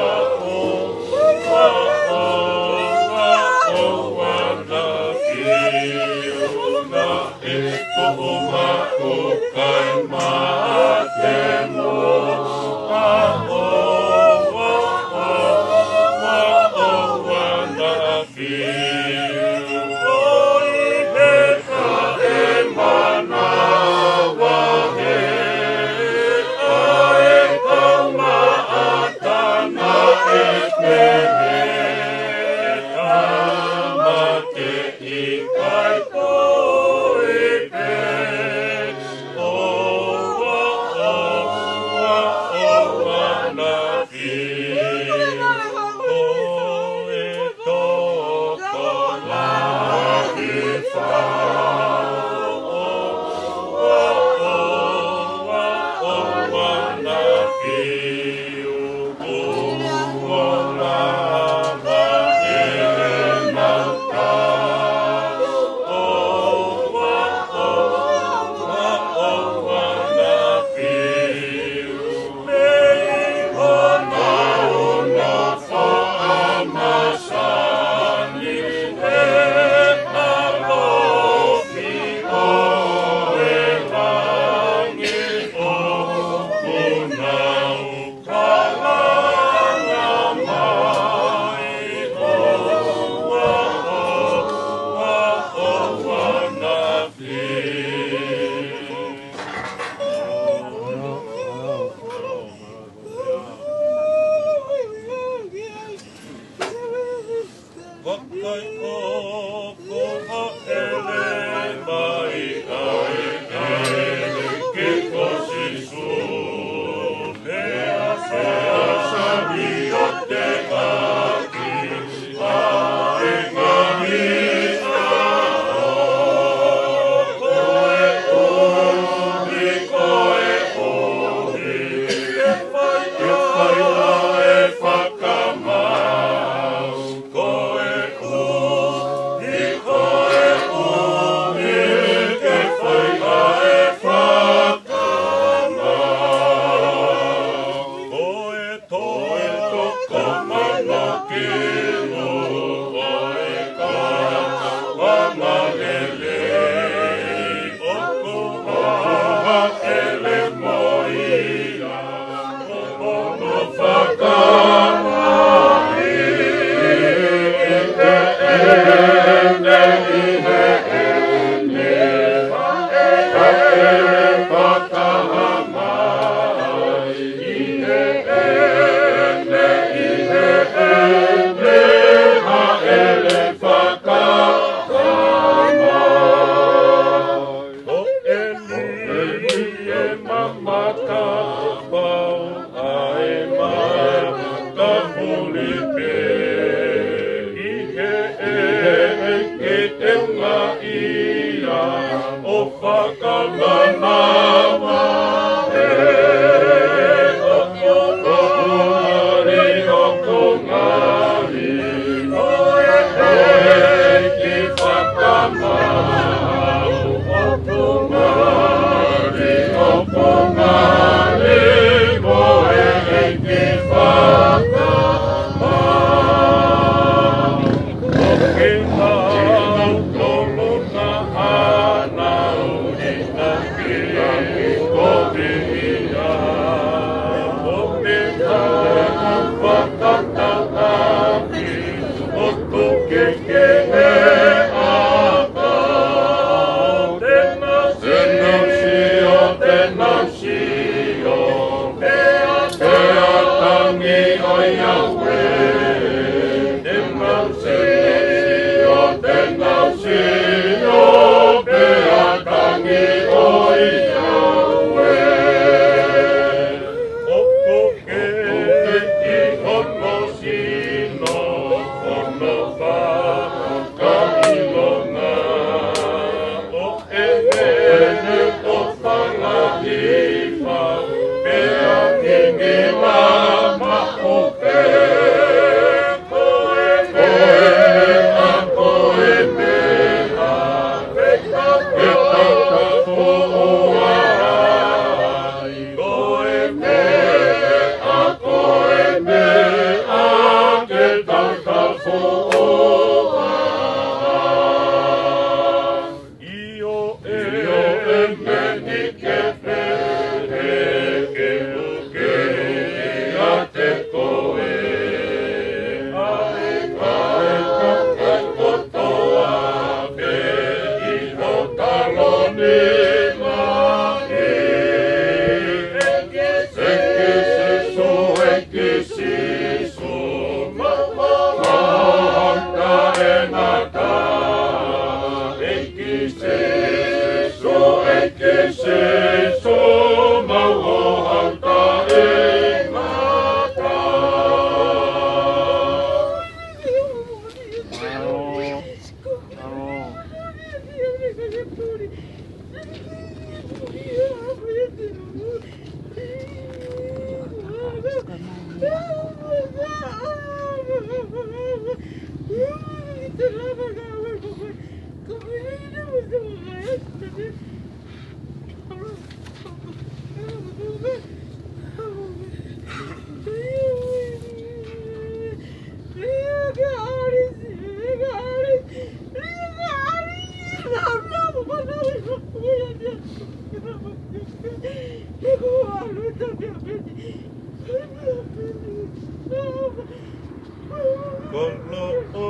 Koloʻo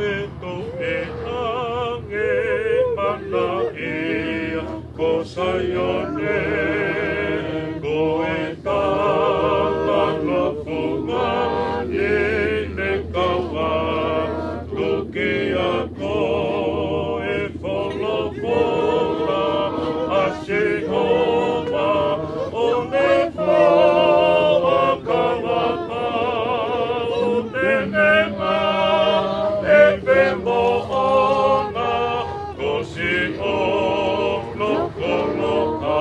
e tuʻi ange mana ia ko Saione, ko e talanoa fungani ne kau atu kiate koe e folofola ʻa Sihova, ʻo ne foaki ʻa e kavapau ʻo ne maʻu e femoʻuekina ko Sione koloa.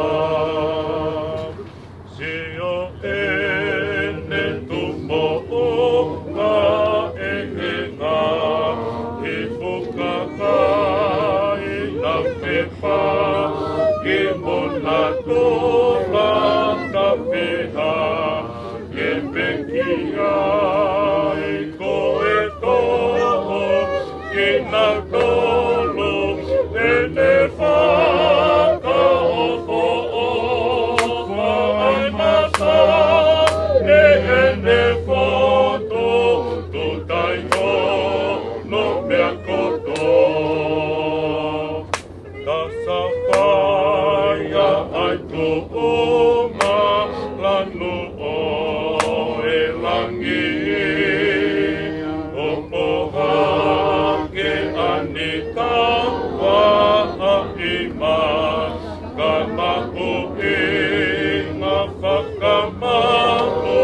Sio ʻene tuʻu moʻunga ʻi he ngaahi fuʻu kakai, naʻa ne fai mo natula ka fiha ke pekia ai. Ko e toʻo kinautolu ʻene fakaʻofoʻofa, ʻa e masa ʻi heʻene fotu, tuʻu taʻeʻono meʻa kotoa. Ka sa fai ʻa e tuʻunga lanu ʻo e langi, ʻo pō hake ʻa e kauaʻi maka maʻu ʻi he ngaahi fakamaʻu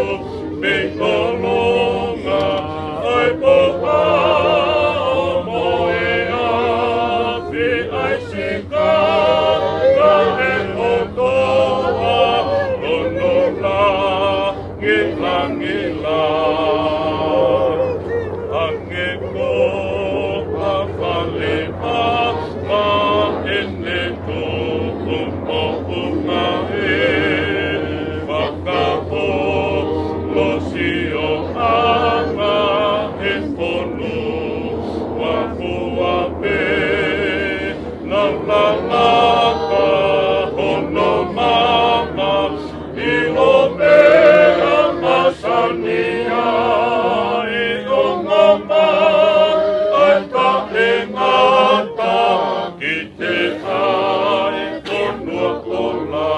mei ʻolunga, ʻa e pō ʻo e afi, ʻa e sika ʻa e ʻOtua, hono langilangi lahi. Hangē ko ha fale ʻa ʻene tuʻu moʻunga ʻi he fakapō, lolotonga e fonua fua pē. Naʻa na laka hono mama ʻi ʻō pea masani ai, ʻo ngāue ʻa e taʻengata, kiate ia ʻa e fonua ola.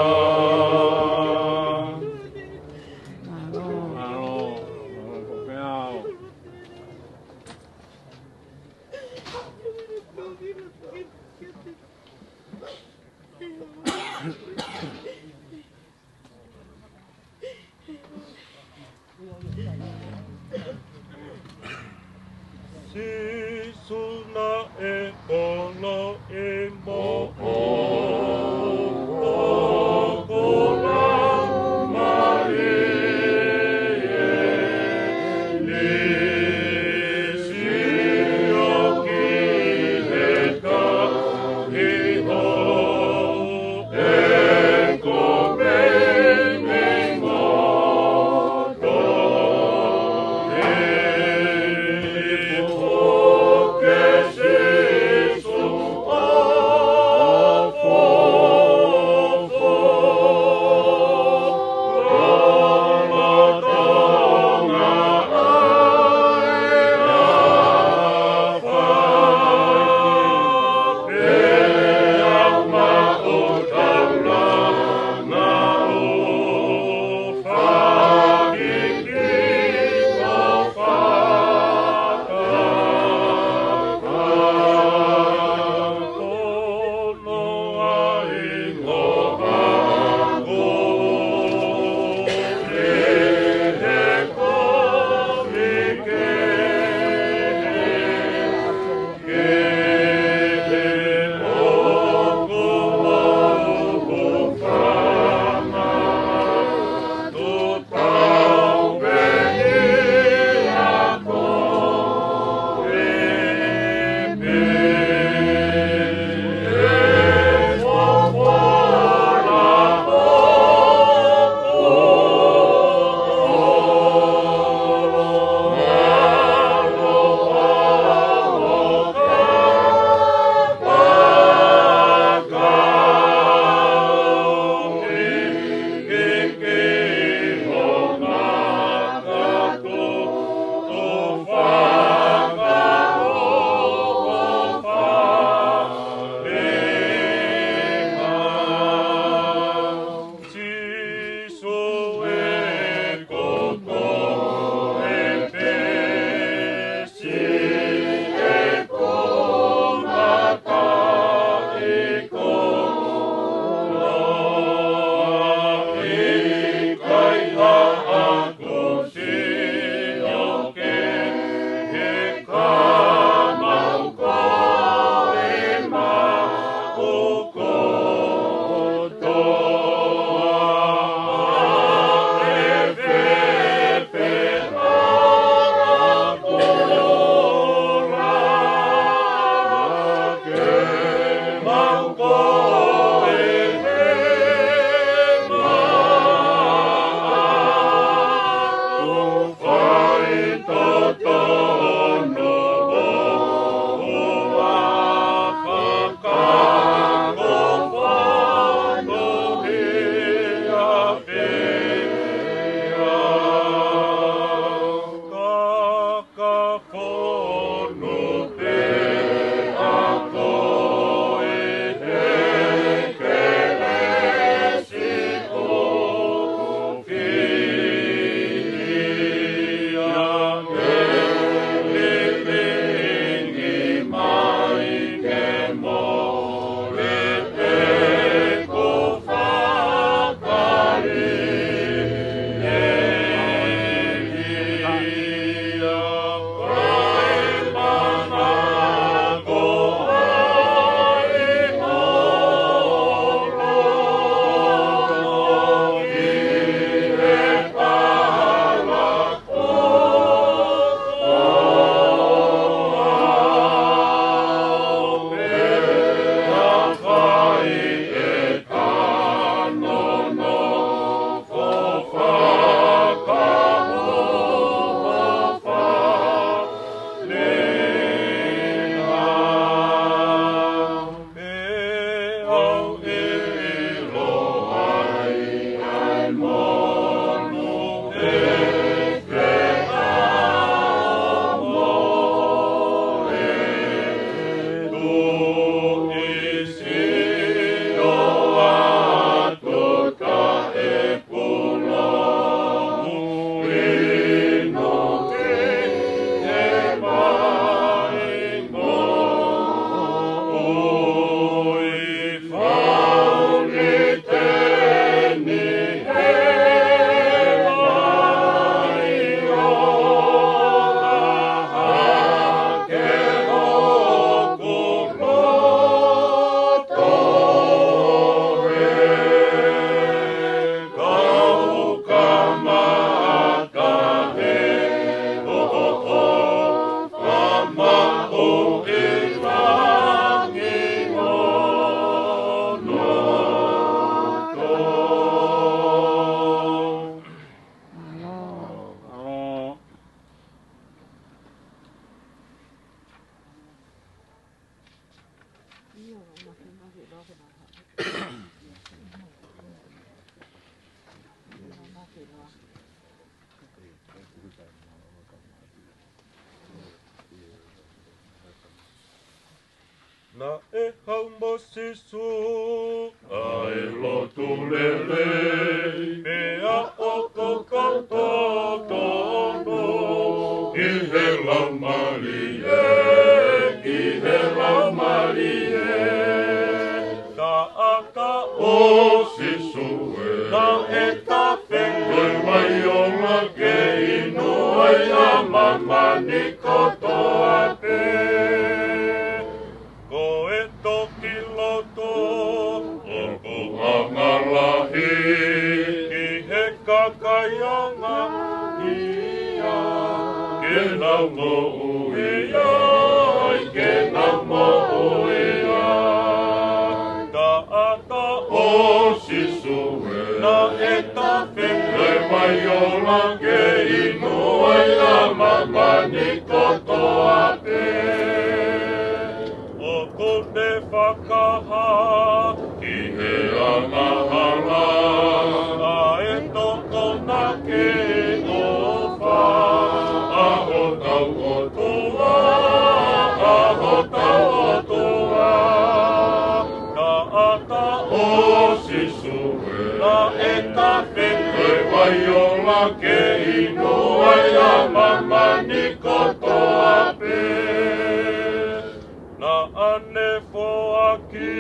Sīsū naʻe koloaʻa mo ʻoku lau mai ʻeni, sio ki he tahi hou ʻe kumi mei ngoto, ʻe puke Naʻe haʻu mo Sīsū ʻa e lotu lelei, pea ʻoku kau totonu ki he Laumālie, ki he Laumālie. Taʻata ʻo Sīsū ē, naʻe tafe, ko e vai ola ke inu ai ʻa māmani kotoa pē. Ko e toki lotu ʻoku anga lahi ki he kakai anga ia, ke nau moʻui ai, ke nau moʻui ai. Taʻata ʻo Sīsū ē, naʻe tafe, ko e vai ola ke inu ai ʻa māmani kotoa pē. ʻOku ne fakahā ki he angahala ʻa e tokoni ki he ʻofa ʻa hotau ʻOtua, ʻa hotau ʻOtua. Taʻata ʻo Sīsū ē, naʻe tafe, ko e vai ola ke inu ai ʻa māmani kotoa pē. Naʻa ne foaki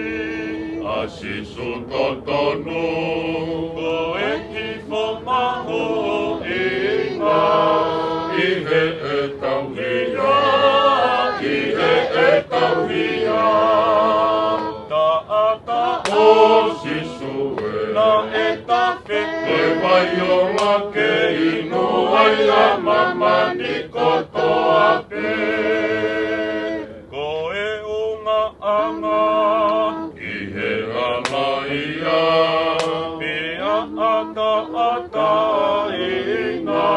ʻa Sīsū totonu, ko e hifo mahuʻinga ʻi heʻetau hia, ʻi heʻetau hia. Taʻata ʻo Sīsū ē, naʻe tafe, ko e vai ola ke inu ai ʻa māmani kotoa pē. Ko e ʻulungaanga ki he hala ia, pea ʻataʻatā ʻi he ngā,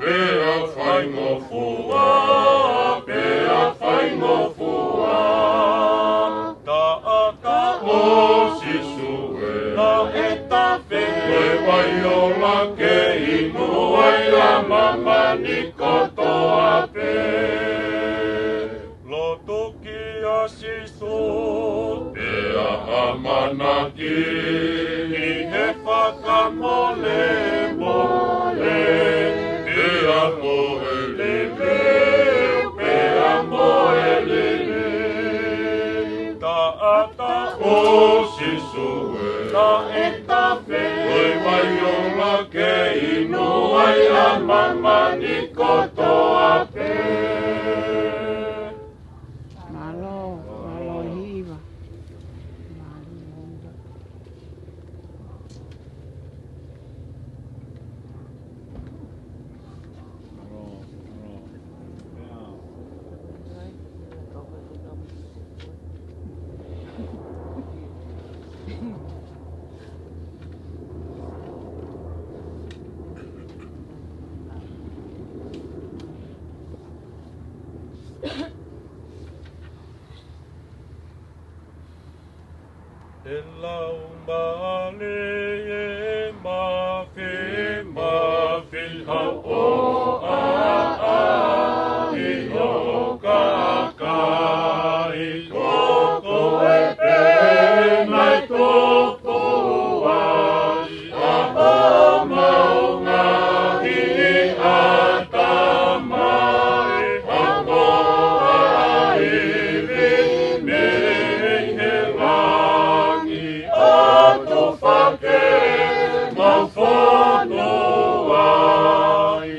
pea faingofua, pea faingofua. Taʻata ʻo Sīsū ē, naʻe tafe, ko e vai ola ke inu ai ʻa māmani kotoa pē. Lotu kia Sīsū, pea ʻamanaki ki he fakamolemole, pea mo e liliu, pea mo e liliu. Taʻata ʻo Sīsū ē, naʻe tafe, ko e vai ola ke inu ai ʻa māmani kotoa pē. Mālō, mālō hiva. Mālō hiva. ʻE Laumālie Māfimafi, hau ʻo ʻaʻahi ʻo e kakai, ko koe pē naʻe tupu ai ʻa homau ngaahi ʻatamai, ʻa homau ivi mei he langi, ʻo tufa ke mau fonu ai.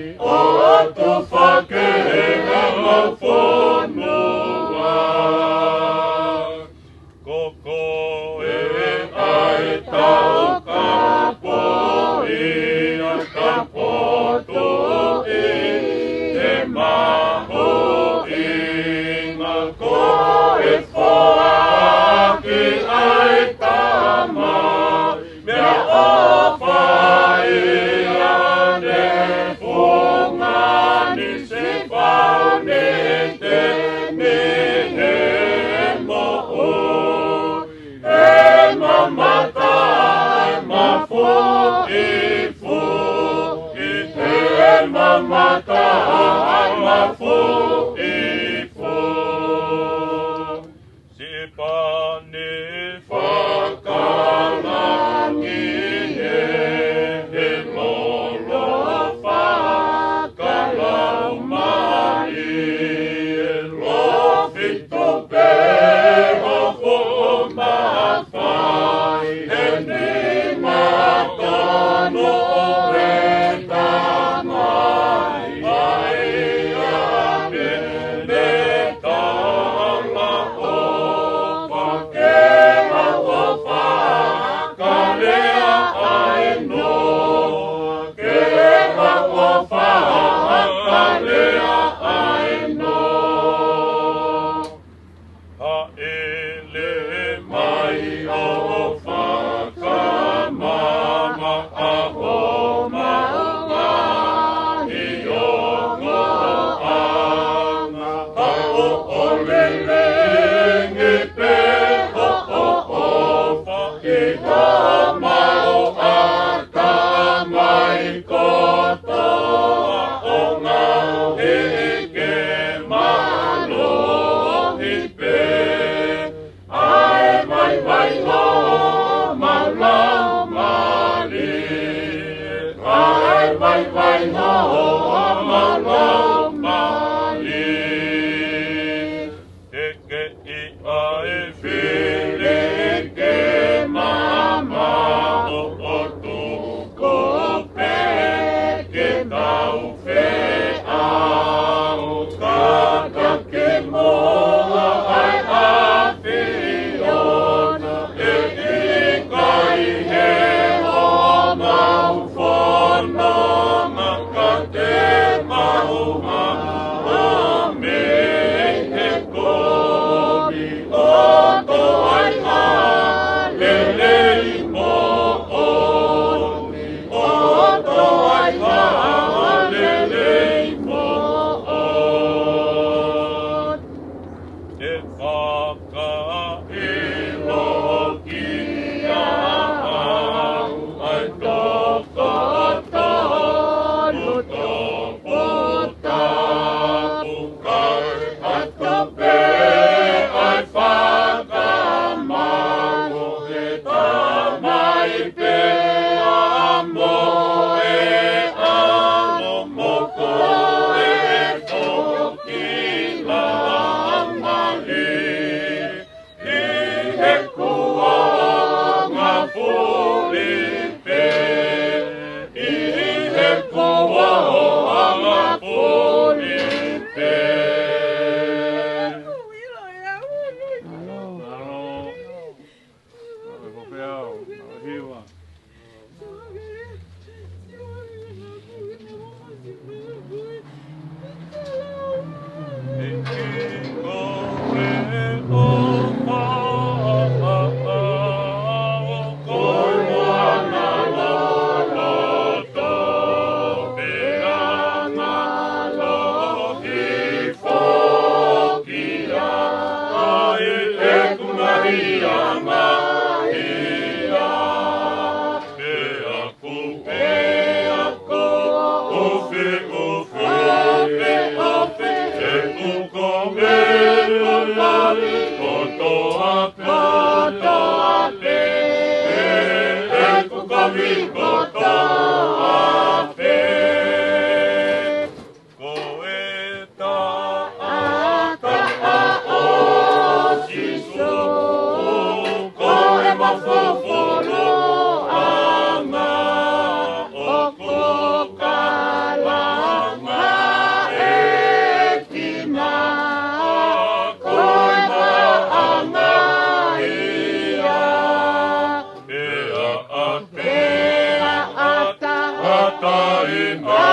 Taina,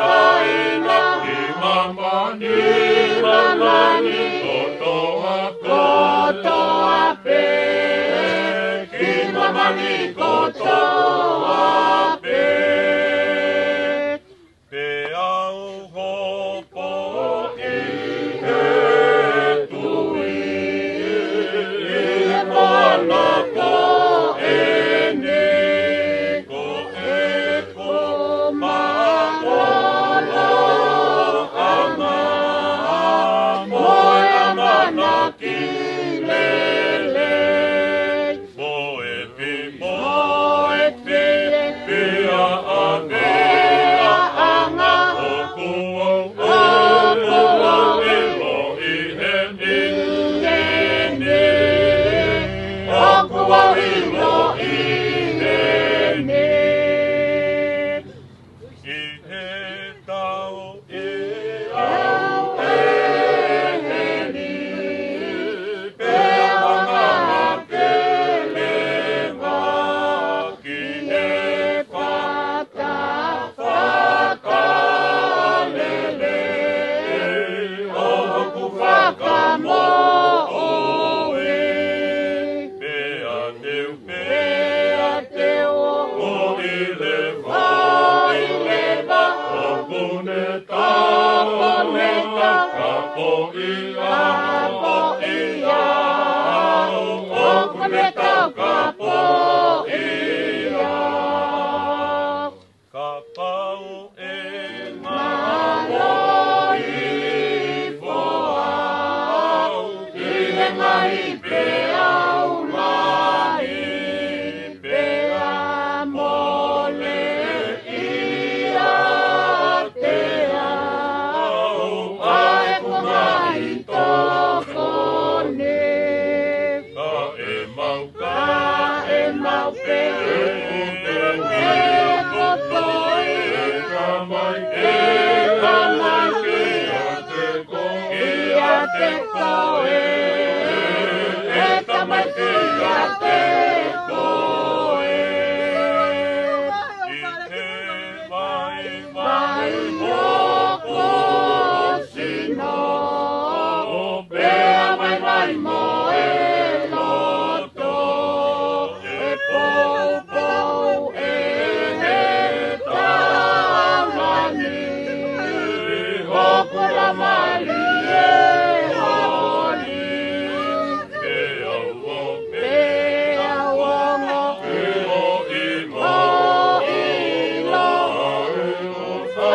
taina, ʻi māmani, ʻi māmani kotoa, kotoa pē, ʻi māmani kotoa pē. Pea u hopo ʻi he tui, ʻi he moana ko eni, ko ʻeku mālōlōʻanga mo e ʻamanaki lelei. Mo e fi, mo e fi, pea ʻa e meʻaʻanga ʻoku ou, ʻoku ou ʻiloʻi heni, ʻoku ou ʻiloʻi heni. ʻI he tau ʻi au ʻe heni, pea ʻoange ke leva ki he fata, fata lelei ʻo hoku fakamoʻui. Pea te u, pea te u ongoʻi leva, ʻi leva, ʻoku ne tau, ʻoku ne tau kapoʻi au, kapoʻi au, ʻoku ne tau kapoʻi au. Kapau ʻe ngalo hifo au ʻi he ngaahi peau lahi, pea mole ʻiate au ʻa ʻeku ngaahi tokoni. Ka ʻe mau, ka ʻe mau pē ʻeku pē, ʻeku pē, ʻe Tamai, ʻe Tamai, ʻiate koe, ʻiate koe, ʻe Tamai, ʻiate koe. ʻI he vaivai hoku sino, pea vaivai mo e loto, ʻe poupou ʻe he taulani hoku laumālie ʻe holi. Pea u ongo, pea u ongo, ʻi hoʻi mo ʻi loto.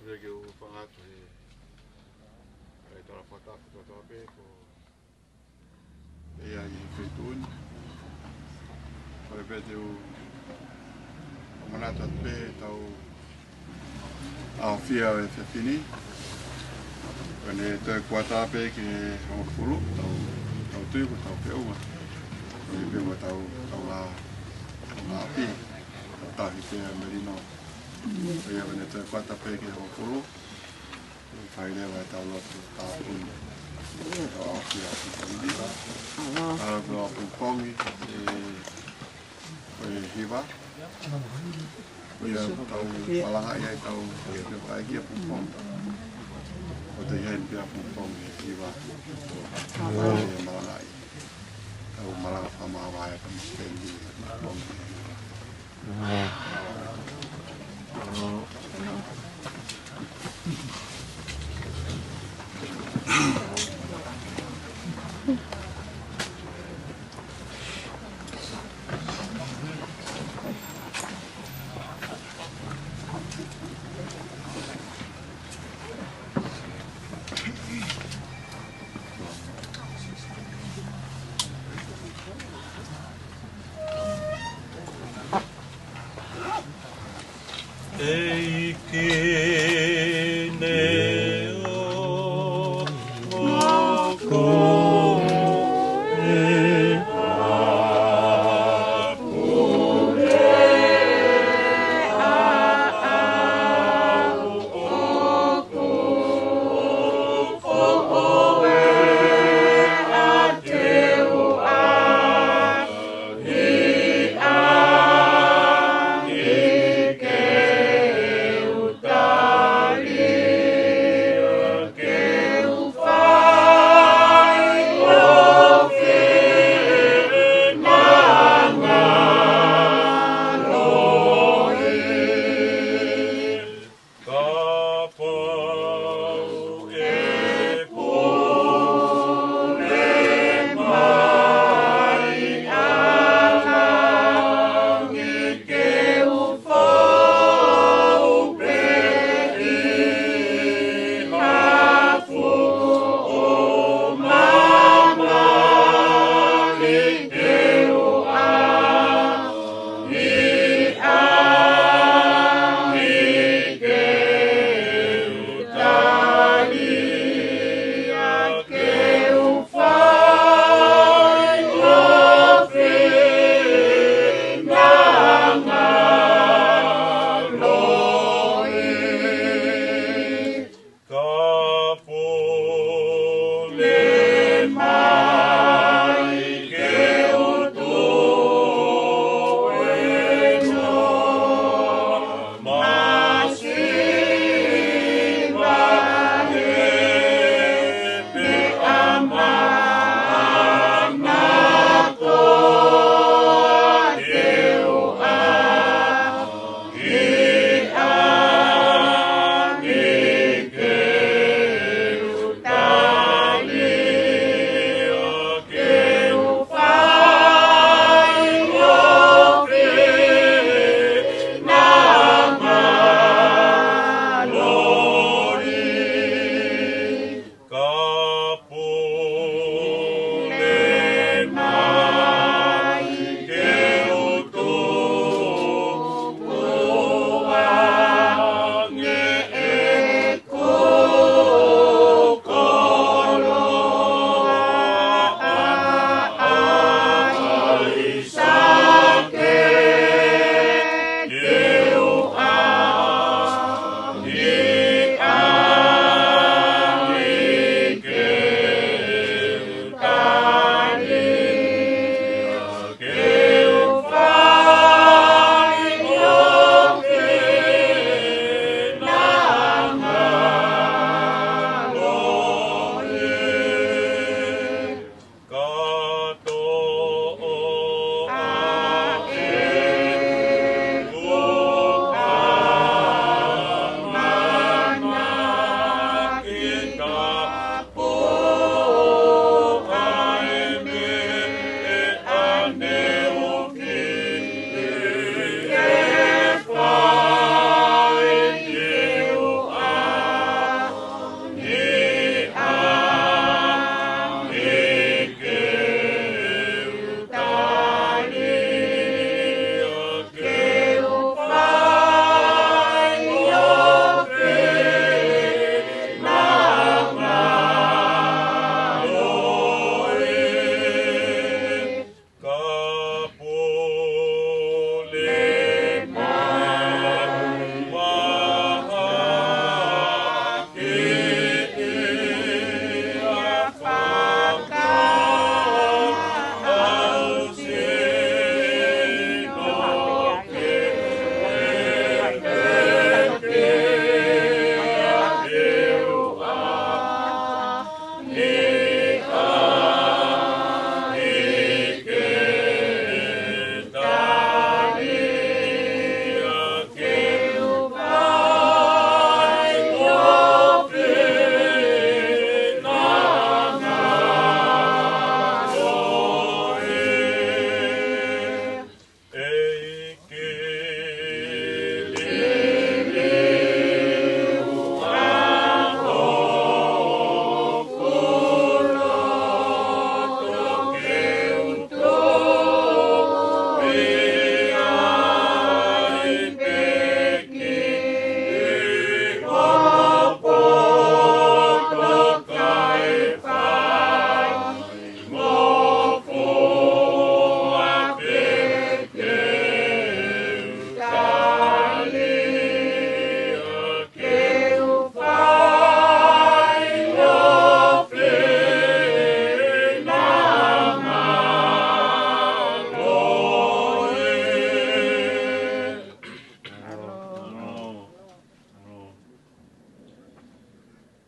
Ke u hūfanga atu he, he tala fakatapu kotoa pē ko ia ʻi he feituʻu ni. Kole pē te u ʻamanaki atu pē ʻetau ʻaofia ʻo e efiafi ni. Ko ʻene toe kuata pē ki he hongofulu, tau, tau tui ko ʻetau feʻunga. Ko e feʻunga tau, tau ngā, ngā ʻapi, tau tahi pē ʻa e melino. Ko ia ko ʻene toe kuata pē ki he hongofulu. Fai leva ʻetau lotu tāpuni. Tau ʻaofia ʻa e efiafi ni. ʻAlu ki he pongipongi, ʻe, ko e hiva. Ko ia tau malangaʻi ai tau, ʻe, ʻe, ʻai ki he pongipongi. Ko e taha eni pē ʻa e pongipongi ʻe hiva. ʻE malangaʻi. Tau malanga fakamāvae ka ma peni ʻa e pongipongi ʻe hiva. ʻEiki ne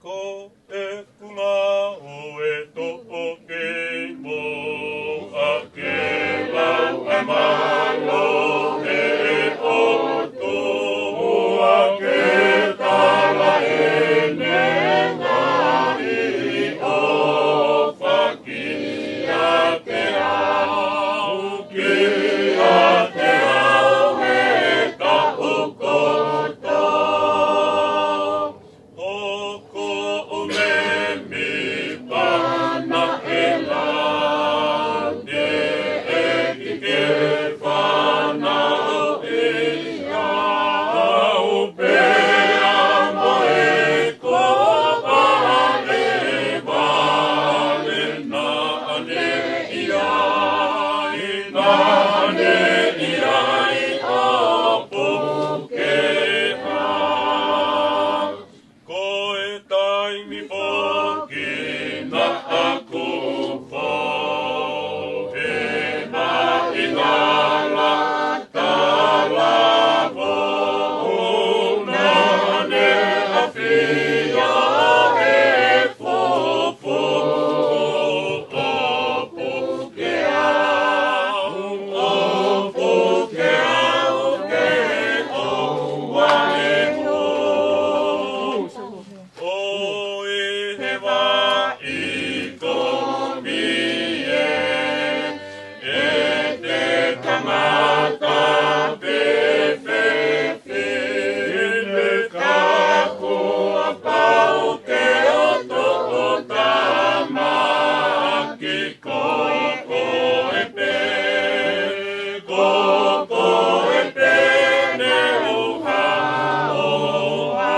Ko e kunga o e toʻo kei mo ake lau e malo he otu ua ke tala ʻene ngaahi ʻofa kiate au, kiate au he taʻu kotoa. Ko koʻu mēmipa naʻe lau, teʻeki ke fanauʻi au pea mo e kōvale vale naʻa ne ʻi ai, naʻa ne ʻi ai ʻo puke au. Ko e taimi foki naʻa ku fou he maʻi hala talavou, naʻa ne ʻafio he fufū ʻo puke au, ʻo puke au ke ʻoua ʻe hū. ʻOi he vaʻi kovi ē, ʻe te kamata pefē, ʻe te kaku a pau ke o toʻo tamaki ko koe pē, ko koe pē ne ʻuha ʻuha.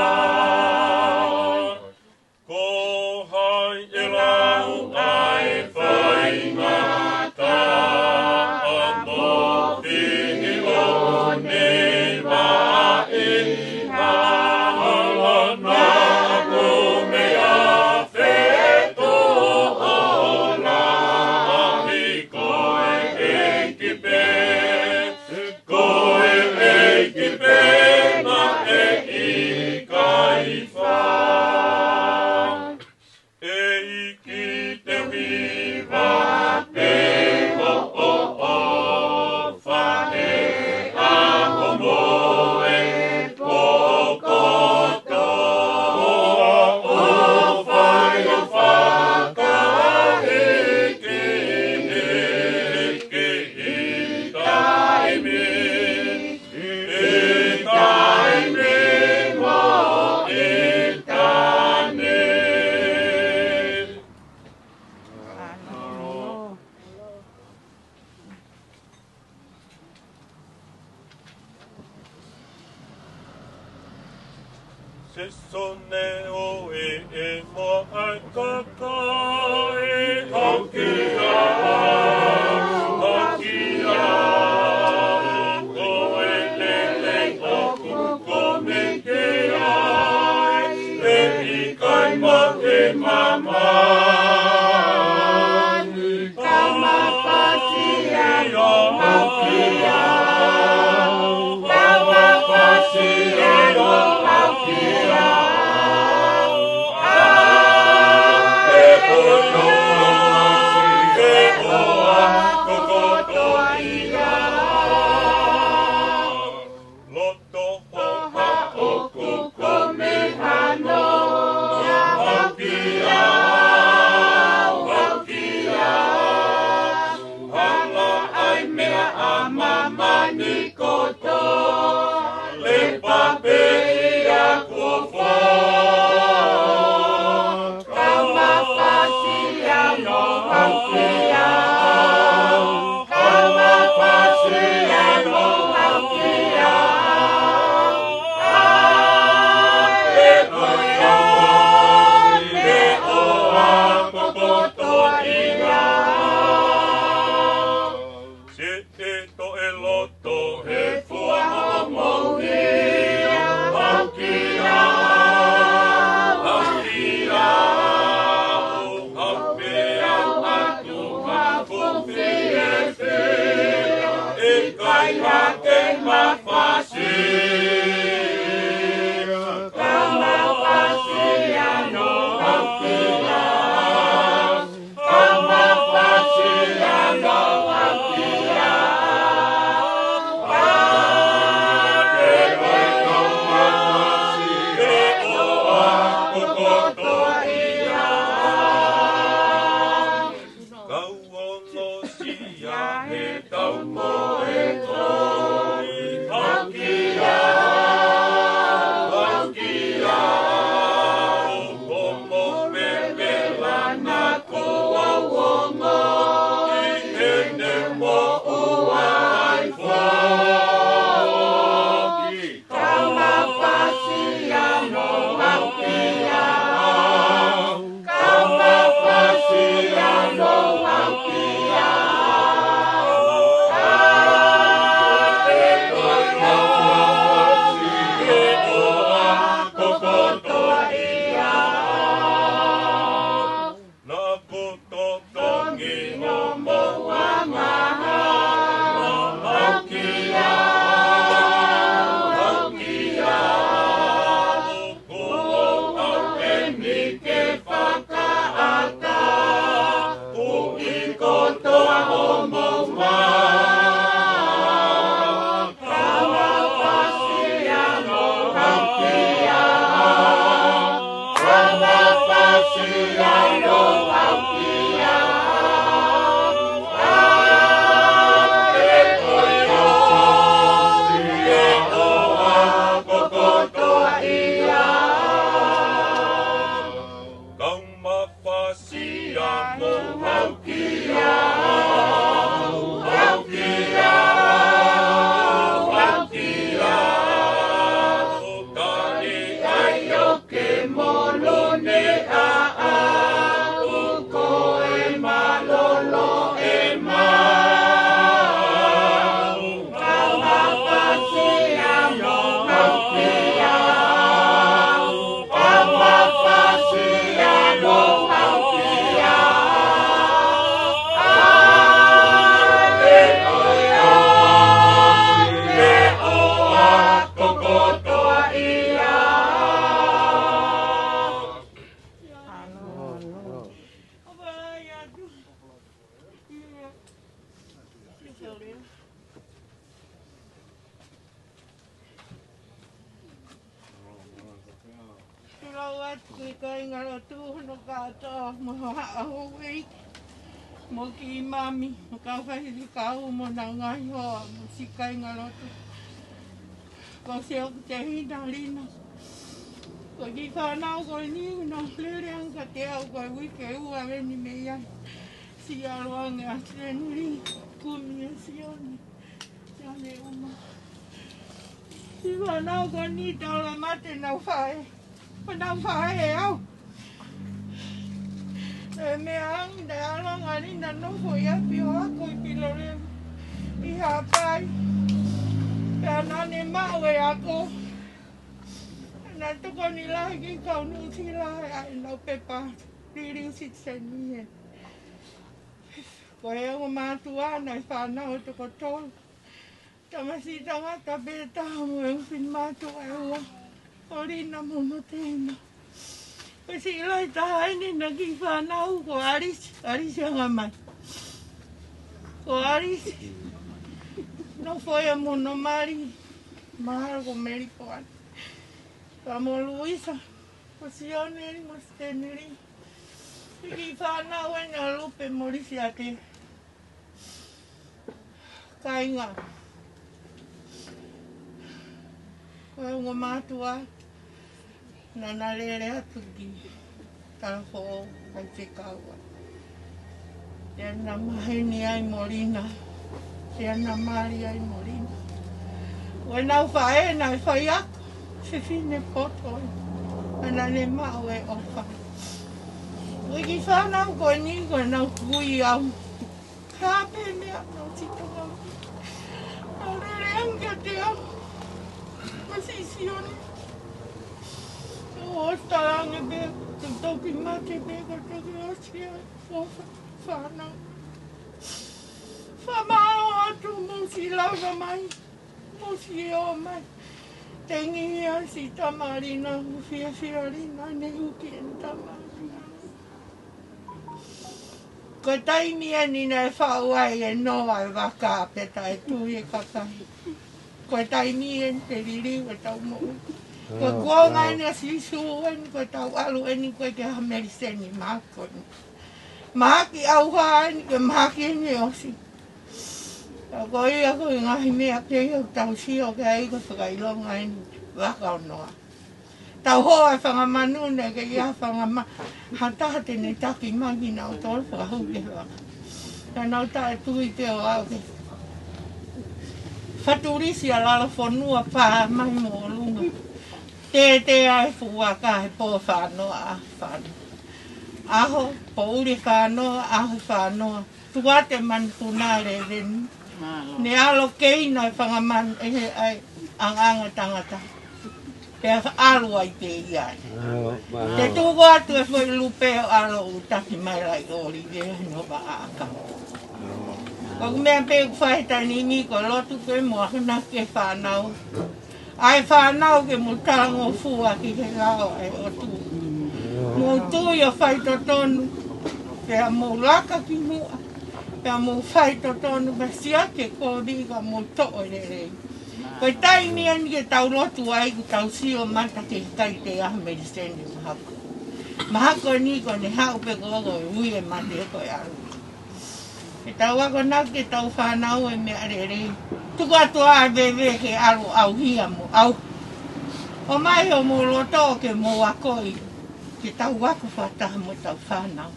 Ko hai ʻe lau ai faingataʻa mo fihi ʻo nei vaʻi hala naʻa ku meʻa fetoʻo lahi ko e ʻEiki pē, ko e ʻEiki pē naʻe ʻikai fai. ʻEiki te u hiva pē hoʻo ʻofa he ʻaho mo e pō kotoa, ʻo fai ʻo fakahīkihiki ʻi taimi, ʻi taimi mo ʻitāniti. Sēsone ʻo e ʻEmoa ʻa e kakai, hau ki au, hau ki au, ko e lelei ʻoku kumi ki ai, ʻe ʻikai mate mamahi. Kau mafasi ʻe au, hau ki au, kau mafasi ʻe au, hau ki au. ʻA e ʻOtua, ʻa e ʻOtua, ko kotoa ia. Loto hohaʻa ʻoku kumi hano, hau ki au, ʻi ke fakaʻatā, ʻuhi kotoa ʻo mou mā. Ka mafasia mo haukia, ka mafasia mo haukia. ʻA e koe ʻo sile ʻo ako kotoa ia. Kau mafasia mo haukia, haukia, haukia. Kali ai ʻo ke mono ne a a u ko e malolo e ma. Lau atu ki he kāingalotu hono kātoa mo haʻa houʻeiki mo ki mami mo kau faifekau mo nau ngaahi hoa mo siʻi kāingalotu. Ko Sio ki te hina lina. Ko e kiʻi fānau ko eni ʻoku nau lele ange kiate au ko e uike ua eni mei ai. Siʻi ʻalu ange ʻa Stanley, kumi ʻe Sione. Sione uma. Siʻi fānau ko eni talamate nau faʻē. Ko nau faʻē au. E meʻa ange naʻe ʻalu ange lina ʻo nofo ʻi ʻapi ʻo ako ʻi Pilolevu ʻi Haʻapai. Pea naʻa ne maʻu e ako. Naʻe tokoni lahi ki he kau Nuʻusila ʻa ʻenau pepa liliu sitiseni heni. Ko e ongo mātuʻa naʻe fānau ʻe toko tolu. Tamasiʻi tangata pē taha mo e ʻofefine mātuʻa ʻe ua. ʻO Lina mo Motena. Ko e siʻi lahi taha eni naʻe kiʻi fānau ko ʻAlisi, ʻAlisi anga mai. Ko ʻAlisi. Nofo ia mo hono mali. Mahalo ko Melipoane. Pea mo Luisa. Ko Sione eni mo Stanley. Kiʻi fānau eni ʻa Lupe mo Lisiate. Kāinga. Ko e ongo mātuʻa naʻa na lele atu ki Talafoʻou ʻa e fekau. Pea na maheni ai mo Lina. Pea na mali ai mo Lina. Ko ʻenau faʻē naʻe faiako. Fefine poto. Pea naʻa ne maʻu e ʻofa. Ko e kiʻi fānau ko eni ko ʻenau kui au. Ka pē meʻa nau tito mau. Nau lele ange kiate au. Masiʻi Sione. ʻO talange pē, ko e toki mate pē, ko e toki ʻosi ai. ʻO fa-, fānau. Fakamālō atu mo siʻi lava mai. Mo siʻi ō mai. Tengi ia siʻi tama Lina, ʻoku fiefia Lina, ne huki eni tama Lina. Ko e taimi eni naʻe faʻu ai ʻe Noa e vaka pea taʻetui e kakai. Ko e taimi eni te liliu ʻetau moʻui. Ko e kuonga eni ʻa Sīsū eni, ko ʻetau ʻalu eni ko e ke ha meliseni mahaki ko eni. Mahaki ʻauha eni, ko e mahaki eni ʻosi. Ka ko ia ko e ngaahi meʻa pē ia ʻoku tau sio ki ai ko e fakaʻilonga eni vaka ʻo Noa. Tau hoa e fanga manu naʻe ʻikai ha fanga ma-, ha taha te ne taki mai kinautolu fakahū ki he vaka. Naʻa nau taʻetui pē ʻo aʻu ki he fatulisi ʻa lalo fonua pā mai mo ʻolunga. Tētē ai fuʻu vaka he pō fānoa, ʻaho fānoa. ʻAho, poʻuli fānoa, ʻaho fānoa. Tuate manupuna leveni. Ne ʻalu keina e fanga manu ʻe he ʻai ʻangaʻanga tangata. Pea ʻalu ai pē ia. Te tuku atu e foʻi lupe ʻo ʻalu ʻo taki mai laʻi ʻōlive ʻi hono vaʻa ʻakau. Ko e meʻa pē ʻoku fai he taimi ni ko e lotu pē mo akonaki e fānau. ʻA e fānau ke mo talangofua ki he lao ʻa e ʻOtua. Tui ʻo faitotonu, pea mou laka ki muʻa, pea mou faitotonu, pea siʻaki e kovi ka mou toʻo e lelei. Ko e taimi eni ke tau lotu ai, kuo tau sio mata ke ʻikai te ʻi ai ha meliseni mahako. Mahako ni ko ʻene haʻu pē ko ē ʻo ui e mate ko e ʻalu. Ke tau akonaki ʻetau fānau e meʻa lelei. Tuku atu ʻa e veve ke ʻalu ʻauhia mo au. ʻOmai hoʻomou loto ke mou akoʻi. Ke tau ako fakataha mo ʻetau fānau.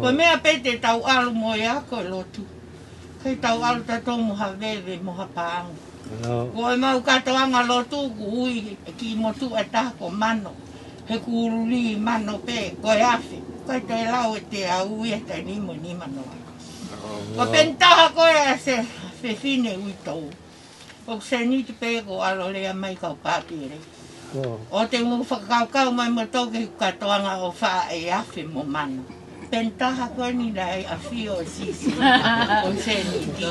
Ko e meʻa pē te tau ʻalu mo ia ko e lotu. Ke tau ʻalu tautolu mo ha veve mo ha paʻanga. Ko ʻemau kātoanga lotu kuo ui e kiʻi motuʻa ʻe taha ko Mano. He kuo lī Mano pē, ko e afe. ʻIkai toe lau ʻe Teau ia taʻe nima nima noa. Ko e peni taha ko ē ʻa e fefine uitou. ʻOku sēniti pē ko e ʻalu ʻo lea mai kau pātele. ʻOua te mou fakakaukau mai moutolu ke kātoanga ʻofa ʻe afe mo Mano. Peni taha ko eni naʻe ʻafio ʻo sisi. ʻO sēniti.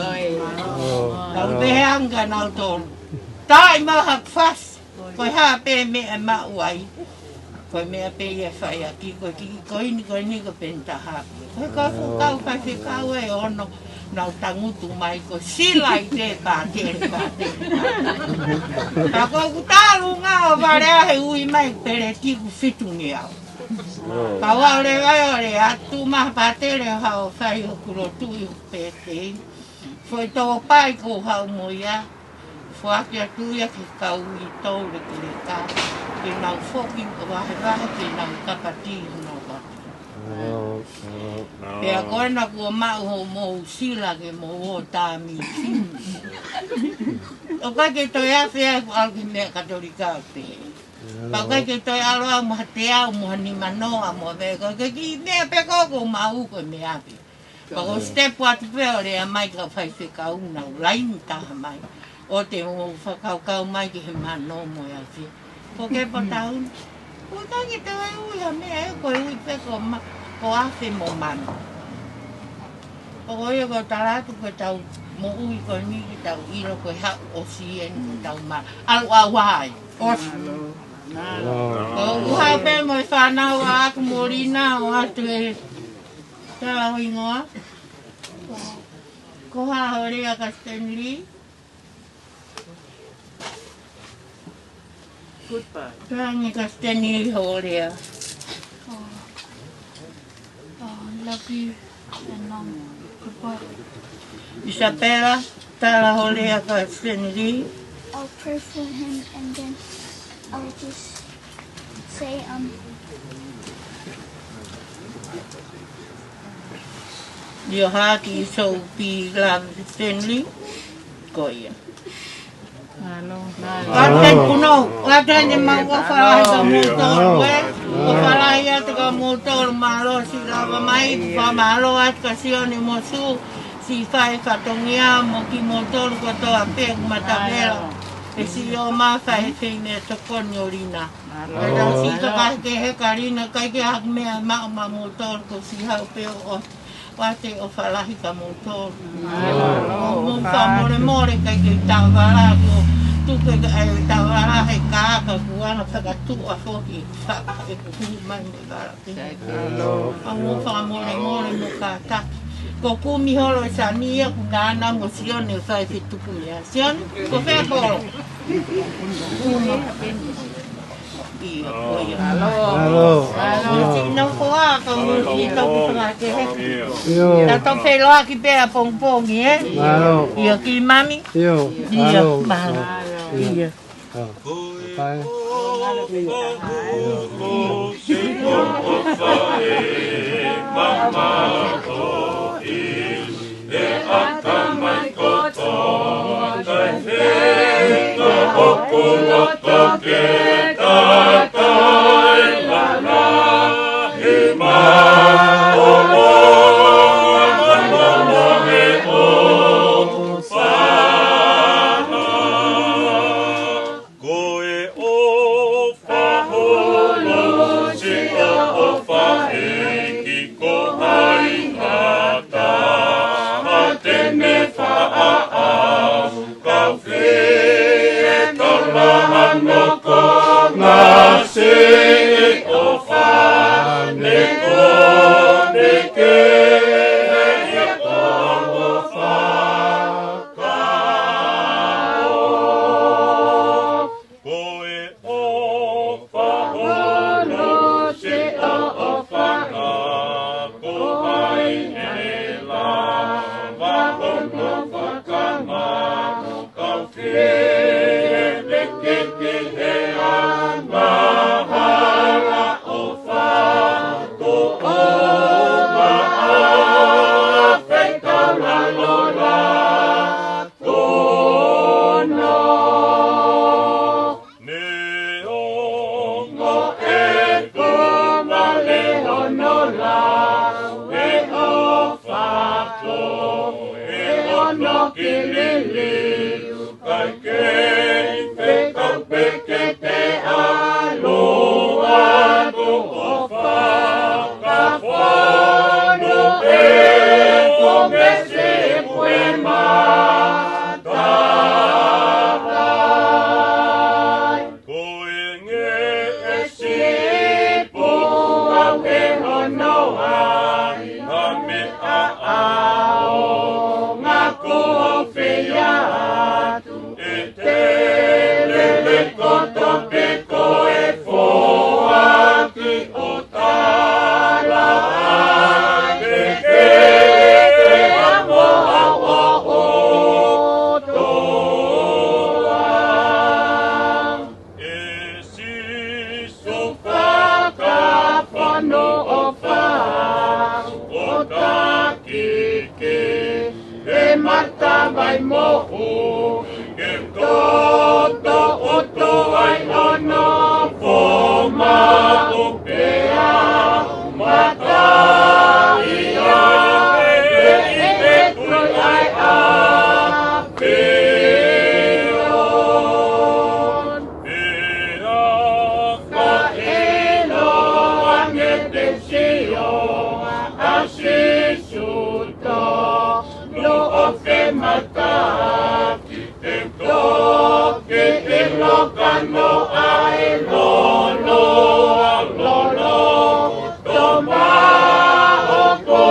Kau pehē ange kia nautolu. Taʻi mau haku fasi. Ko e hā pē meʻa ʻe maʻu ai. Ko e meʻa pē ia ʻe fai ʻaki, ko e kiʻi koini ko eni ko e peni taha. Ko e kau fuʻu kau faifekau ʻe ono, nau tangutu mai ko e sila ʻi he pātele, pātele. Ka ko ʻeku talunga ʻo vale ʻa e ui mai peleti kuo fitungeau. Ka ʻoua ʻe leva ʻo lea atu mai pātele ʻo haʻu ʻo fai hoku lotu ʻi hoku pētei. Foʻi tōpai kuo haʻu mo ia. Foaki atu ia ki he kau uitou lekeleka. Ke nau foki ʻo vahevahe ke nau kapati honau vaka. Pea ko ena kuo maʻu hoʻomou sila ke mou ō tāmisi. ʻOku ʻikai ke toe afe ai kuo ʻalu ki he meʻa Katolika pē. Pea ʻoku ʻikai ke toe ʻalu au mo ha Teau mo ha nima noa mo ha meʻa. Ko e kiʻi meʻa pē ko ē ʻoku maʻu ko e meʻa pē. Pea ko e step atu pē ʻo lea mai kau faifekau nau laini taha mai. ʻOua te mou fakakaukau mai ki he Mano mo e afe. Ko e ke pōtaun. Ko e ʻikai ke toe ui ha meʻa ʻe ko e ui pē ko Ma-, ko afe mo Mano. Ko ia ko e tala atu ko ʻetau moʻui ko eni ke tau ʻilo ko e haʻu ʻosi eni ko ʻetau ma-, ʻalu ʻauha ai. ʻOsi. Ko ʻeku haʻu pē mo e fānau ʻaʻaku mo Lina ʻo ʻoatu e tala hingoa. Ko e hā hoʻo lea kia Stanley? Goodbye. Tala ange kia Stanley hoʻo lea. Oh, oh, love you and, um, goodbye. Isabella, tala hoʻo lea kia Stanley. I'll pray for him and then I'll just say, um, your heart is so be love Stanley. Ko ia. Mālō. Ate kuno, ate ne mau ʻofa lahi kia moutolu ē. ʻOfa lahi atu kia moutolu, mālō siʻi lava mai, fakamālō atu kia Sione mo Sū, siʻi fai fatongia mo kimoutolu kotoa pē ʻoku matavela. Mālō. Pea siʻi ō mai fai he fei meʻatokoni ʻo Lina. Mālō. Pea tau siʻi tokake he kia Lina, ʻikai ke ʻi ai ha meʻa maʻu maʻa moutolu, ko siʻi haʻu pē ʻo ʻoatu e ʻofa lahi kia moutolu. Mālō. Mou fakamolemole, ʻikai ke u taʻovala, ko e tuku ʻeku taʻovala he kākā kuo anga fakatuʻa foki, faka-, ʻeku hū mai mei vala. Mālō. Mou fakamolemole mo kātaki. Ko e kumi holo ʻe Sania, kuo nana mo Sione ʻo fai fetuku meʻa. Sione, ko fē kolo? ʻIo, ko ia. Mālō. Mālō. Mālō. Siʻi nofo ā, ka mou siʻi toki fakakehe. ʻIo. Tau toki feʻiloaki pē ʻapongipongi, ē? Mālō. ʻIo, ki mami. ʻIo. ʻIo, mālō. Mālō. ʻIo. ʻIo. Ko e ʻofa ʻoku ou sio ʻofa ʻe mama ko i he ʻatamai kotoa, kae feinga hoku loto ke tatae lalahi mai. ʻO ʻoua naʻa mohe ʻofa. Ko e ʻofa holo, siʻo ʻofa ʻEiki, ko hai ha taha te ne faʻa ʻaʻau, kau fie tala hano ko ke liliu, kae kei fekau pē ke te ʻalu atu ʻo fakafonu e Kongesi ʻi he matātahi. Ko e ngeʻesi pū au ʻe hono ai ha meʻa ʻaonga kuo fai atu ʻe te lele kotoa pē ko e foaki ʻo tala ai pē ke te amo au ʻo ʻotua. ʻE Sīsū, fakafonu ʻo fai ʻo taki ki he matavai moʻui ke toto ʻo tuai ʻo nofo maʻu pē ʻa e mataʻi ʻa e ʻEiki ʻa e ʻAfiona. Pea ka ʻiloange te sio ʻa Sīsū tonu ʻo femataki, te u toki ʻilo ka noa e lolo, lolo, toma o ko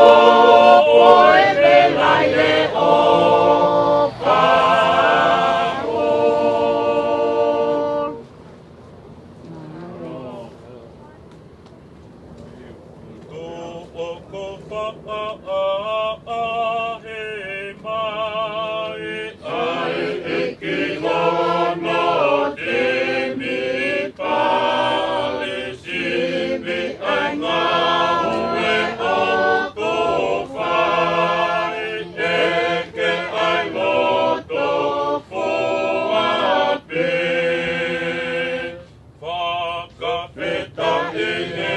ko e vela e o fao. Tō ʻoku faʻa ʻaʻahi mai ai ʻEiki hono temipale, sivi ai ngāue ʻoku fai, ʻeke ai loto fua pē. Fakafetaʻi he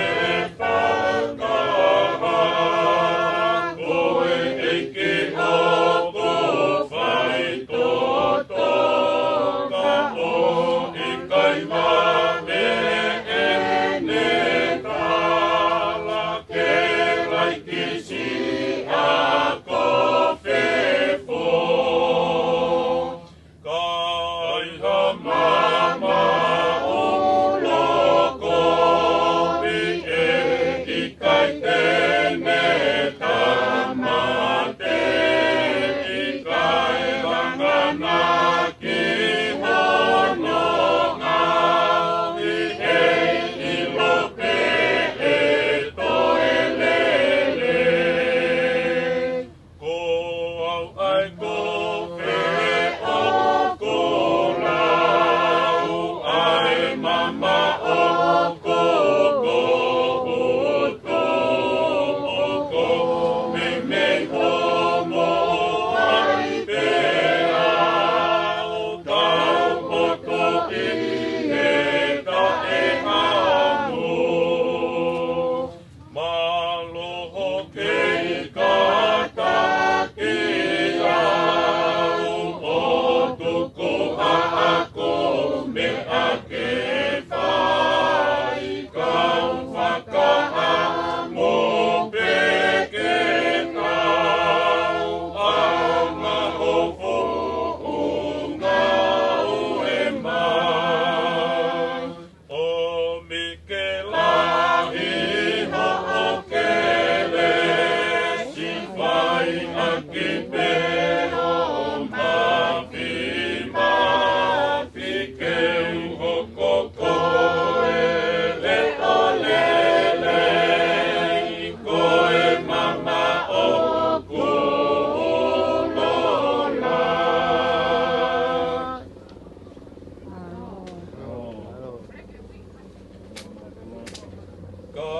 fakahā, ko e ʻEiki ʻoku faitotoka, ʻo ʻikai maʻu ʻene tala ke laiki siʻa ko fefo. Ka ai ha mamaʻo lokovi, ʻe ʻikai te ne tāmateʻi, kae hangē naʻa ki hono ʻaho ʻe ʻilo pē ʻe toe lelei. Ko au ai ko fē ʻoku lau ai mamaʻo ko ko ʻoku tō ʻoku meimei homo ai pē au kau poto ʻi he taʻehamu. Mālō hoʻo kei kātaki au ʻo tuku haʻaku meʻa ke fai, kau fakaʻamu pē ke kau ʻaonga ho fuʻu ngāue mai. ʻOmi ke lahi hoʻo kelesi, fai ʻaki pē ho mafimafi ke u hoko ko e leʻo lelei, ko e mamaʻo ʻoku ʻulo lahi. Ka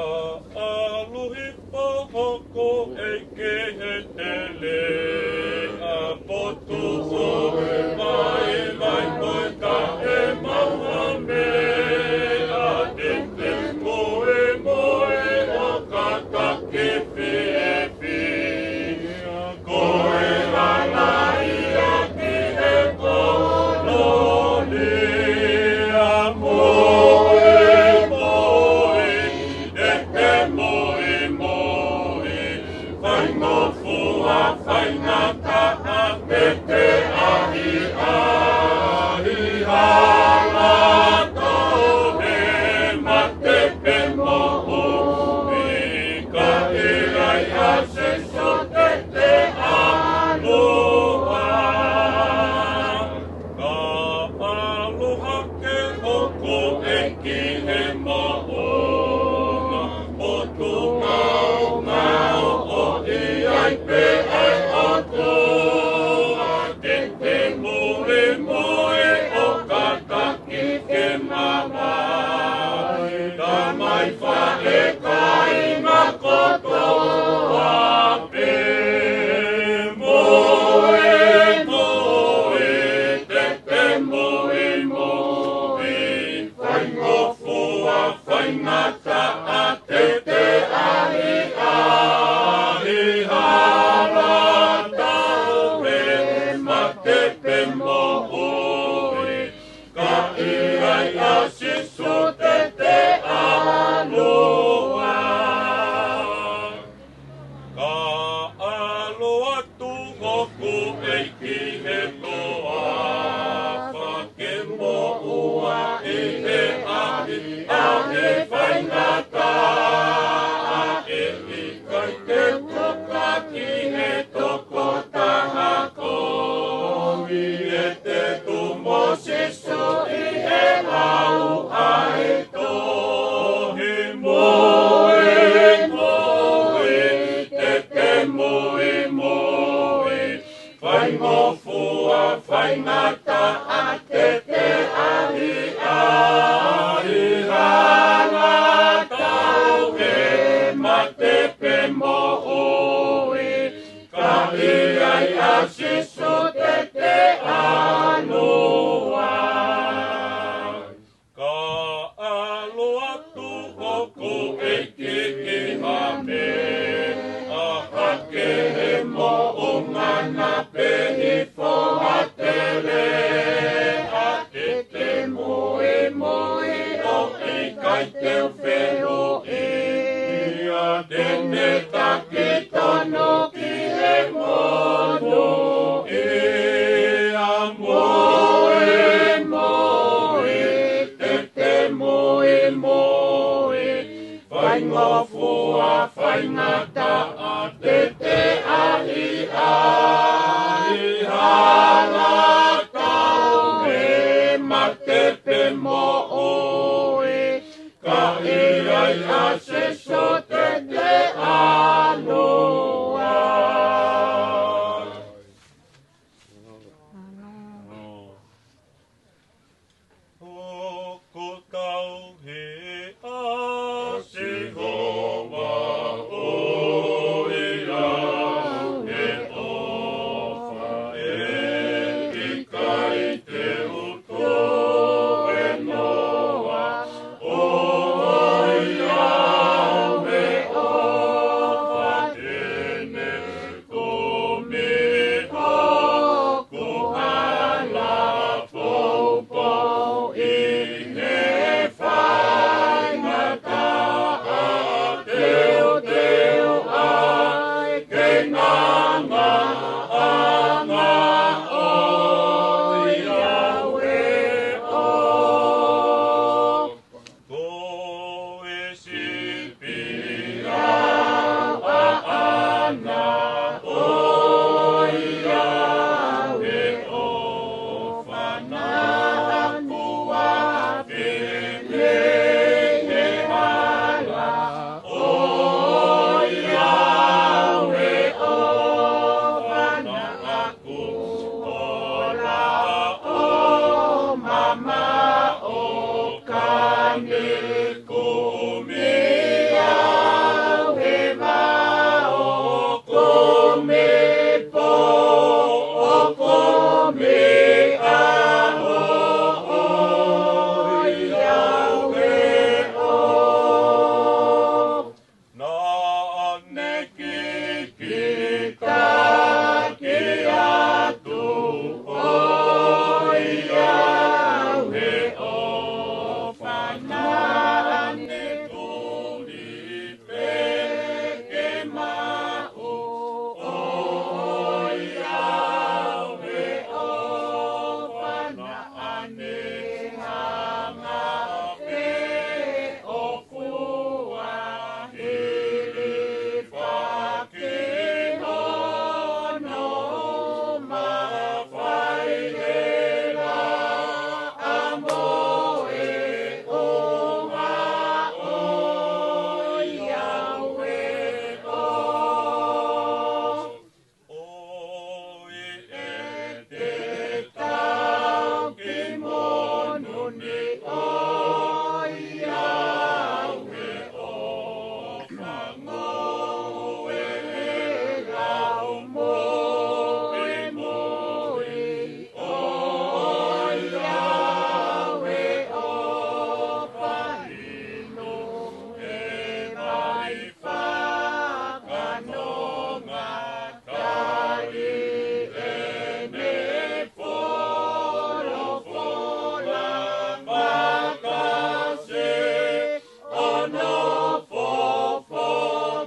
ʻalu hifo hoʻo ʻEiki he teleʻa potu ʻo e vaivai, ko e taʻemaʻu ha meʻa, te u toe mohe ʻo kātaki fiefia. Ko e hala ia ngata ʻa e teteʻa ʻi hala, tauhi mate pe moʻui, ka ʻi ai ʻa Sīsū teteʻa lua. Ka ʻalu atu hoku ʻEiki ki ha meʻa hake he moʻunga na, pehē foha tele ʻa e teteʻa muimui, ʻo ʻikai te u fehuʻi ia, te ne taki tonu ki he monūʻia. Muimui, teteʻa muimui, faingofua, faingataʻa, teteʻa ʻi hala, tauhi mate pe moʻui, ka ʻi ai ʻa Sīsū teteʻa lua. ʻOku tauhi ʻa Sihova ʻo ia he ʻofa, ʻe ʻikai te u toe noa, ʻo ia he ʻofa te ne kumi hoku hala poupou ʻi he faingataʻa, teuteu ai ke nganga ʻa e anga ʻo ia he ʻofa. Ko e sipi au ʻaʻana, ʻo ia he ʻofa naʻa ku ʻave mei he hala, ʻo ia he ʻofa naʻa ku ola ʻo mamaʻo, ka ne kumi au he vā ʻo kumi pō, ʻo kumi ʻaho, ʻo ia he ʻofa. Naʻa ne kikitaki atu, ʻo ia he ʻofa naʻa ne tuli pē ke maʻu, ʻo ia he ʻofa naʻa ne hanga pē ʻo fua hilifaki hono mafai he laʻā mo e ʻuha, ʻo ia he ʻofa. ʻOi ʻe te tau ki monū ni, ʻo ia he ʻofa, ngoue he lau moʻui, ʻo ia he ʻofa, inu e vai fakanonga, tali ʻene folofola makasi, ʻo nofo foki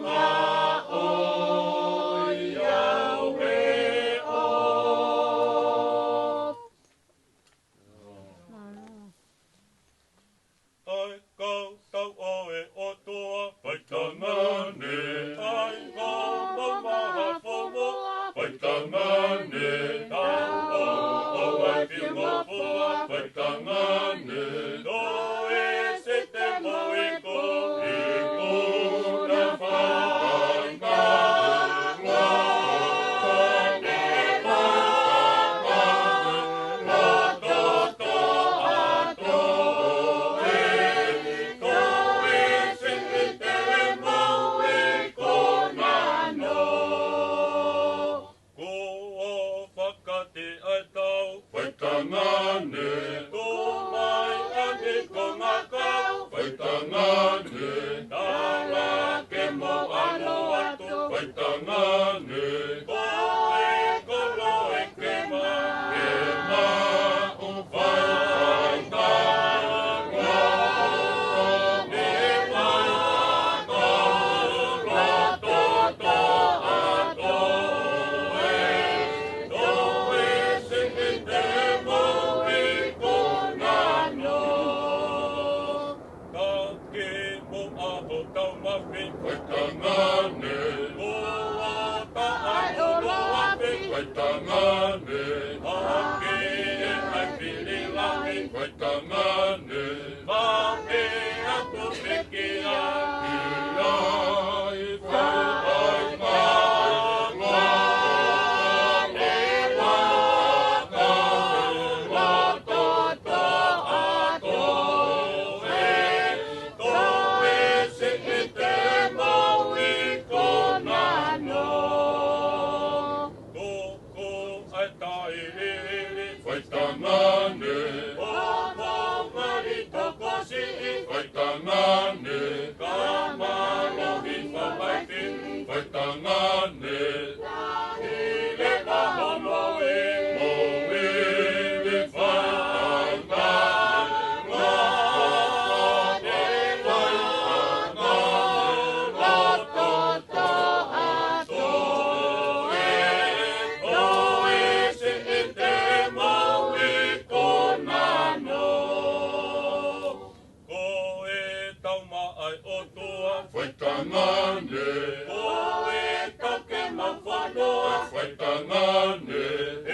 Faitangane, ko e koloa ʻe kema, kema ʻo faitangane. Loto toʻa toe, toe seʻi te moʻui konano. Ka ke moʻa ho taumafi, faitangane. Moʻa taʻa ʻoloafi, faitangane. Hake e ʻai fili lahi, faitangane. Mape atu piki a ia i fai ai ma loto toʻa toe, toe seʻi te moʻui konano. Toko ai taʻilili, faitangane. Toko mali toko siʻi, faitangane. Ka mālohi fāvaifi, faitangane. Taʻilili hono moʻui, moʻui faitangane. Loto toʻa toe, toe seʻi te moʻui konano. Ko e taumaʻa ʻa e ʻOtua, faitangane. Ko e tau kema fanoa, faitangane.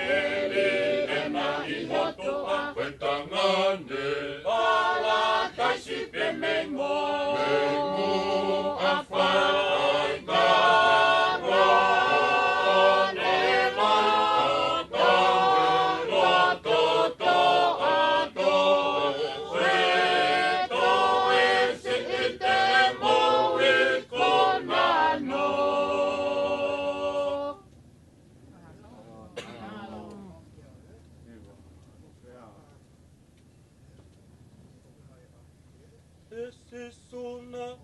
Eli ena i hotoa, faitangane. Palataisi pē mei muʻa, mei muʻa faitangane. Loto toʻa toe, toe seʻi te moʻui konano. Ese sona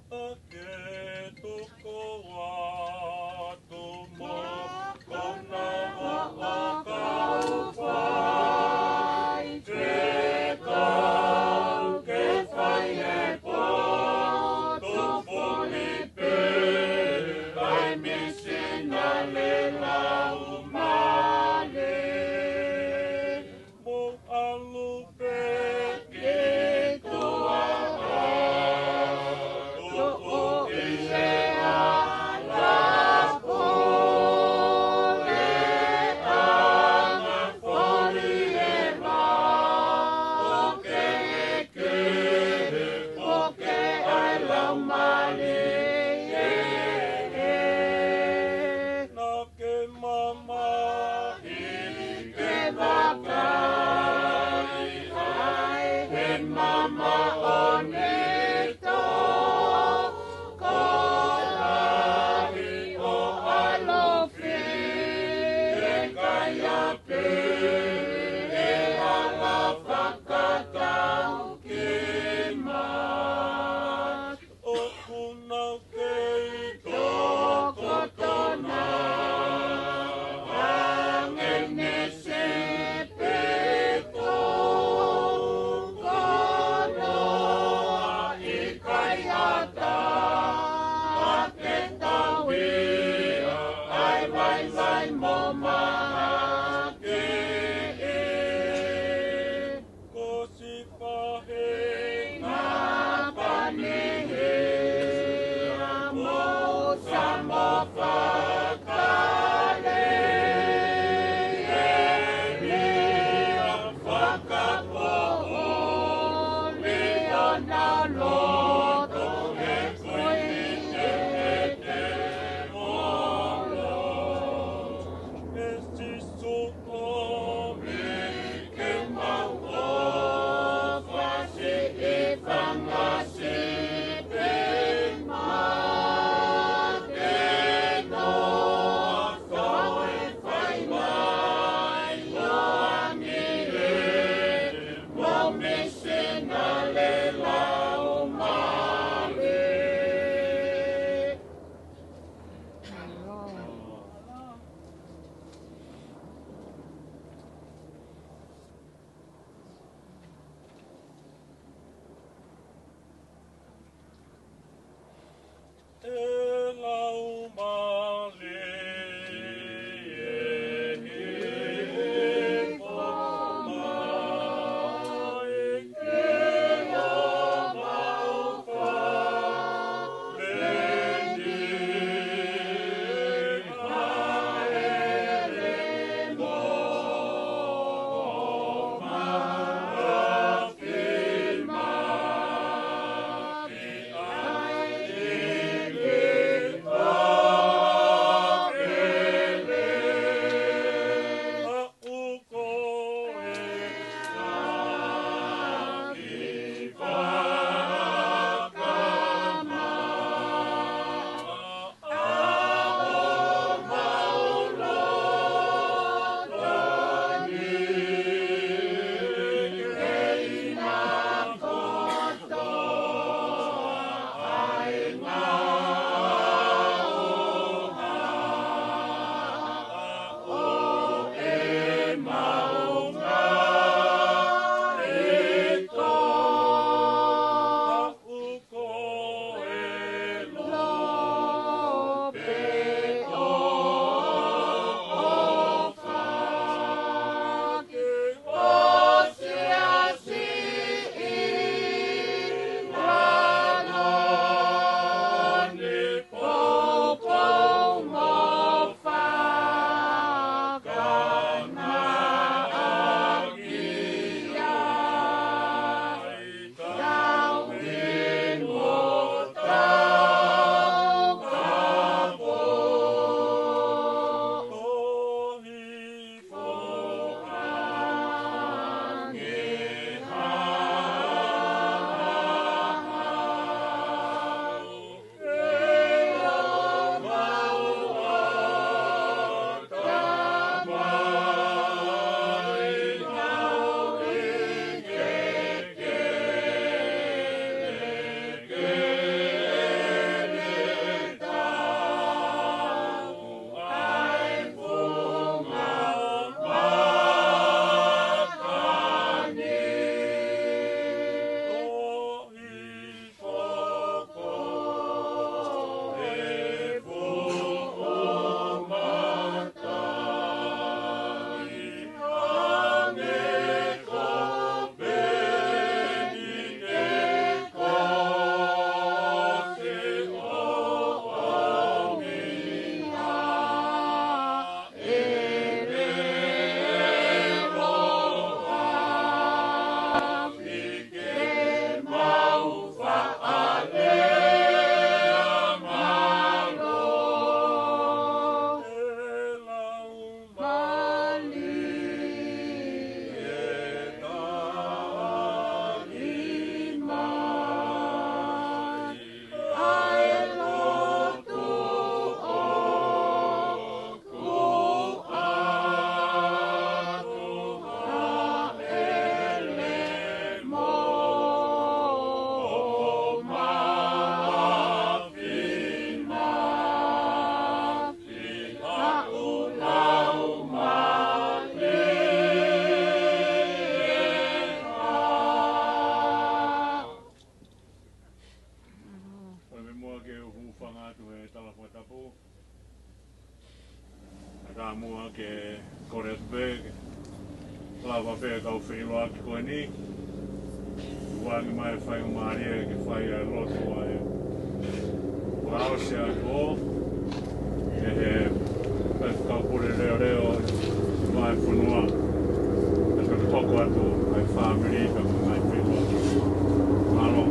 Fakatapu. Ka muʻa ke kole atu pē ke lava pē kau feʻiloaki ko eni. Uangi mai fai o mālie ke fai ʻa e lotu ʻa e fakaʻosi ʻa e ʻaho. ʻE he Faifekau Pule Leoleo ʻi he fonua. ʻE pehē hoko atu ʻa e fāmili ka ko e ngaahi feʻiloaki. Mālō.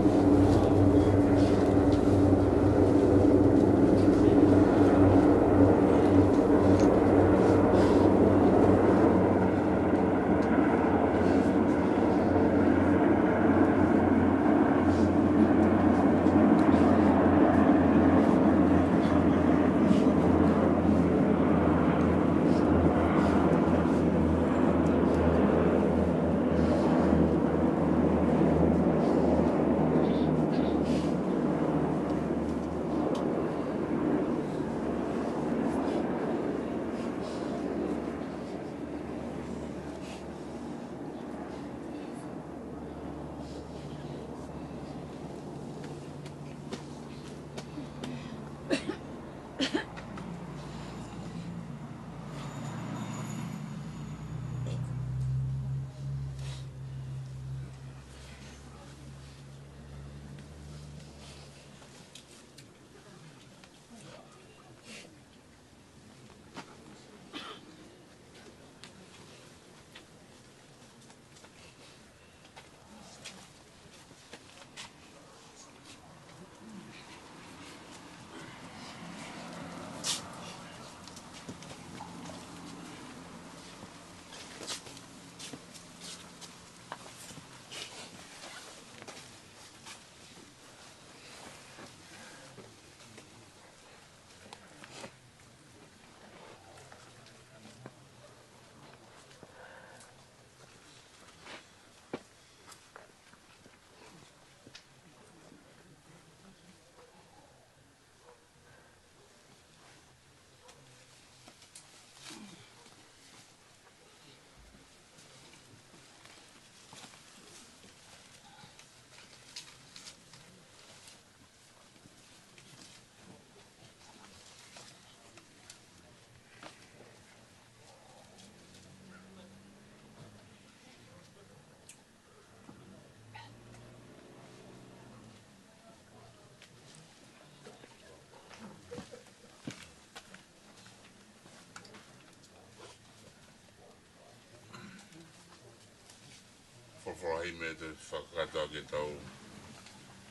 Folofola himi ʻe fakakakato ʻaki ʻetau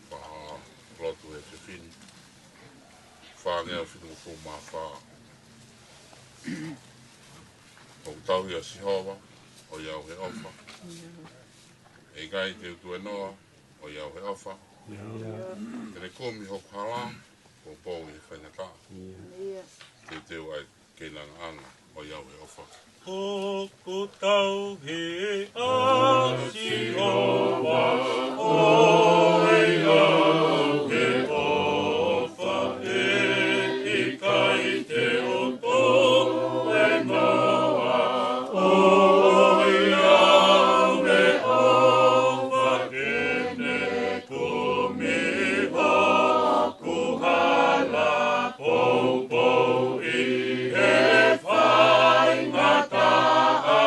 fakalotu he efiafi ni. Fāngeau fitungofulu mā fā. ʻOku tauhi ʻa Sihova ʻo ʻi au he ʻofa. ʻE ʻikai te u tuēnoa ʻo ʻi au he ʻofa. Te ne kumi hoku hala, poupou ʻi he faingataʻa. Teuteu ʻa e keinangaʻanga ʻo ʻi au he ʻofa. ʻOku tauhi ʻa Sihova ʻo ʻi au he ʻofa, ʻe ʻikai te u tuēnoa ʻo ʻi au he ʻofa, ke ne kumi hoku hala, poupou ʻi he faingataʻa,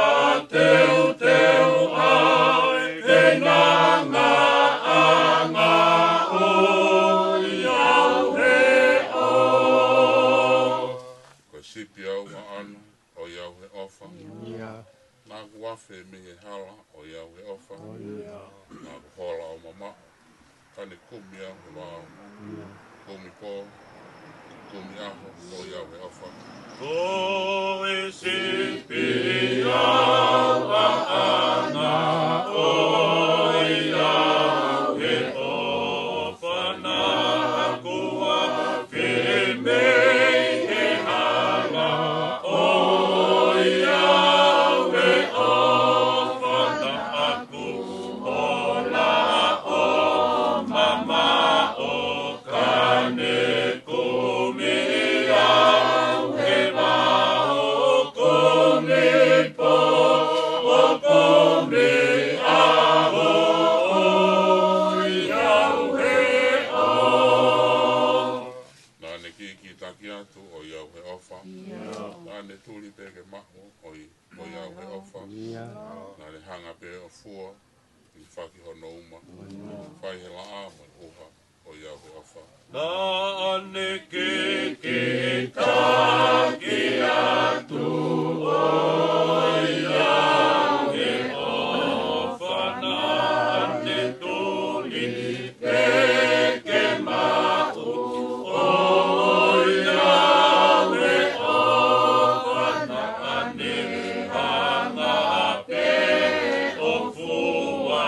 teuteu ʻa e keinangaʻanga ʻo ʻi au he ʻofa. Ko e sipi au ʻaʻana ʻo ʻi au he ʻofa. Naʻa ku afe mei he hala ʻo ʻi au he ʻofa. Naʻa ku hola ʻo mamaʻo, ka ne kumi au he vao. Kumi pō, kumi ʻaho, ʻo ʻi au he ʻofa. Ko e sipi au ʻaʻana ʻo ʻi au he ʻofa, naʻa ku afe mei he hala ʻo ʻi au he ʻofa, naʻa ku hola ʻo mamaʻo, ka ne kumi au he vao, kumi pō, ʻo Ki atu ʻo ʻiau he ʻofa. Naʻa ne tuli pē ke maʻu ʻo ʻi-, ʻo ʻiau he ʻofa. Naʻa ne hanga pē ʻo fua ʻi faki hono uma. Fai he laʻā mo e ʻuha ʻo ʻiau he ʻofa. Naʻa ne keke taki atu ʻo ʻiau he ʻofa. Naʻa ne tuli pē ke maʻu ʻo ʻiau he ʻofa. Naʻa ne hanga pē ʻo fua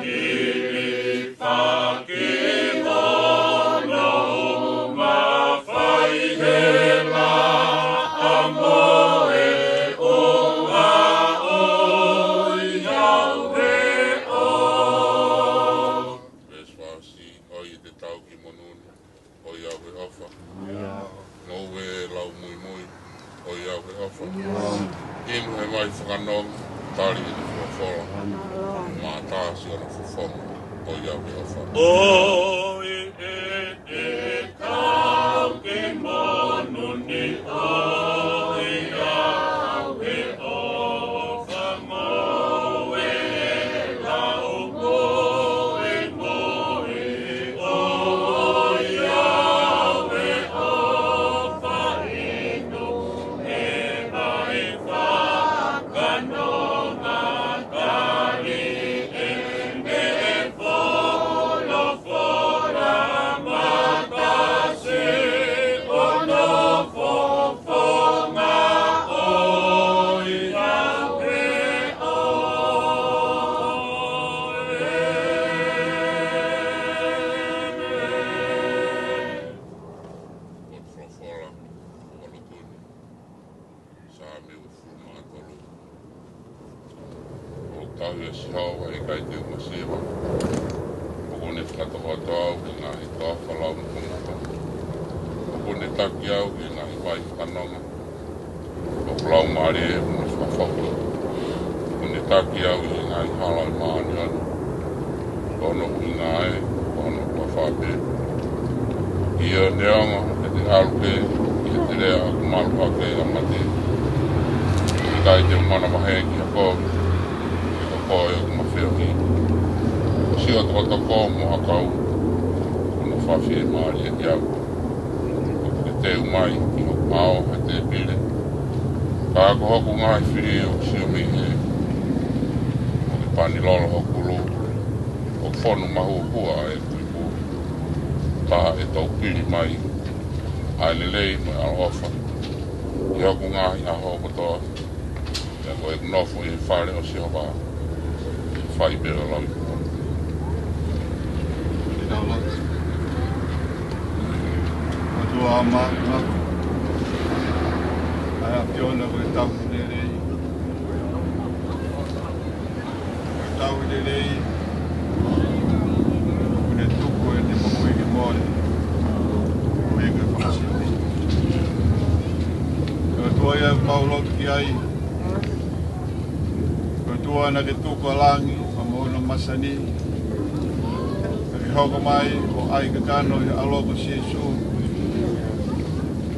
hili faki hono uma. Fai he laʻā mo e ʻuha ʻo ʻiau he ʻofa. Veesi fā siʻi, ʻo ʻi te tau ki monū ni ʻo ʻiau he ʻofa. Ngoue lau muimui ʻo ʻiau he ʻofa. Inu he vai fakanonga, tali ʻene folofola. Mātā siʻono fofonga ʻo ʻiau he ʻofa. ʻOi ʻe te tau ki monū ni ʻo ʻiau he ʻofa. Ngoue lau muimui ʻo ʻiau he ʻofa. Inu he vai fakanonga, tali ʻene folofola. Mātā siʻono fofonga ʻo ʻiau he ʻofa. Potu folofola, ʻo lotu ni. Saame uofulu mā tolu. ʻOku tauhi ʻa Sihova, ʻe ʻikai te u masiva. ʻOku ne fakatokoto au ki he ngaahi toafa laumokomoka. ʻOku ne taki au ki he ngaahi vai fakanonga. ʻOku laumālie ʻoku ne fakafoki. ʻOku ne taki au ʻi he ngaahi hala ʻo e māʻoniʻoni. Ko hono ʻuhinga ē, ko hono huafa pē. ʻIo, neongo ʻe te ʻalu pē ʻi he teleʻa ʻoku malu hake ʻa mate, ʻe ʻikai te u manavahē ki ha kovi, he ko koe ʻoku ma feohi. Ko siʻo tokotoko mo ʻakau, ʻoku na fakafiemālieʻi au. ʻOku ke teu mai ki hoku ʻao ha tēpile. Ka ko hoku ngaahi fili ʻoku sio mei hē. ʻOku ke pani lolo hoku kulu. ʻOku fonu mahuohua ʻa ʻeku ipu. Ka ʻe toupili mai ʻa e lelei mo e ʻaloʻofa ʻi hoku ngaahi ʻaho kotoa. Pea ko ʻeku nofo ʻi he fale ʻo Sihova, ʻe fai pē ʻa e lau ʻi he pō. Ke tau lotu. ʻOtua Māfimafi, ʻa e ʻAfiona ko e tauhi lelei. Ko e tauhi lelei, ʻoku ne tuku ʻene moʻui ke mole. Ko e ke fakasivi. ʻOtua ia ʻoku mau lotu ki ai. ʻOtua naʻa ke tuku ʻa langi, pea mo hono masani. Naʻa ke hoko mai ʻo ʻai kakano ʻi he ʻAlo ko Sīsū.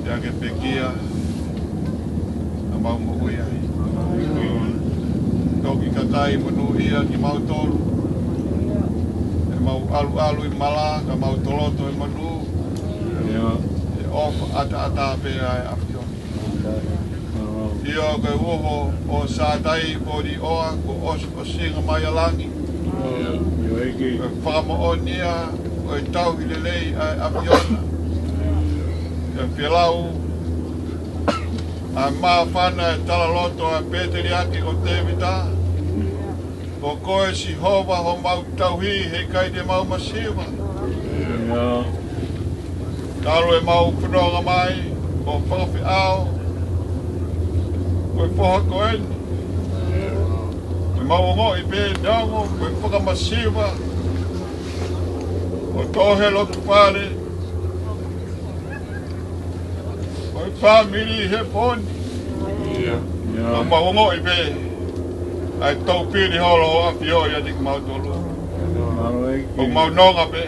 Pea ke pekia, naʻa mau moʻui ai. Toki kakai monūʻia kimautolu. ʻE mau ʻaluʻalu ʻi mala, ka mau toloto ʻi monū. ʻE ʻofa ʻataʻatā pē ʻa e ʻAfiona. ʻIo, ko e uho ʻo Sātai Polioa, kuo ʻosi ʻosinga mai ʻa langi. Ko e fakamoʻoni ia ʻo e tauhi lelei ʻa e ʻAfiona. Ke felau ʻa e māfana e talaloto ʻa e pēteliake ko Tēvita. Ko koe Sihova homau tauhi, heʻikai te mau masiva. Talu ʻemau fononga mai ʻo fakafeʻao, ko e foha ko eni. ʻOku mau ongoʻi pē neongo ko e fakamasiva, ʻo tō he loto fale, ko e fāmili he foni. ʻOku mau ongoʻi pē ʻa e toupili holo ʻo e ʻAfiona ʻiate kimautolu. ʻOku mau nonga pē,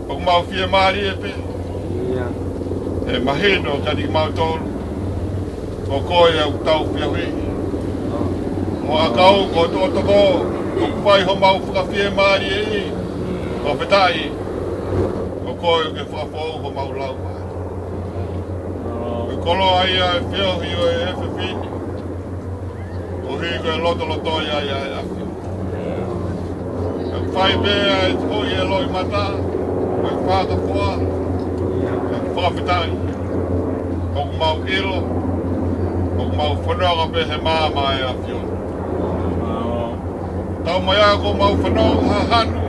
ʻoku mau fiemālie pē. ʻE mahino kiate kimautolu, ko koe ʻoku tau feohi. Ko e ʻakau, ko e tokotoko, ʻoku fai homau fakafiemālieʻi. Fakafetaʻi, ko koe ʻoku ke fakafoʻou homau laumālie. Ko e koloa ia ʻo e feohi ʻo e efiafi ni, koeʻuhi ko e lotolotoiʻi ʻa e ʻAfiona. ʻE fai pē ʻa e tō ʻi he loʻimata, ʻe fakafoʻou, ʻe fakafetaʻi. ʻOku mau ʻilo, ʻoku mau fononga pē he maama ʻa e ʻAfiona. Tau mai ʻa ko mau fononga ha hanu,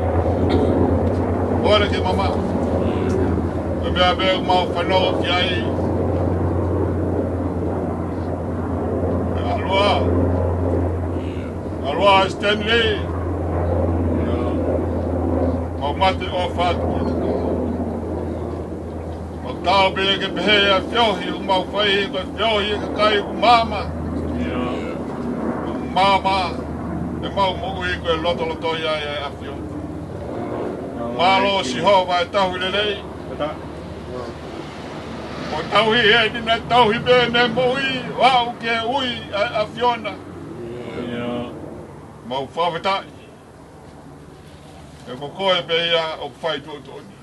ʻoua ke mamaʻo. Ko e meʻa pē ʻoku mau fononga ki ai, ʻe ʻalu ā. ʻAlu ā Stanley. Mau mate ʻofa atu. Mau tau pē ke pehē ʻa e feohi ʻoku mau fai, ko e feohi ʻa e kakai ʻoku maama. ʻOku maama, ʻe mau moʻui ko e lotolotoiʻi ʻa e ʻAfiona. Mālō Sihova ʻa e tauhi lelei. Ko e tauhi ʻeni naʻe tauhi pē mei he moʻui, ʻo aʻu ki he ui ʻa e ʻAfiona. Mau fakafetaʻi. ʻE ko koe pē ia ʻoku fai tuʻutuʻuni.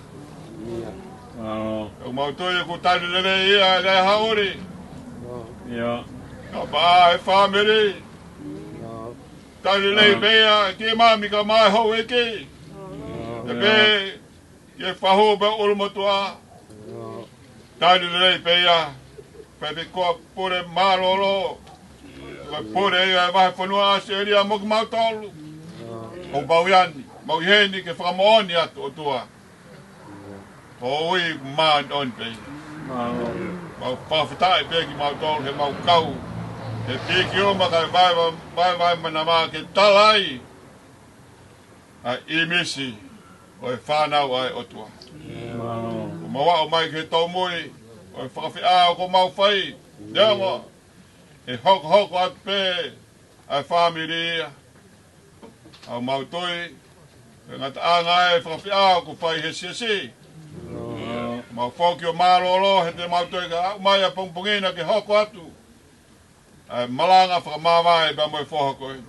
ʻOku mau tui ʻoku tali lelei ia ʻe he haʻu uli. Ka pā e fāmili. Tali lelei pē ia ki he mami ka mai hou eki. ʻE pē ki he fahu pē ʻulumotuʻa. Tali lelei pē ia. Pea pē ko e pule mālōlō. Ko e pule ia ʻa e vahefonua ʻAositelēlia mo kimautolu. ʻOku mau ʻi heni, mau ʻi heni ke fakamoʻoni atu ʻOtua, ko e ui ʻoku māʻoniʻoni pē ia. Mau fakafetaʻi pē kimautolu he mau kau he piki uma kae vaevae, vaevae manava ke tala ai ʻa e ʻīmisi ʻo e fānau ʻa e ʻOtua. ʻOku mau aʻu mai ki he tōmui ʻo e fakafeʻao ʻoku mau fai. Neongo ʻe hokohoko atu pē ʻa e fāmili ia, ʻoku mau tui ʻe ngataʻanga ʻa e fakafeʻao ʻoku fai he siasi. Mau foki ʻo mālōlō he te mau tui ka aʻu mai ʻa e pongipongi na ke hoko atu ʻa e malanga fakamāvae pea mo e foha ko eni.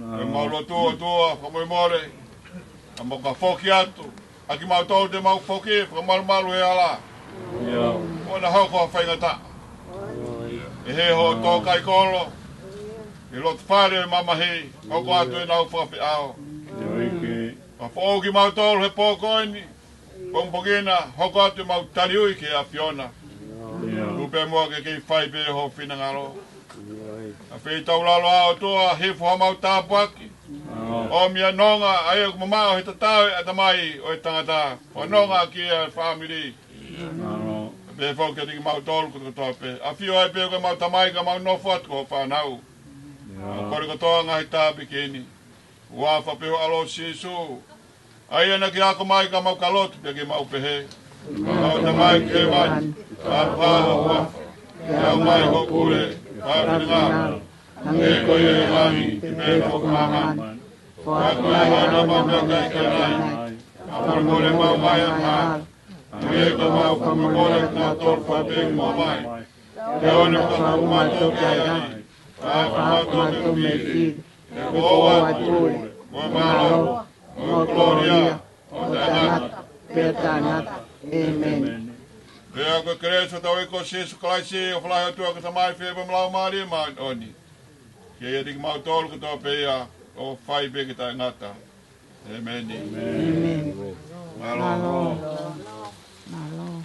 ʻOku mau lotu ʻOtua fakamolemole, ka mau ka foki atu ʻa kimautolu te mau foki fakamalumalu he ala. ʻOua naʻa hoko ha faingataʻa. ʻE he hoʻo tō kai kolo ʻi loto fale mamahi, hoko atu ʻenau fakafeʻao. Ka foʻou kimautolu he pō ko eni, pongipongi na, hoko atu ʻemau tali ui ki he ʻAfiona. Tuku pē muʻa ke kei fai pē ho finangalo. ʻA fei tau lalo ʻa ʻOtua, hifo haʻamau tāpuaki. ʻOmi ʻa e nonga ʻa ia ʻoku mamaʻo he tatau ʻa e ʻatamai ʻo e tangata. Fanonga ki he fāmili. Pea foki kiate kimautolu kotoa pē. ʻAfio ai pē ko ʻemau Tamai ka mau nofo atu ko e fānau. Mau kole kotoa ngaahi tāpuaki ni. Huafa pē ho ʻAlo Sīsū. ʻA ia naʻa ke ako mai ka mau ka lotu pea ke mau pehē. Ko homau Tamai ʻoku ʻi hēvani, fakafeʻao ho huafa. Ke hoko mai hoʻo pule, fai ho finangalo, hangē ko ia ʻi langi, pehē foki ʻi māmani. Foaki mai haʻanau meʻakai ʻanenai. Fakamolemole mai ʻa e hala, hangē ko ʻemau fakamolemole ʻa kinautolu ʻoku fai pehē ki māmani. Ke ʻoua naʻa ke fakaʻumaʻā kimautolu ki he ʻahiʻahi, kae fakahaofi kimautolu mei he fili. He ko hoʻo ʻofa ʻa e tui, mo e mālohi, mo e kolōlia, mo e taʻengata, pea taʻengata. ʻĒmeni. Pea ko e kelesi ʻa hotau ʻEiki ko Sīsū Kalaisi, ʻofa lahi ʻa e ʻOtua ko e Tamai, feohi pea mo e Laumālie Māʻoniʻoni, ke ʻiate kimautolu kotoa pē ia, ʻo fai pē ke taʻengata. ʻĒmeni. ʻĒmeni. Mālō. Mālō. Mālō.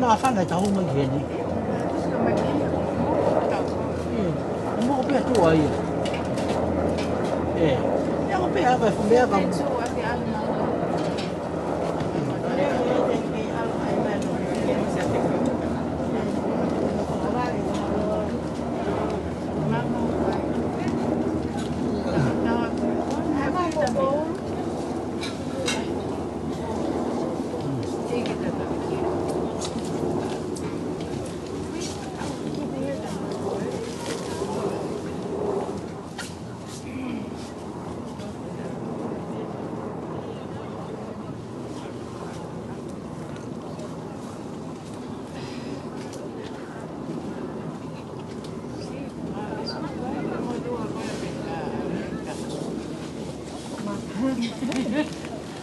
māfana e tahu mai ki heni. ʻE, mo pē tuʻa ia. ʻE, ia ko pē ava e fumeava.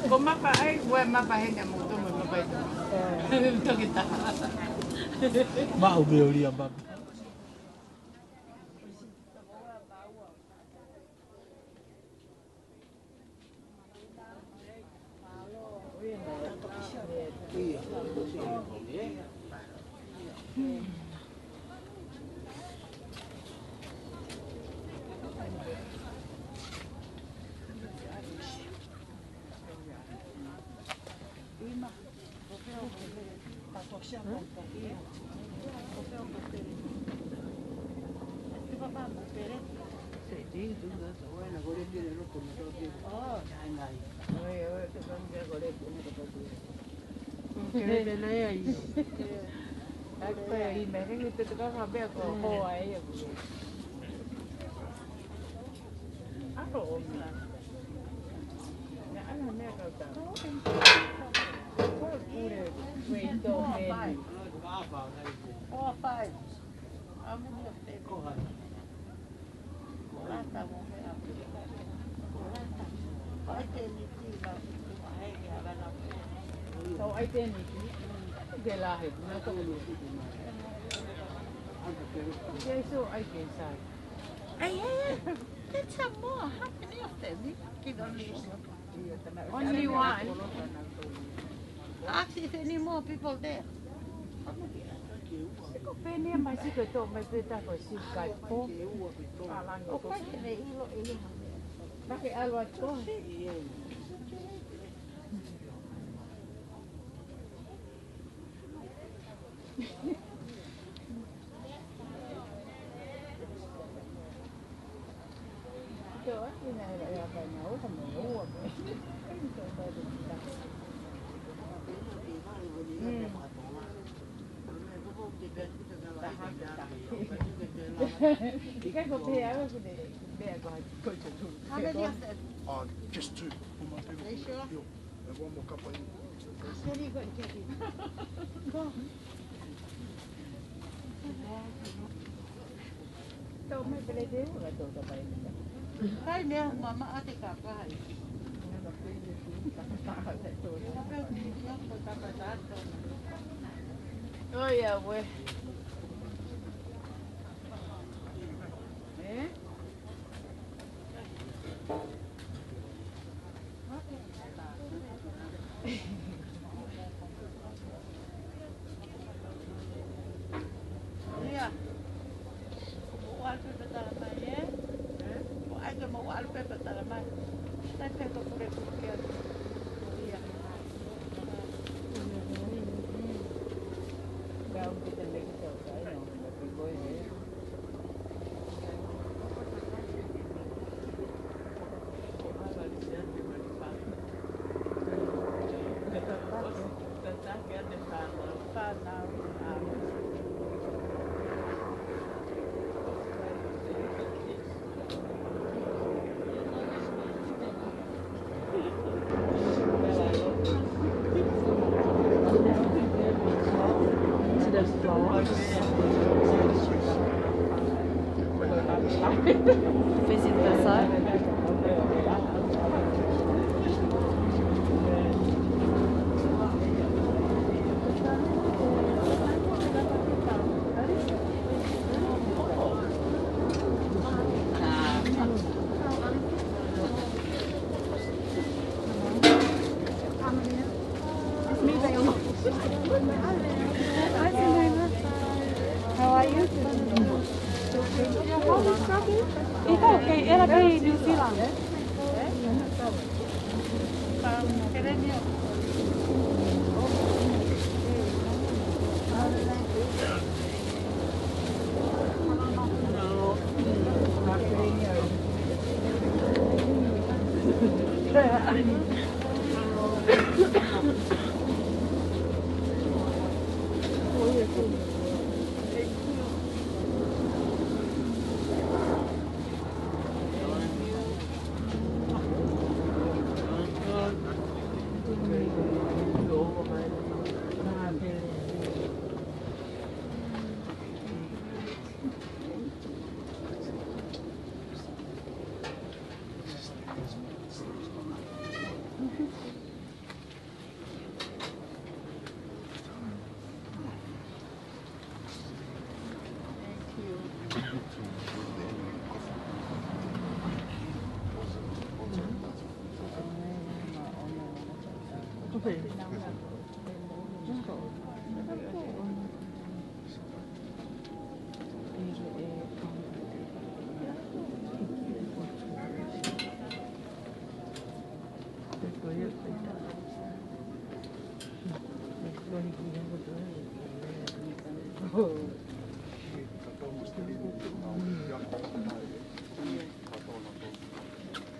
Ko mapa ai, ua mapa hena mo tomo mapa ai. Toki taha. Maʻu meʻa lia mapa. So I can, okay, la, hey, no, okay, so I can say. Hey, hey, hey, get some more. How many of them? Give only one. Only one. Ask if any more people there. Ko pē ni mai siko to mai pē ta ko si kai po. O kai ke ne ilo e ilo. Ma ke alo atu. How many of them? Uh, just two. Are you sure? Yeah. And one more cup of tea. Go. Tau mai pele te ua tau tapai. Kai mea mama ate kapai. Oh, yeah, we. Eh? Ia. Ko ʻoku ʻalu pē tala mai, ē? Ko ai ke mau ʻalu pē tala mai. Tai pē ko pule pule kia. Ia. Kau kita lagi tahu, tahu, no. Facing the side. How are you? It's okay. Ela veio New Zealand.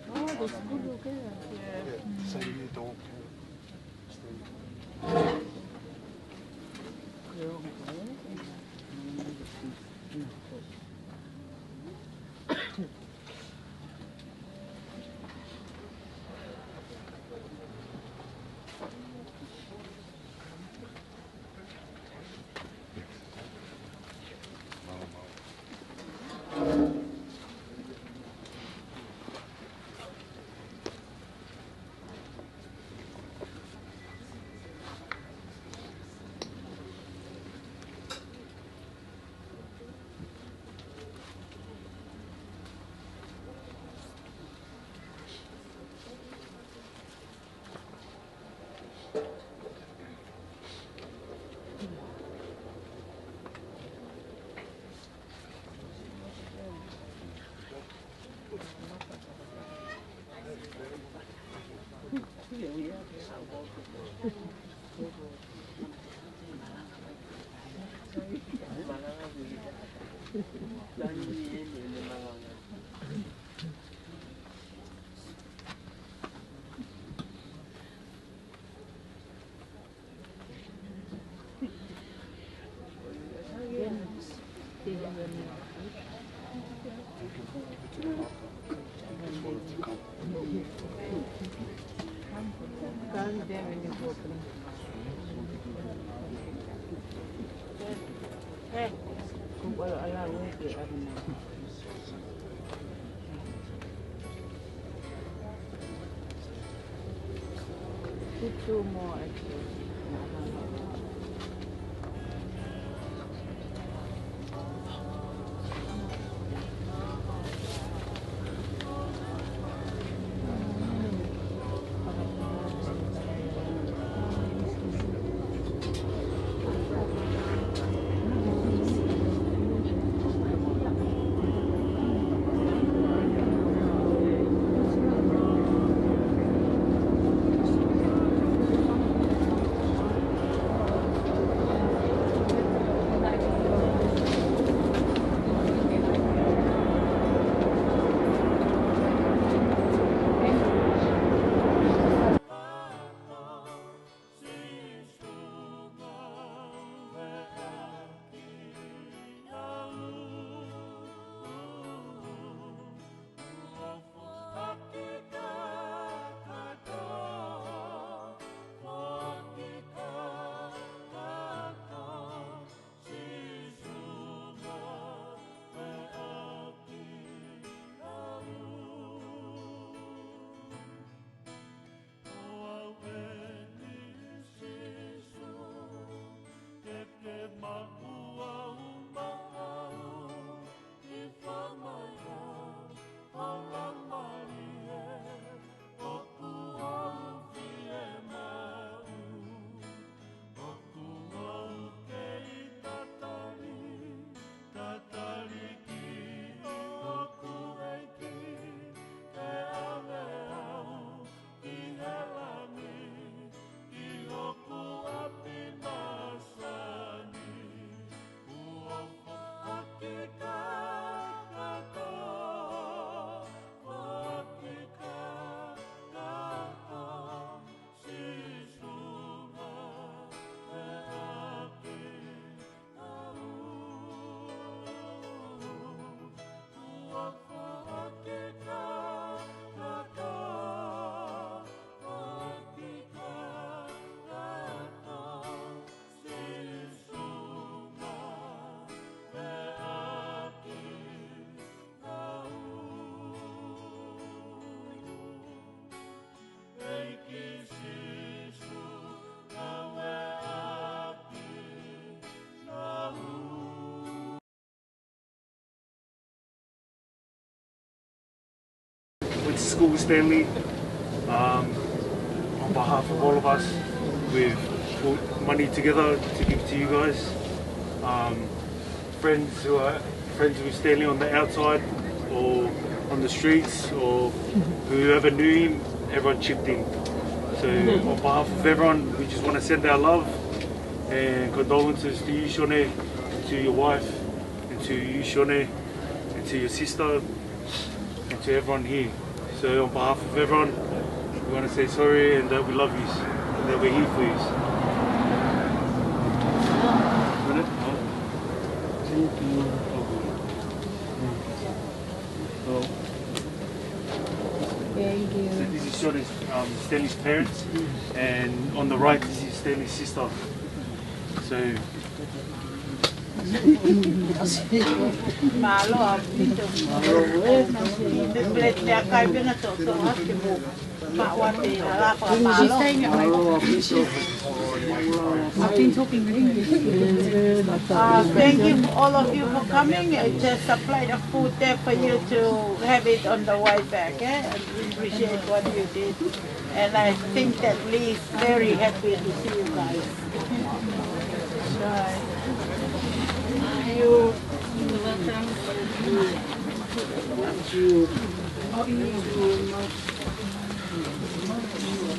Oh, that's good, okay. Went to school with Stanley. Um, on behalf of all of us, we've put money together to give to you guys. Um, friends who are friends with Stanley on the outside or on the streets or whoever knew him, everyone chipped in. So on behalf of everyone, we just want to send our love and condolences to you, Shone, and to your wife, and to you, Shone, and to your sister, and to everyone here. So on behalf of everyone, we want to say sorry and that we love you, and that we're here for you. Thank you. Thank you. So this is Shone's, um, Stanley's parents, and on the right, this is Stanley's sister. So Mālō ʻaupito. Plate meʻakai pē naʻa tau toʻo hake mo maʻu ʻa e lapa. Mālō. I've been talking with him. Uh, thank you, all of you, for coming. It's just a plate of food there for you to have it on the way back, eh? And we appreciate what you did. And I think that Lee is very happy to see you guys. Bye. You're welcome. Thank you. Thank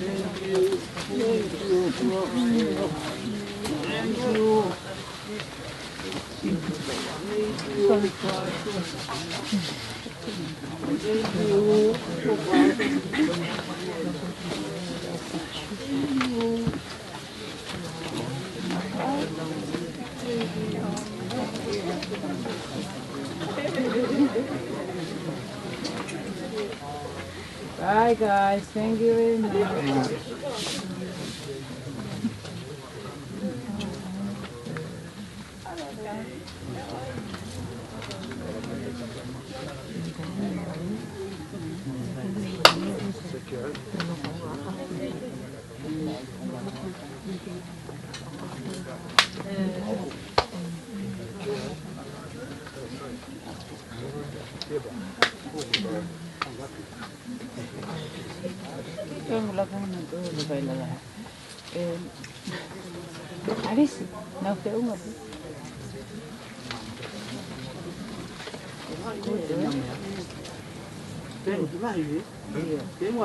you. Bye, guys. Thank you very much. Alisi, nau feʻunga pē. Feʻunga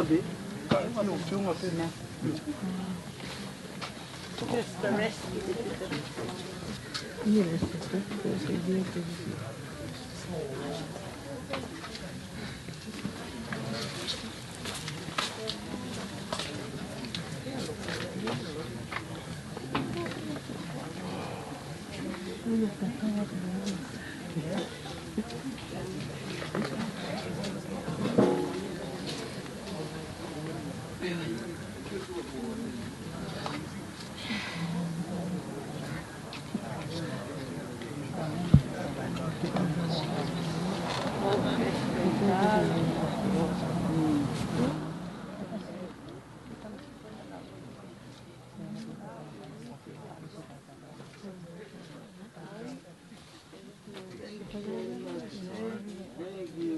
pē. Feʻunga pē. Just the rest. If you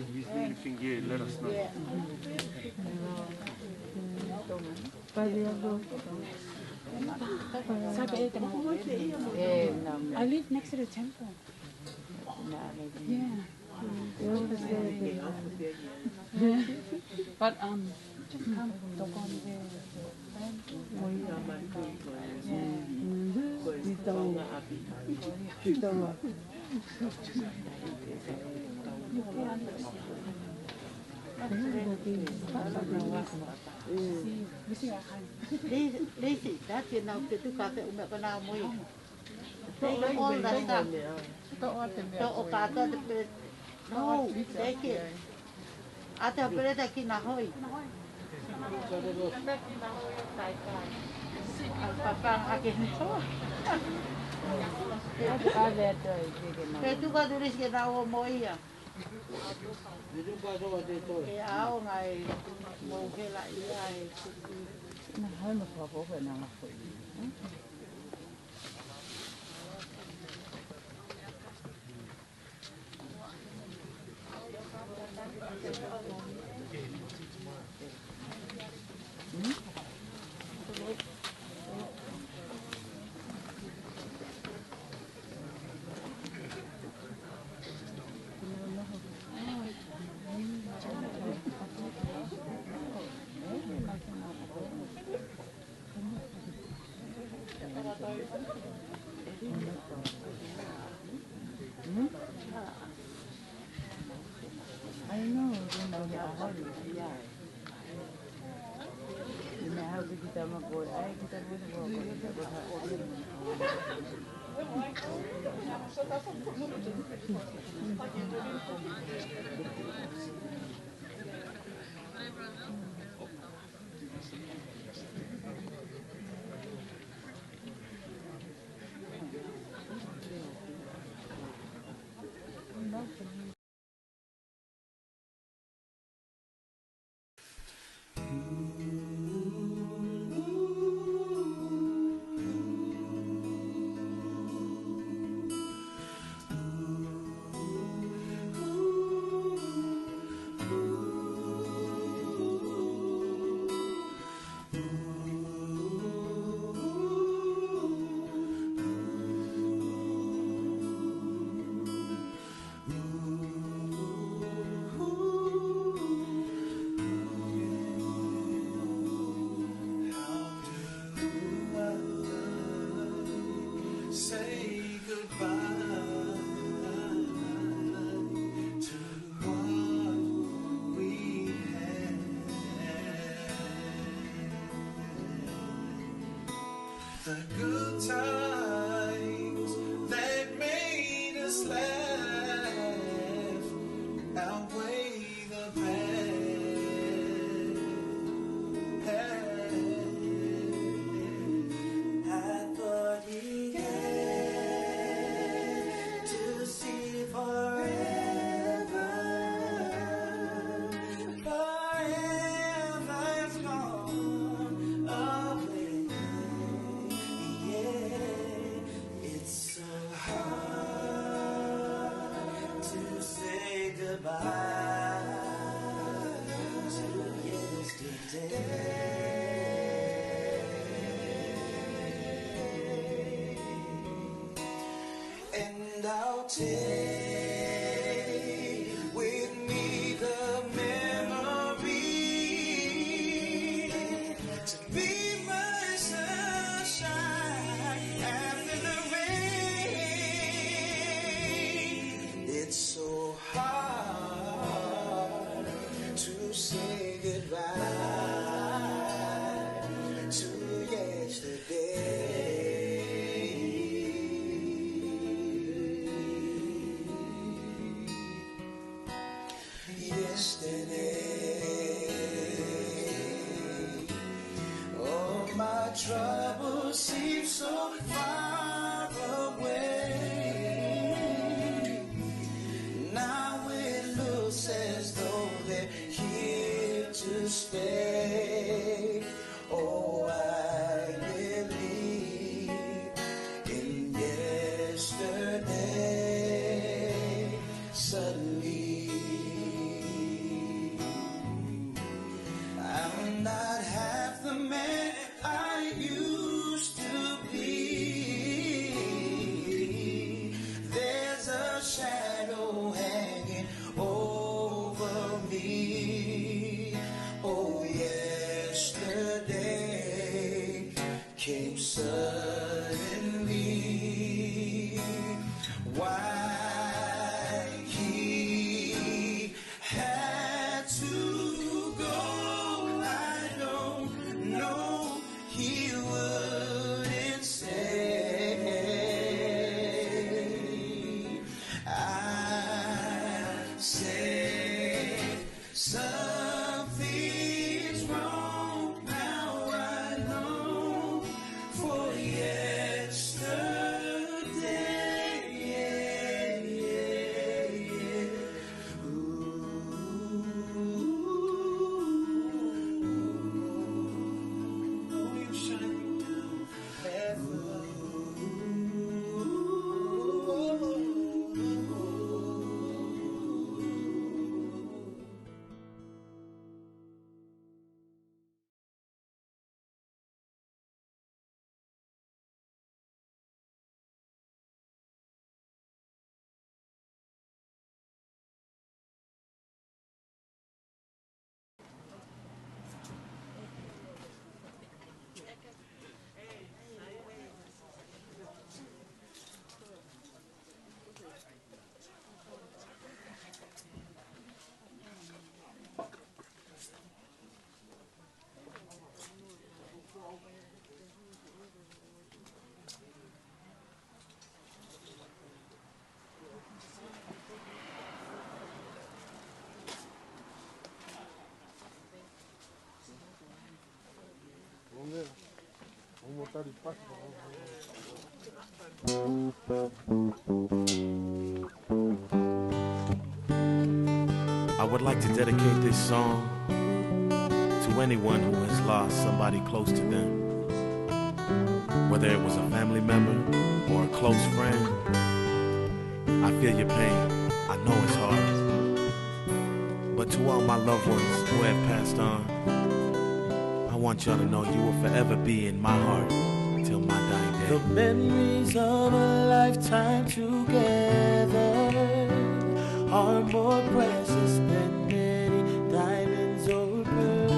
need anything here, let us know. I live next to the temple. Yeah. But, um, just come talk on the Lisi, lisi, that's enough to do kafe ume kona moi. Take all the stuff. Toʻo kātoa te pele. No, take it. ʻAta pele ta kina hoi. Papa ake ne. Pe tuka tulis ke na o mo ia. Ke ao ngai mo hela ia e. Na hai ma papa ko na ma hoi. The good times that made us laugh outweigh the bad. I thought we had to see forever. Forever's gone away. Yeah, it's so hard to say goodbye to yesterday. And I'll take with me the memory to be my sunshine after the rain. It's so hard to say goodbye to yesterday. Yesterday, all my troubles seem so far away. Now it looks as though they're here to stay. Oh, I believe in yesterday. Suddenly, I'm not half the man I used to be. There's a shadow hanging over me. Oh, yesterday came suddenly. Why he had to go, I don't know. He wouldn't say. I said, something's wrong now, I long for yesterday. Ooh, you shine down. I would like to dedicate this song to anyone who has lost somebody close to them. Whether it was a family member or a close friend, I feel your pain. I know it's hard. But to all my loved ones who have passed on, I want y'all to know you will forever be in my heart till my dying day. The memories of a lifetime together are more precious than many diamonds or pearls.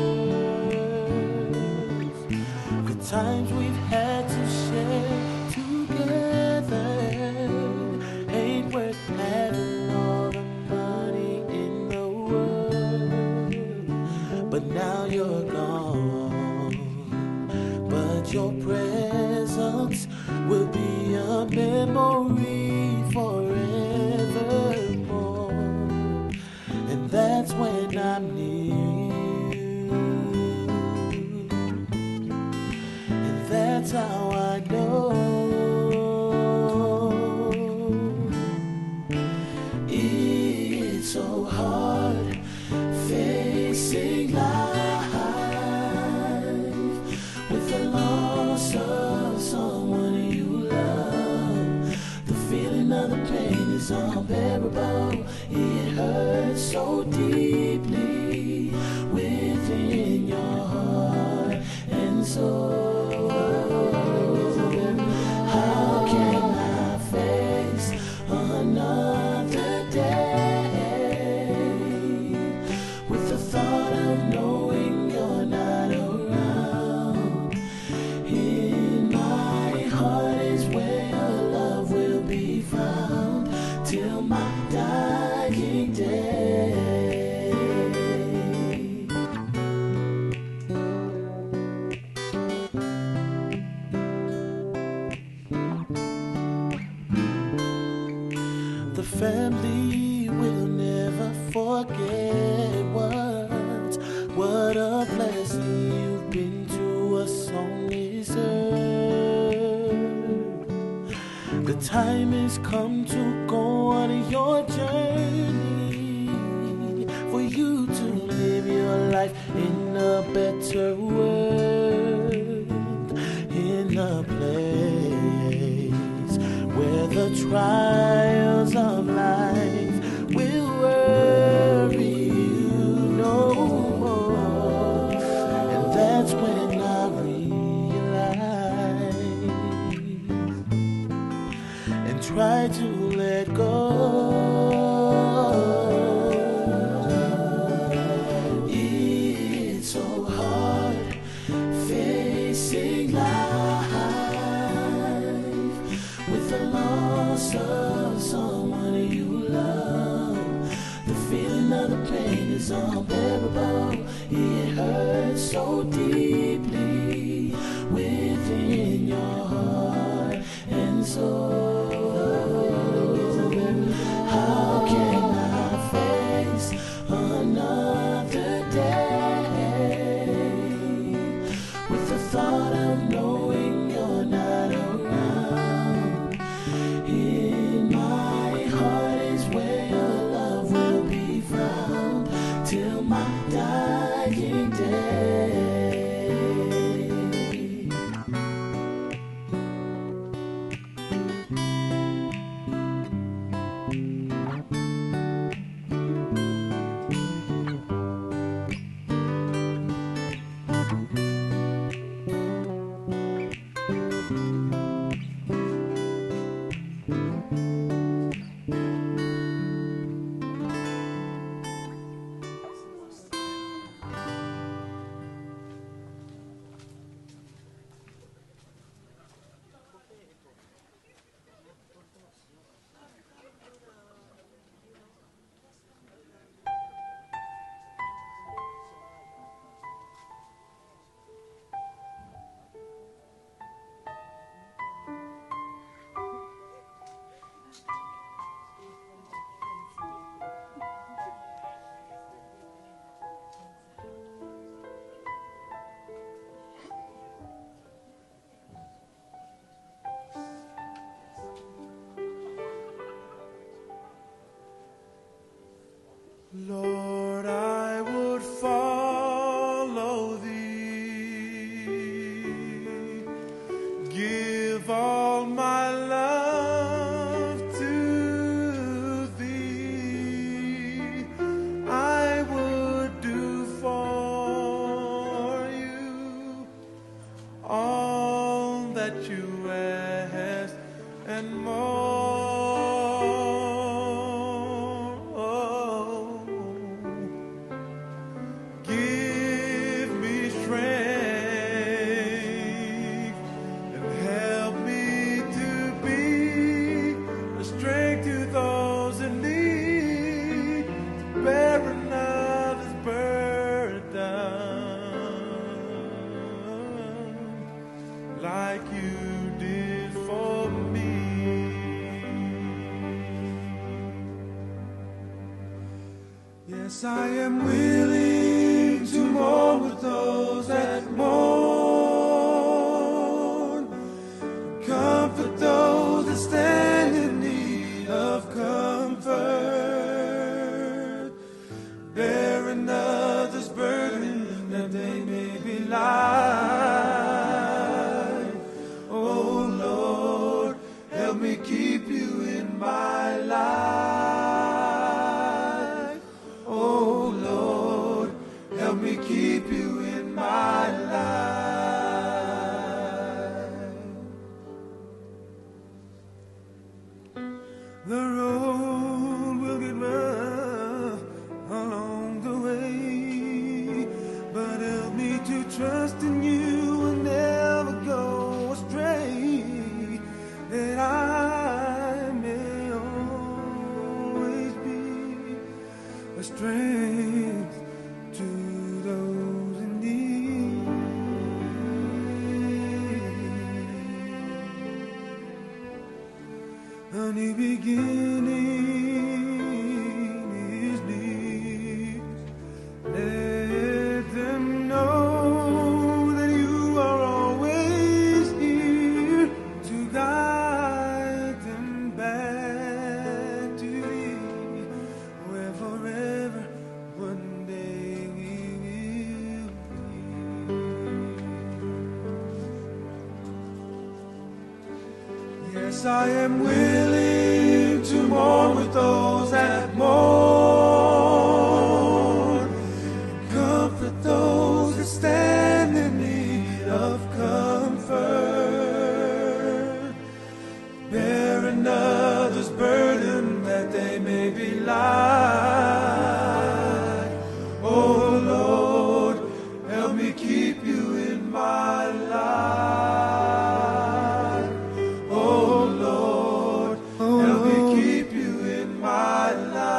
The times we've had to share together ain't worth having all the money in the world. But now you're gone, but your presence Will be a memory forevermore. And that's when I'm near you. And that's how I know it's so hard facing life with the loss of someone you love. The feeling of the pain is unbearable. It hurts so deeply within your heart and soul. How can I face another day with the thought of knowing you're not around? In my heart is where your love will be found till my dying day. The family will never forget what, what a blessing you've been to us on this earth. The time has come to go on your journey, for you to live your life in a better world, in a place where the trials of life will worry you no more. And that's when I realize and try to let go. It's so hard facing life with the loss of someone you love. The feeling of the pain is unbearable. It hurts so deeply within your heart and soul. How can I face another day with the thought of knowing you're not around? In my heart is where your love will be found till my dying day. Lord, I would follow thee, give all my love to thee. I would do for you all that you ask and more. Give me strength and help me to be a strength to those in need, to bear another's burden like you Yes, I am willing to mourn with those that mourn, comfort those that stand in need of comfort, bear another's burden that they may be light. Oh Lord, help me keep you in my life. Oh Lord, help me keep you in my life. The road will get rough along the way, but help me to trust in you and never go astray, that I may always be a strength to those in need. A new beginning is near. Let them know that you are always here to guide them back to thee, where forever one day we will be. Yes, I am willing to mourn with those that mourn, comfort those that stand in need of comfort, bear another's burden that they may be light. Oh Lord, help me keep you in my life. Oh Lord, help me keep you in my life.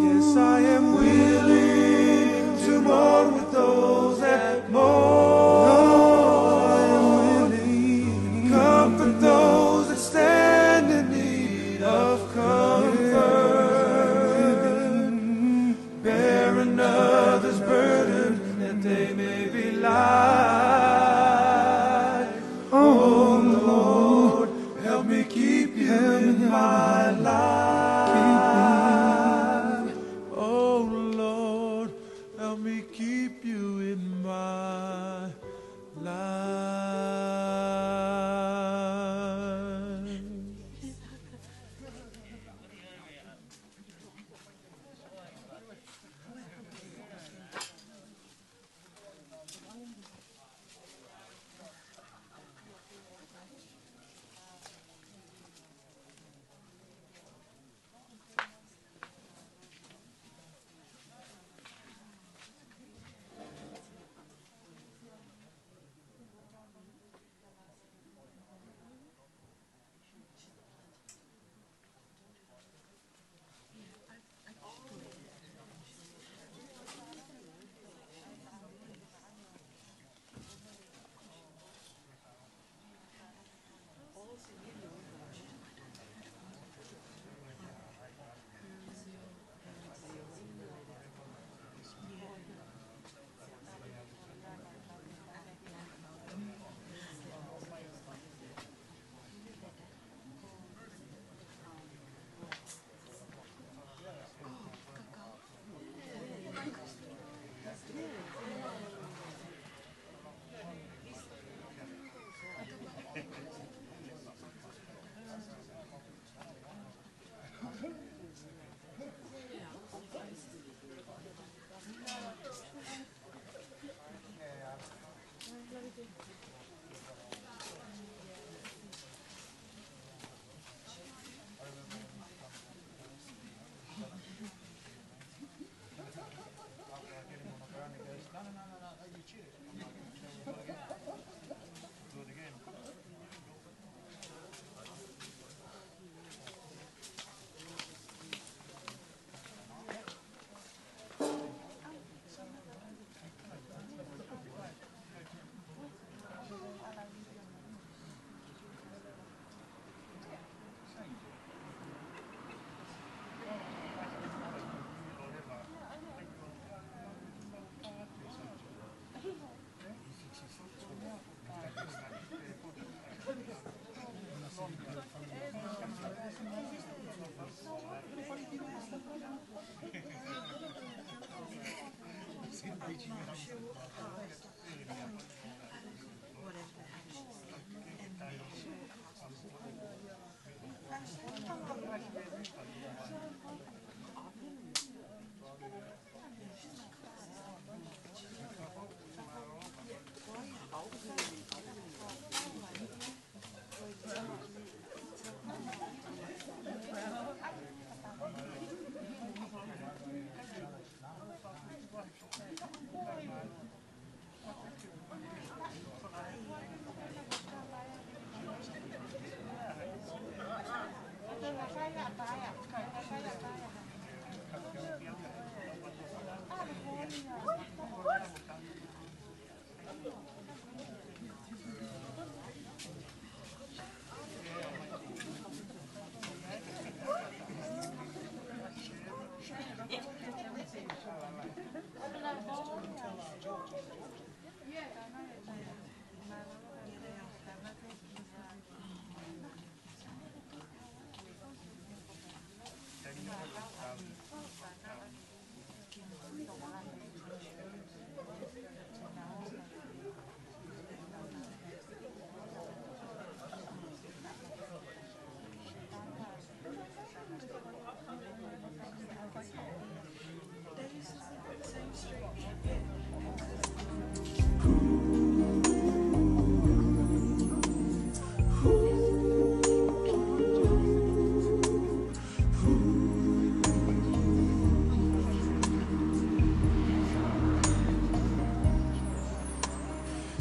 Yes, I am willing to mourn with those that mourn, comfort those that stand in need of comfort, bear another's burden that they may be light. Oh Lord, help me keep you in my life. Oh Lord, help me keep you in my life.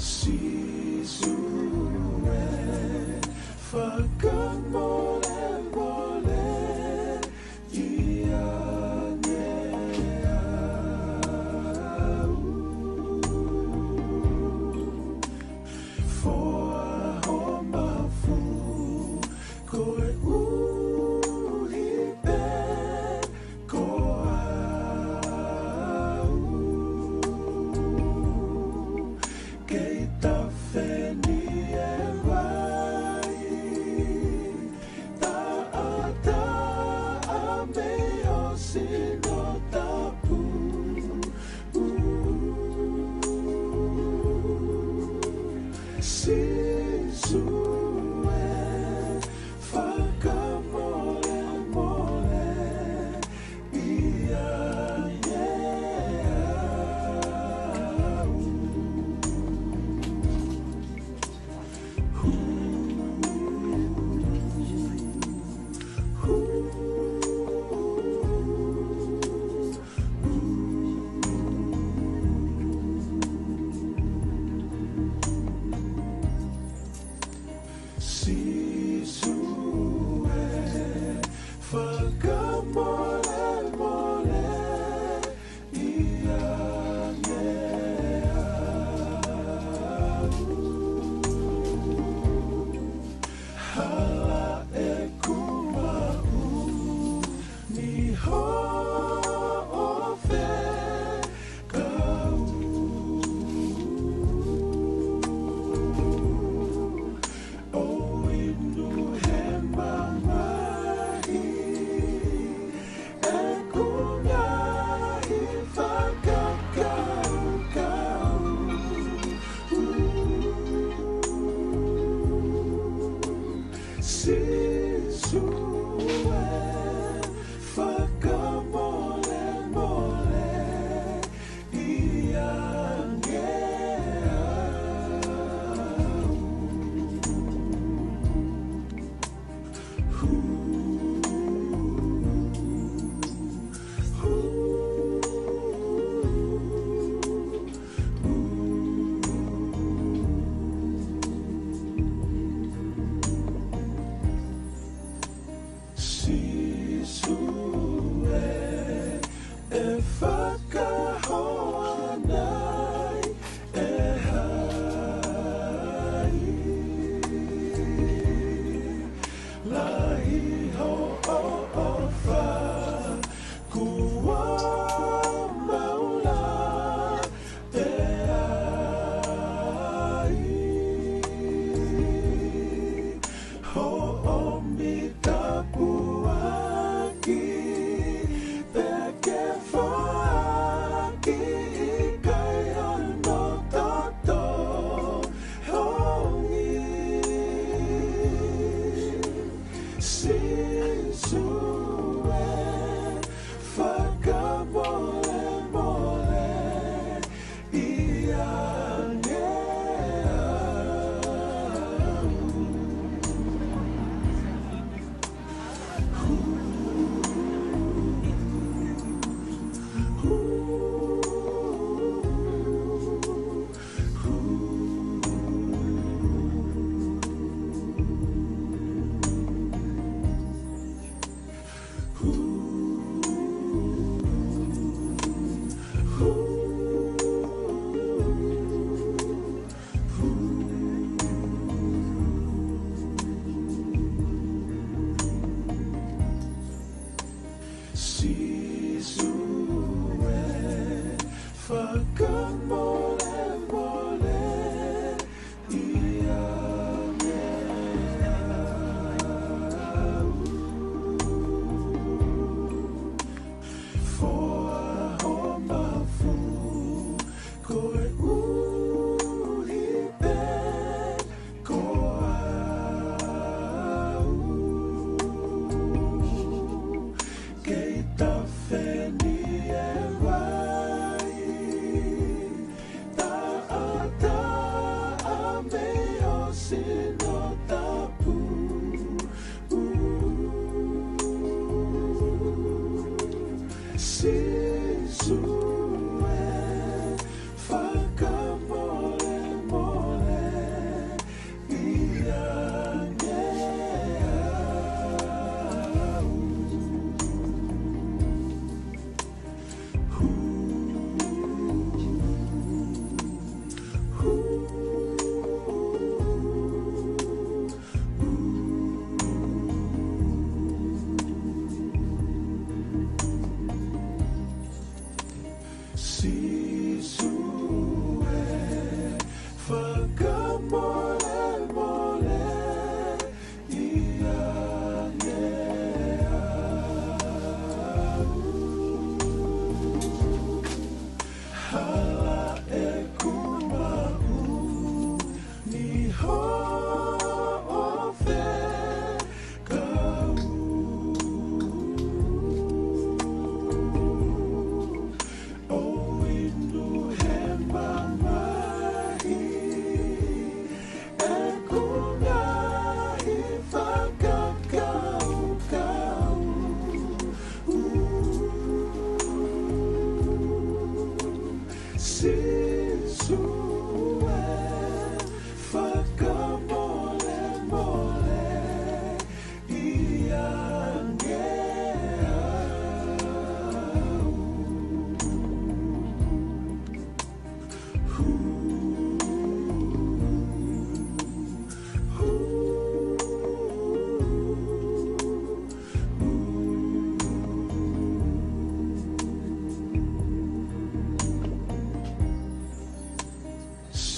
Sīsū ē, fakamolemole ʻiate au. Foaki ho mafu koeʻuhi pē ko au. Kei tau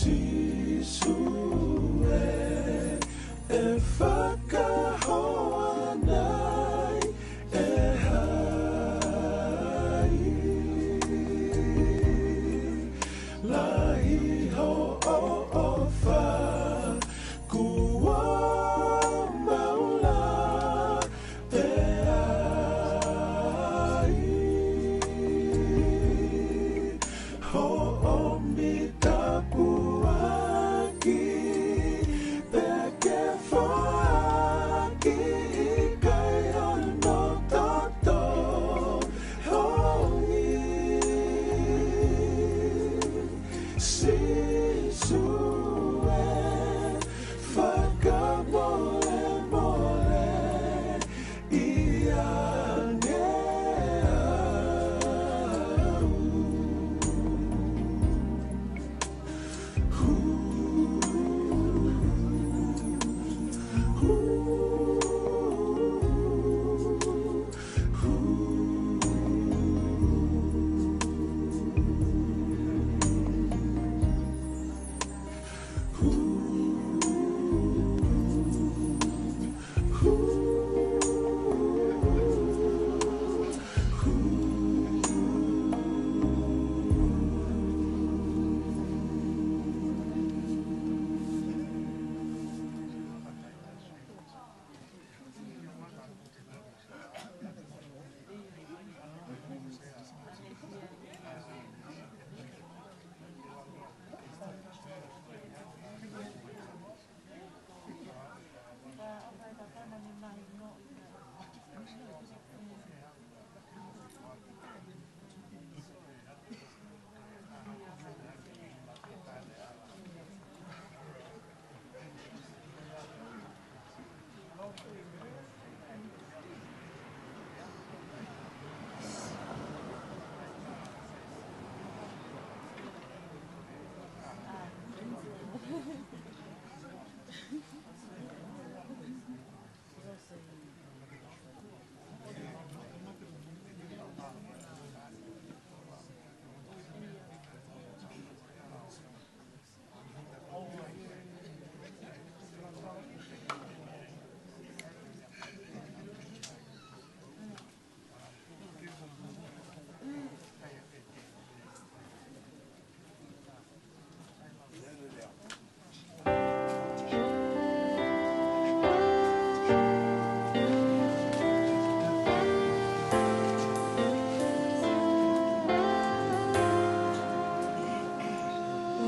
Sīsū ē, ʻe fakahoa nai ʻe hai? Lahi hoʻo ʻofa, kuo maʻu lā pē ai hoʻo mitapuaki, pea ke foaki ʻikai hono toto hongi. Sīsū ē, fakamolemole ia ange au.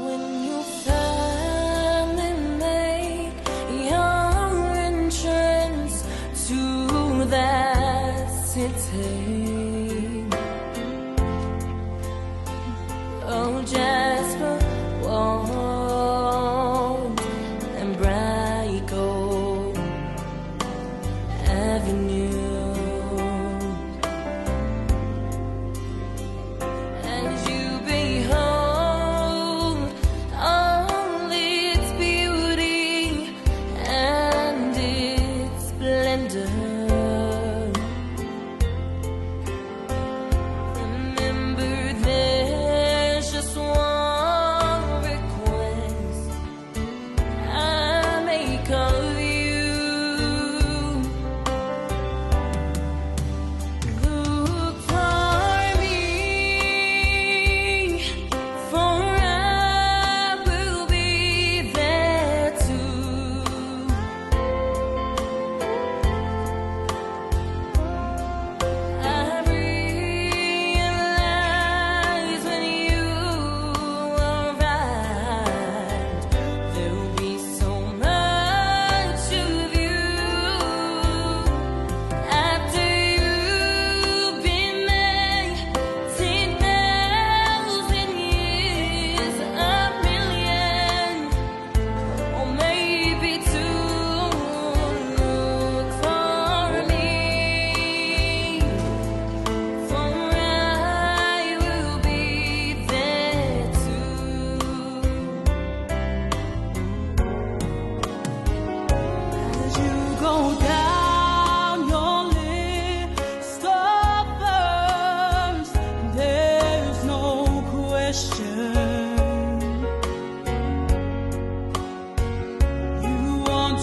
When you finally make your entrance to that city, oh, jasper, walled and bright gold avenue. As you behold all its beauty and its splendor,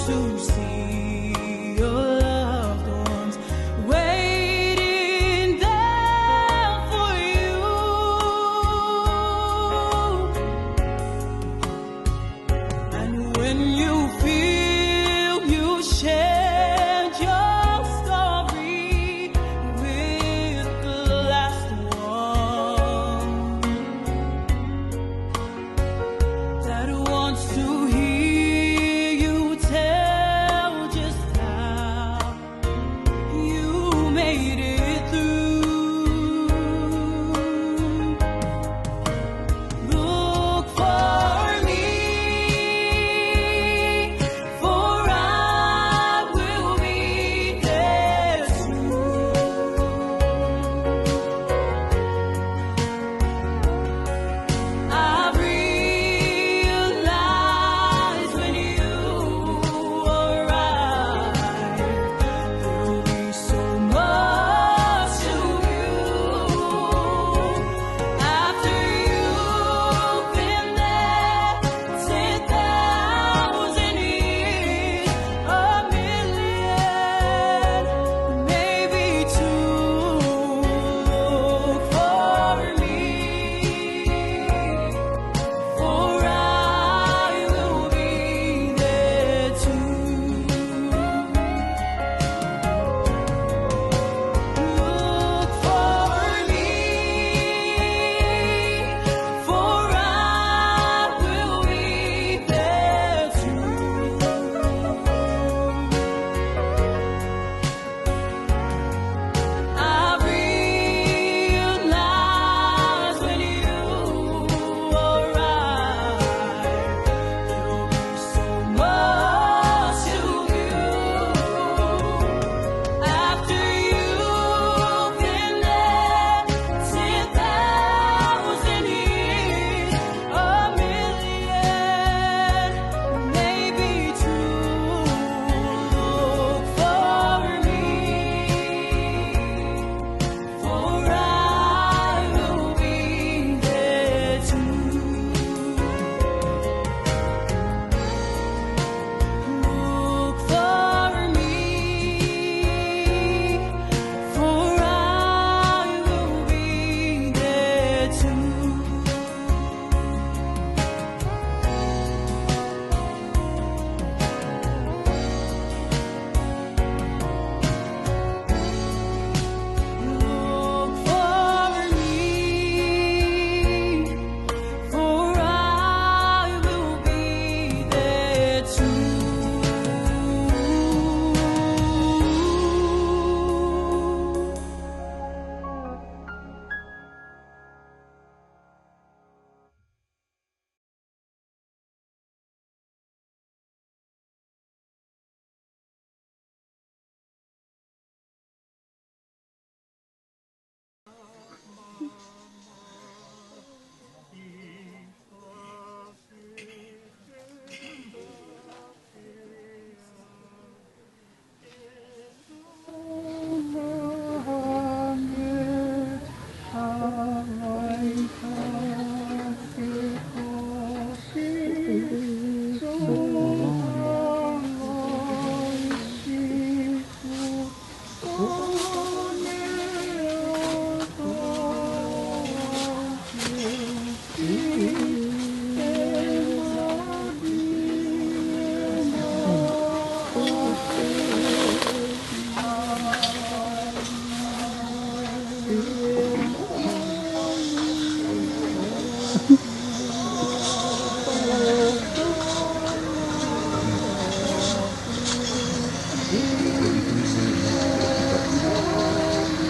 to see your loved ones waiting there for you. And when you feel you shared your story with the last one that wants to hear you tell just how you made it through. Look for me, for I will be there too. I realize when you arrive, there'll be so much to view. After you've been there ten thousand years, a million, maybe two. Look for me, for I will be there too. Look for me, for I will be there too. I realize when you arrive, there'll be so much to view. After you've been there ten thousand years, a million, maybe two. Look for me, for I will be there too. Look for me, for I will be there too. Look for me, for I will be there too.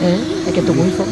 Ē, ʻe ke tuku hifo.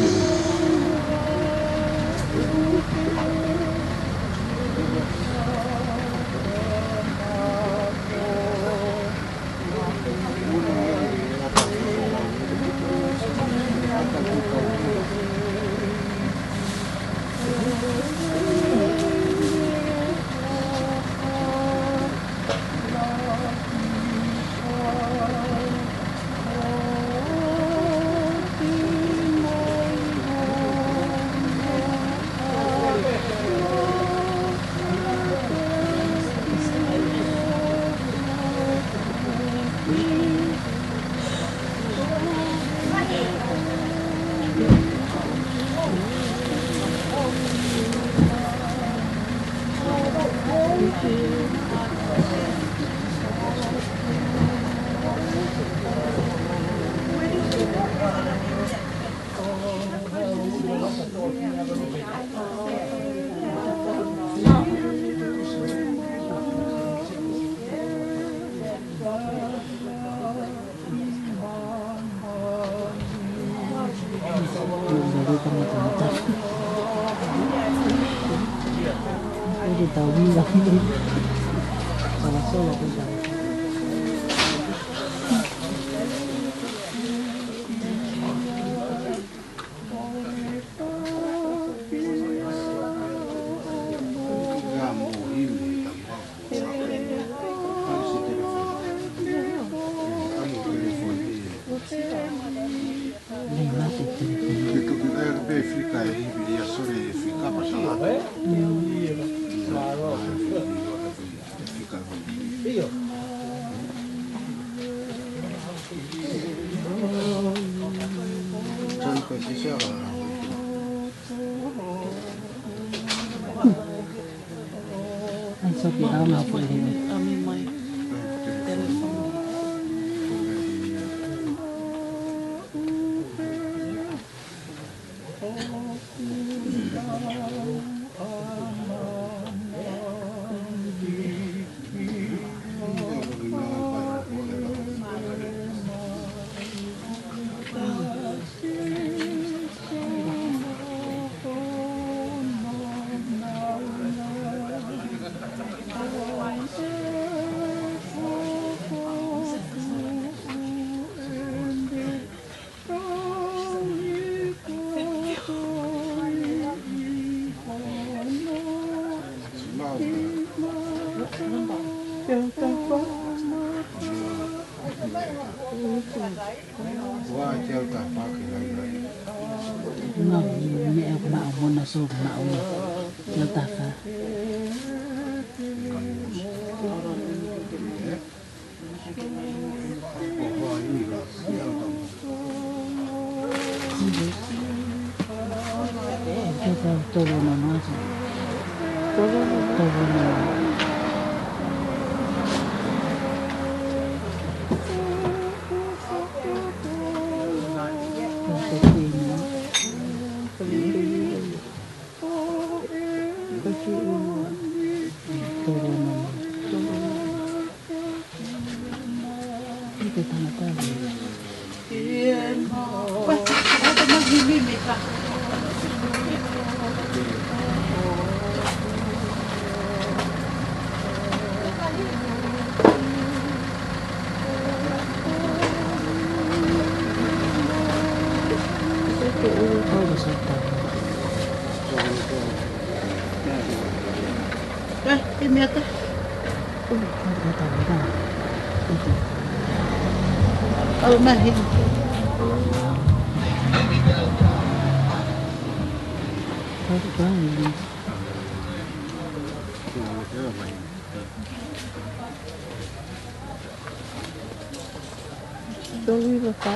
Tolu hiva fā?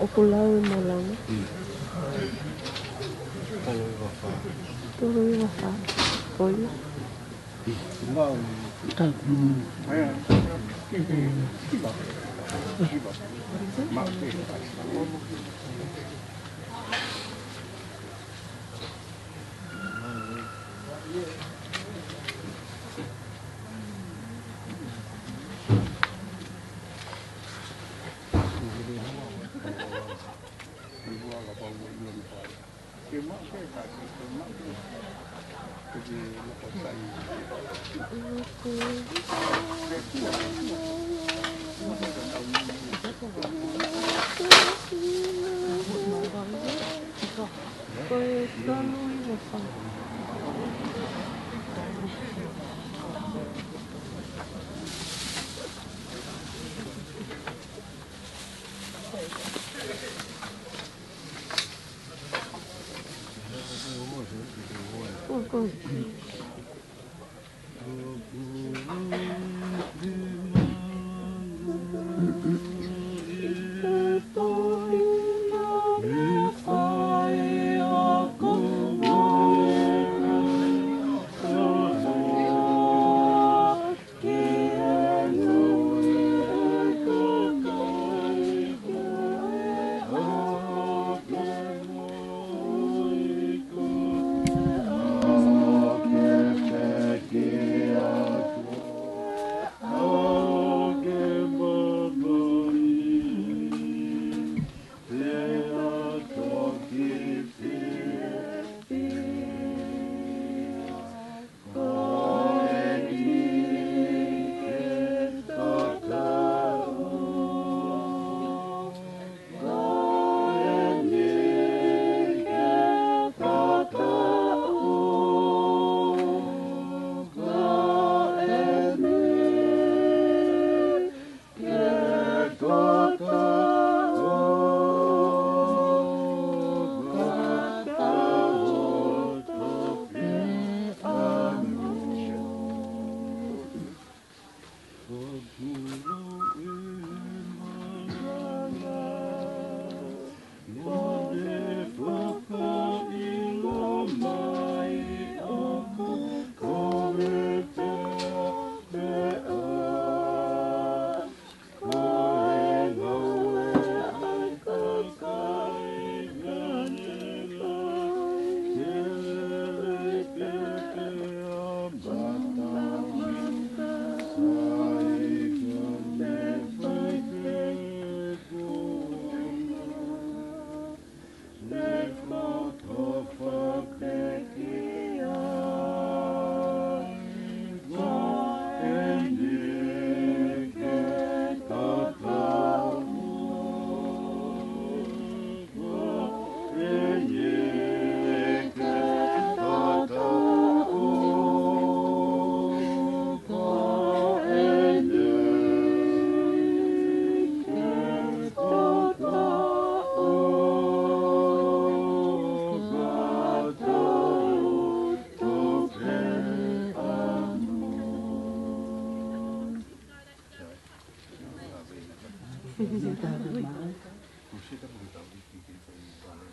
ʻOku lau e malanga. Tolu hiva fā. ʻOi.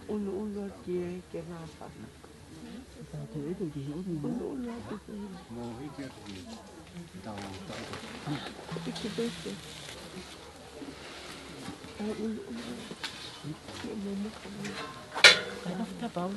ʻUnuʻunu atu ki he, ki he māfana. ʻUnuʻunu atu ki he. ʻIki pē. ʻUnuʻunu. Ke momo. Kaina fita pau.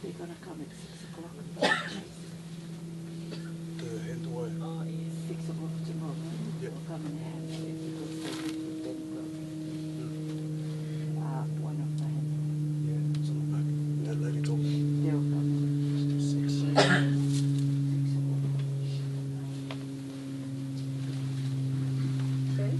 They're gonna come at six o'clock. The hand wire. Oh, yeah. Six o'clock tomorrow. Yeah. We'll come and have it because they need to then go. Mm. Uh, one of the hand. Yeah, it's on the back. That lady told me. They'll come. Six. Six o'clock. Okay.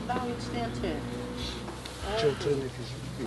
Now it's their turn. It's your turn if you, if you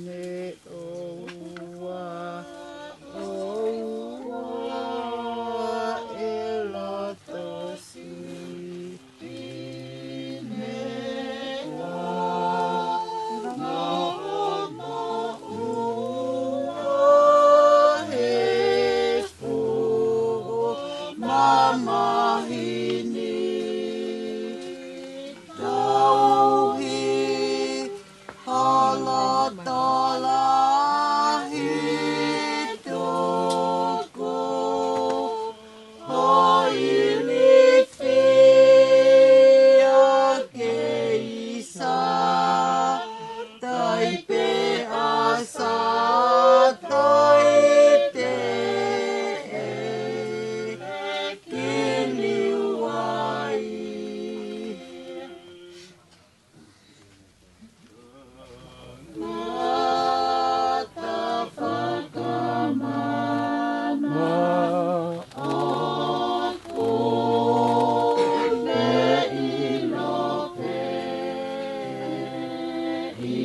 Ne ʻoua, ʻoua ʻe loto siʻi ne ʻoua, ʻoua ʻe fuʻu mamahi ni. Tauhi ho loto lahi tuku ho ilifia kei Sātai pea Sātai te ke liu ai. Mata fakamama ʻoku ne ʻilo pē ʻi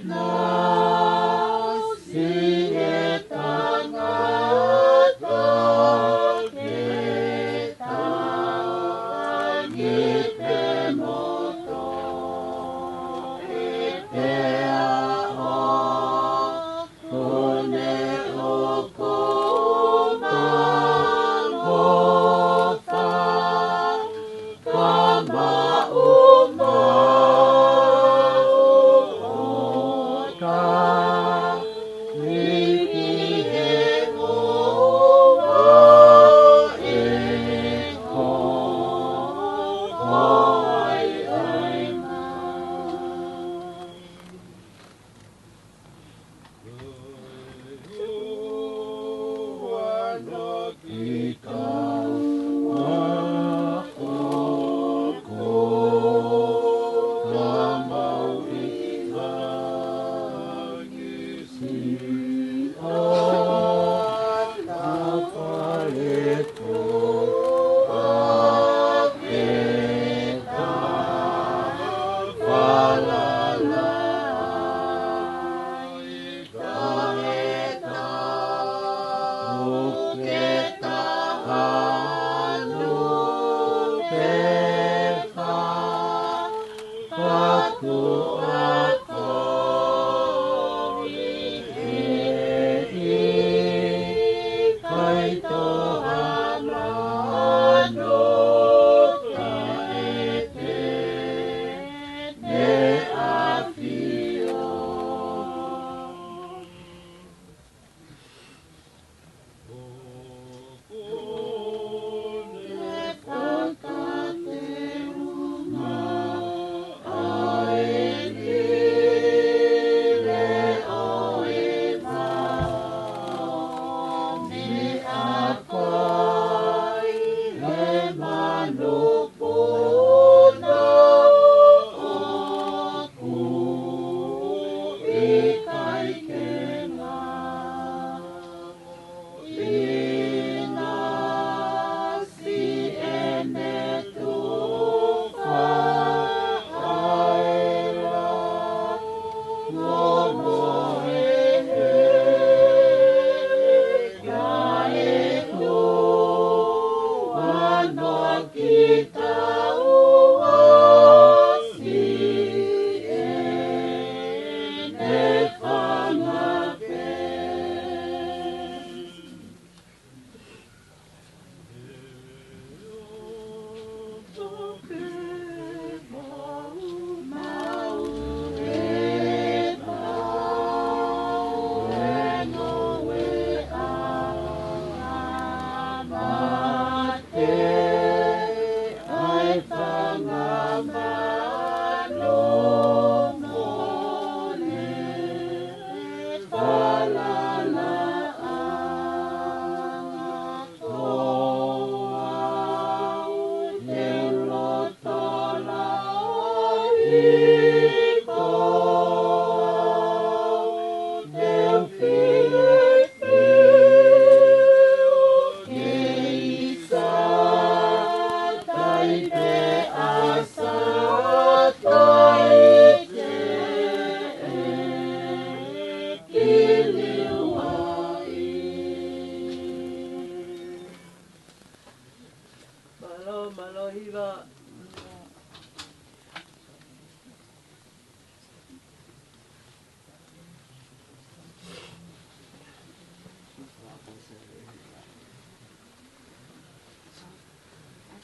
na si e tangata ke tangi pē mo toe pea ʻoku ne ʻoku ma ngofa ka maʻu maʻu ʻo ka liki he ʻoua ʻe ho hoaiʻai ma.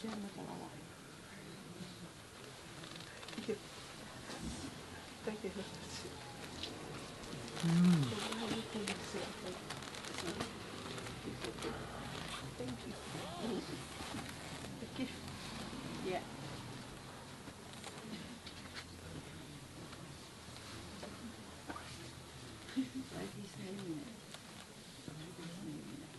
Thank you. Thank you. Thank you. Yeah. Write his name in it. Write his name in it.